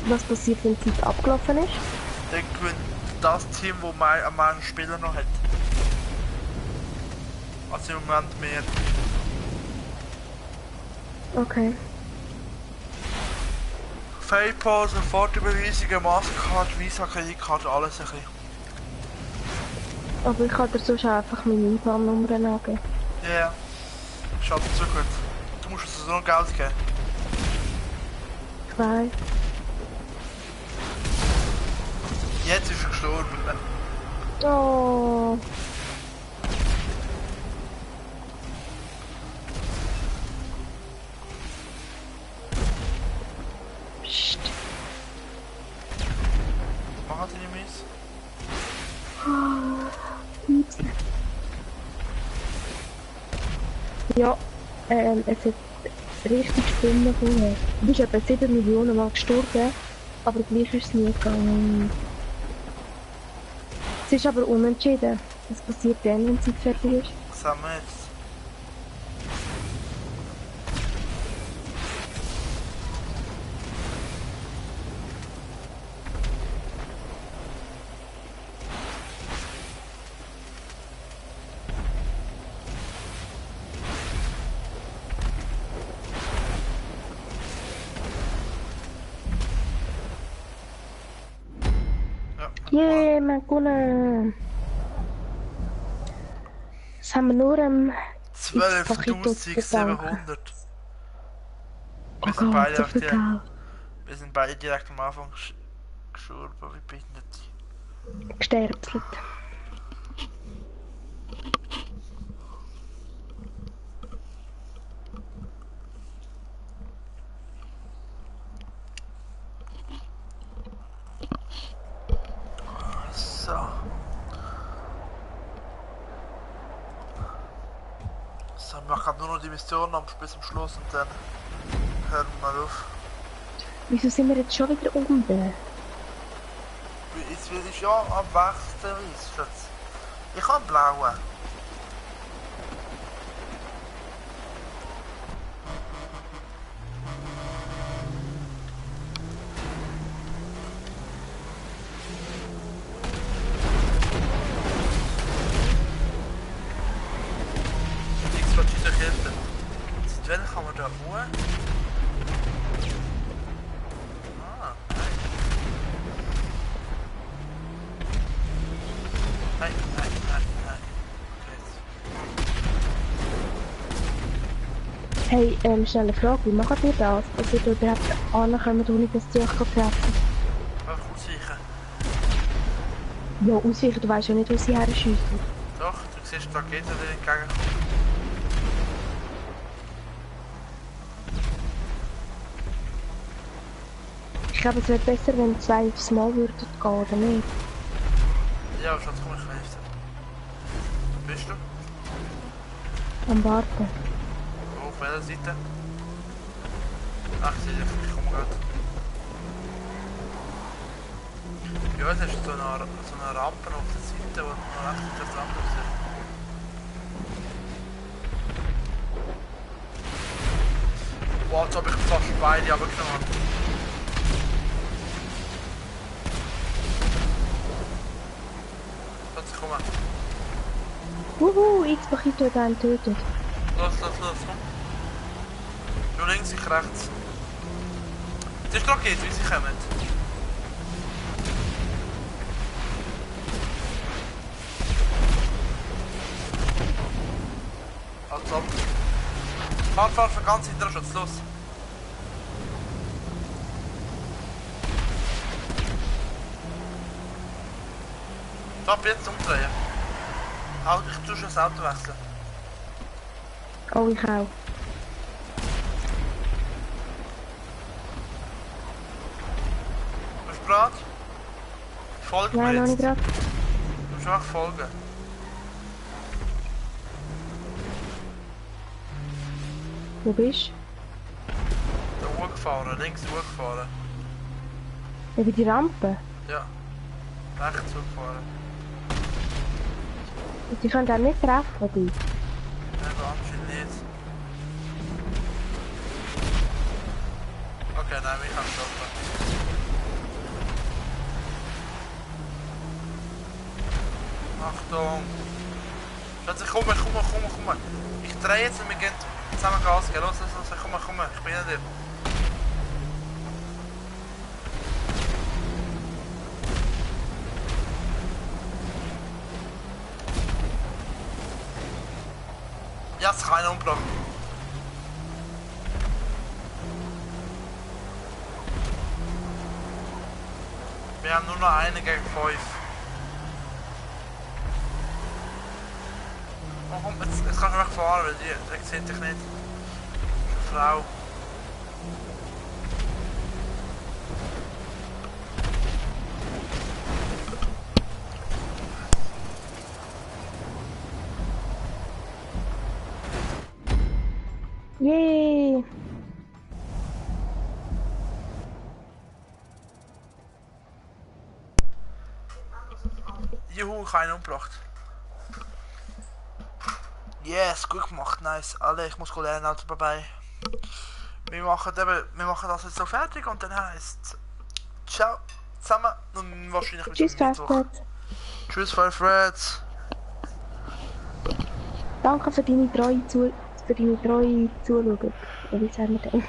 Was passiert, wenn die Zeit abgelaufen ist? Dann gewinnt das Team, das am meisten Spieler noch hat. Also im Moment mehr. Okay. PayPal, Sofortüberweisungen, Mastercard, Visa, Kreditkarte, alles ein bisschen. Aber ich kann dir sonst einfach meine IBAN-Nummer angeben. Ja, yeah. Schaut so gut. Du musst uns so noch Geld geben. Ich weiß. Jetzt ist er gestorben. Oh. Psst. Was machen die Mies? Ja, es hat richtig Stimmen vorher. Du bist etwa 7 Millionen Mal gestorben, aber gleich ist es nie gegangen. Es ist aber unentschieden. Was passiert dann, wenn die Zeit fertig ist? Was haben wir jetzt? Yay, wir haben gewonnen! Das haben wir nur 12.700. Oh Gott, so viel Geld. Wir sind beide direkt am Anfang gestorben, wie behindert. Gesterbelt. So. So, wir machen nur noch die Mission bis zum Schluss und dann hören wir mal auf. Wieso sind wir jetzt schon wieder unten? Es ist ja am Wechseln, Schatz. Ich habe einen blauen. Nichts von dieser Kiste. Seit wann kann man da hoch? Ah, nein. Nein. Hey, schnelle Frage, wie macht ihr das? Dass ihr da überhaupt ankommt, ohne dass die euch treffen? Einfach ausweichen. Ja, ausweichen, du weißt ja nicht, wo sie her schiessen. Doch, du siehst die Rakete, die entgegenkommt. Ich glaube, es wäre besser, wenn 2 aufs Mal würden gehen, oder nicht? Ja, Schatz, komm, ich helfe dir. Wo bist du? Am Warten. Wo, auf welcher Seite? Ach, ich sehe dich, ich komme gerade. Ja, es ist so eine Rampe auf der Seite, wo noch recht interessant aussieht. Wow, jetzt habe ich fast beide runtergenommen. Schatz, komm. Jetzt mach ich dort einen tötet. Los, komm. Du links, ich rechts. Es ist Rakete, wie sie kommen. Also ab. Fahr, ganz hinter der Schutz, los. Stopp, jetzt umdrehen. Ich tue schon das Auto wechseln. Oh, ich auch. Bist du bereit? Folge mir Nein, noch jetzt. nicht gerade. Du musst einfach folgen. Wo bist Da hochgefahren, links hochgefahren. du? Über die Rampe? Ja. Rechts hochgefahren. Die können auch nicht treffen, die. Nein, anscheinend nicht. Okay, nein, wir können stoppen. Achtung! Schatz, komm. Ich drehe jetzt und wir gehen zusammen Gas geben. Los, komm, ich bin hinter dir. Ja, es kann einen umgebracht. Wir haben nur noch einen gegen 5. Oh, komm, jetzt kannst du wegfahren, weil die sieht dich nicht. Frau. Yay! Juhu, ich habe einen umgebracht. Yes, gut gemacht, nice. Alle, ich muss lernen, Auto dabei. Wir machen das jetzt so fertig und dann heisst ciao zusammen und wahrscheinlich bis Tschüss, Mittwoch. Fred. Tschüss, Freds. Danke für deine treue Zuschauen. Oder wie sagen wir denn?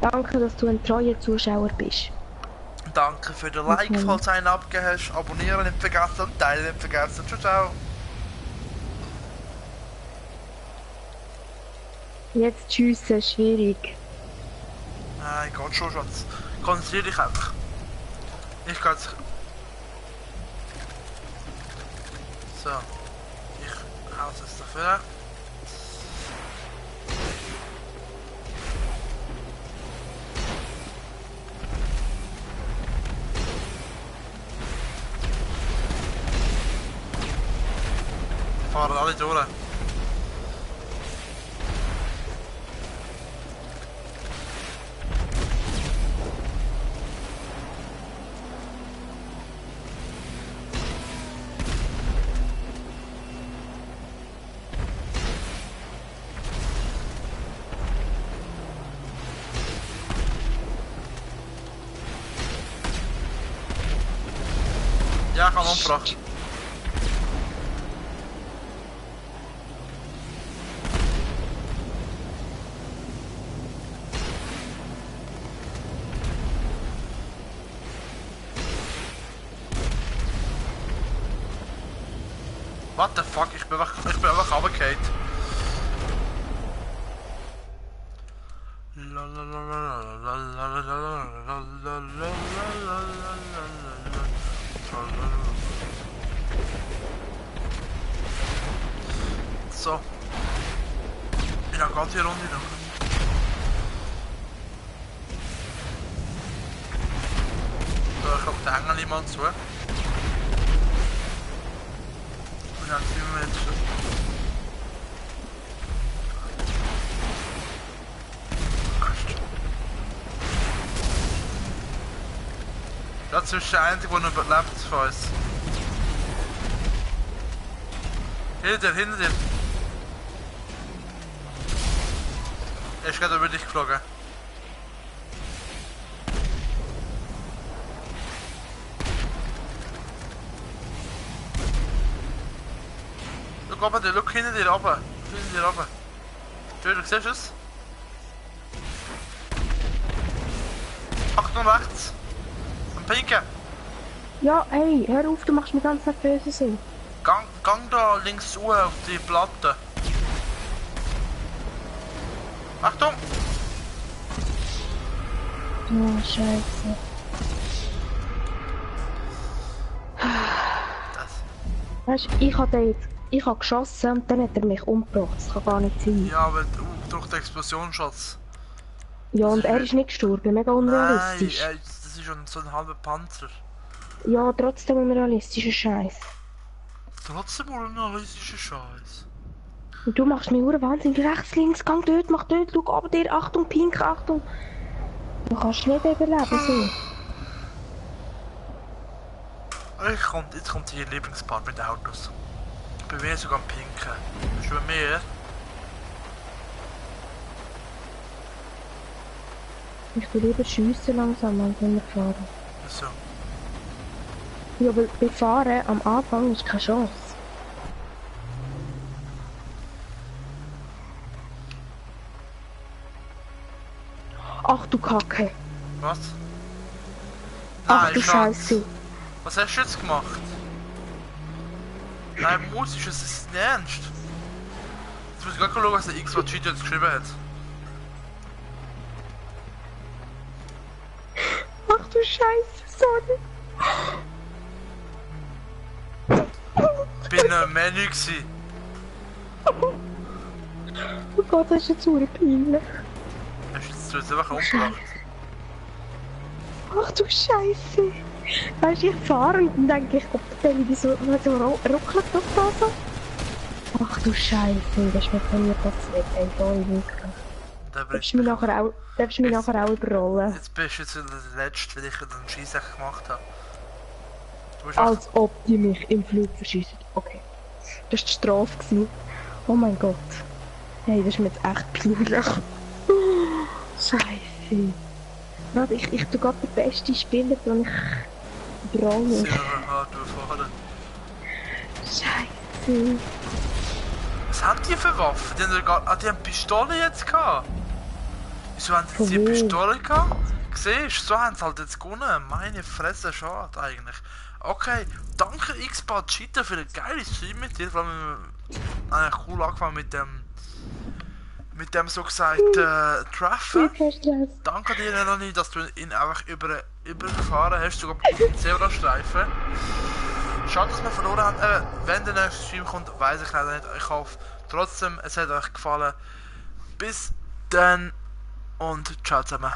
Danke, dass du ein treuer Zuschauer bist. Danke für den Like, falls du einen abgegeben hast. Abonnieren nicht vergessen und teilen nicht vergessen. Ciao, ciao. Jetzt tschüssen, schwierig. Nein, geht schon, Schatz. Konzentrier dich einfach. Ich gehe jetzt So. Ich hau es jetzt dafür. Fahren alle durch. Ja, ich habe umgebracht. What the fuck, ich bin einfach runtergefallen. So. In der ganzen Runde noch. So, ich glaube, da hängen niemand zu. Und dann sind wir jetzt schon. Das ist der Einzige, der noch überlebt von uns. Hinter dir. Er ist gerade über dich geflogen. Schau oben dir, schau hinter dir runter. Hinter dir runter. Du siehst es? Achtung rechts. Am Pinken. Ja, hey, hör auf, du machst mir ganz nervös Sinn. Gang da links auf die Platte. Achtung! Oh, Scheiße. Weißt du, ich habe geschossen und dann hat er mich umgebracht. Das kann gar nicht sein. Ja, weil durch den Explosionsschutz. Ja, und er ist nicht gestorben, mega unrealistisch. Nein, das ist schon so ein halber Panzer. Ja, trotzdem unrealistischer Scheiß. Trotzdem unrealistischer Scheiß. Und du machst mich wahnsinnig rechts, links, gang dort, mach dort, schau aber dir, Achtung, Pink, Achtung. Du kannst nicht überleben, so. Jetzt kommt hier Lieblingspart mit den Autos. Bei mir sogar ein Pinken. Das ist bei mir. Ich will lieber schiessen langsam, als wenn wir fahren. So. Ja, weil bei Fahren am Anfang ist keine Chance. Ach du Kacke. Was? Ach Nein, du Schatz. Scheiße. Was hast du jetzt gemacht? Nein, muss ich, es ist nicht ernst. Jetzt muss ich gleich schauen, was der X-Watch jetzt geschrieben hat. Ach du Scheiße, sorry. Ich bin ein Menü gsi. Oh Gott, das ist jetzt so peinlich. Hast du jetzt einfach umgebracht? Ach du Scheiße. Weißt du, ich fahre und dann denke ich, ob der Baby so ruckelt doch da so. Ach du Scheiße, das ist mir von mir passiert, ey, voll wirklich. Darfst du mich nachher auch überrollen? Jetzt bist du jetzt wieder der Letzte, weil ich einen Scheissack gemacht habe. Als ob die mich im Flug verschießen. Okay. Das war die Strafe gewesen. Oh mein Gott. Hey, das ist mir jetzt echt peinlich. Scheiße. Warte, ich tu gerade den besten Spieler, den ich braune. Scheiße. Was haben die für Waffen? Die haben Pistole jetzt gehabt. Wieso haben sie die Pistole gehabt? Siehst du, so haben sie halt jetzt gewonnen. Meine Fresse, schade eigentlich. Okay, danke X-Bad Cheater für ein geiles Stream mit dir. Vor allem eigentlich cool angefangen mit dem mit dem so gesagt treffen. Danke dir, Melanie, dass du ihn einfach übergefahren hast, sogar auf dem Zebrastreifen. Schade, dass wir verloren haben. Wenn der nächste Stream kommt, weiß ich leider nicht. Ich hoffe trotzdem, es hat euch gefallen. Bis dann und ciao zusammen.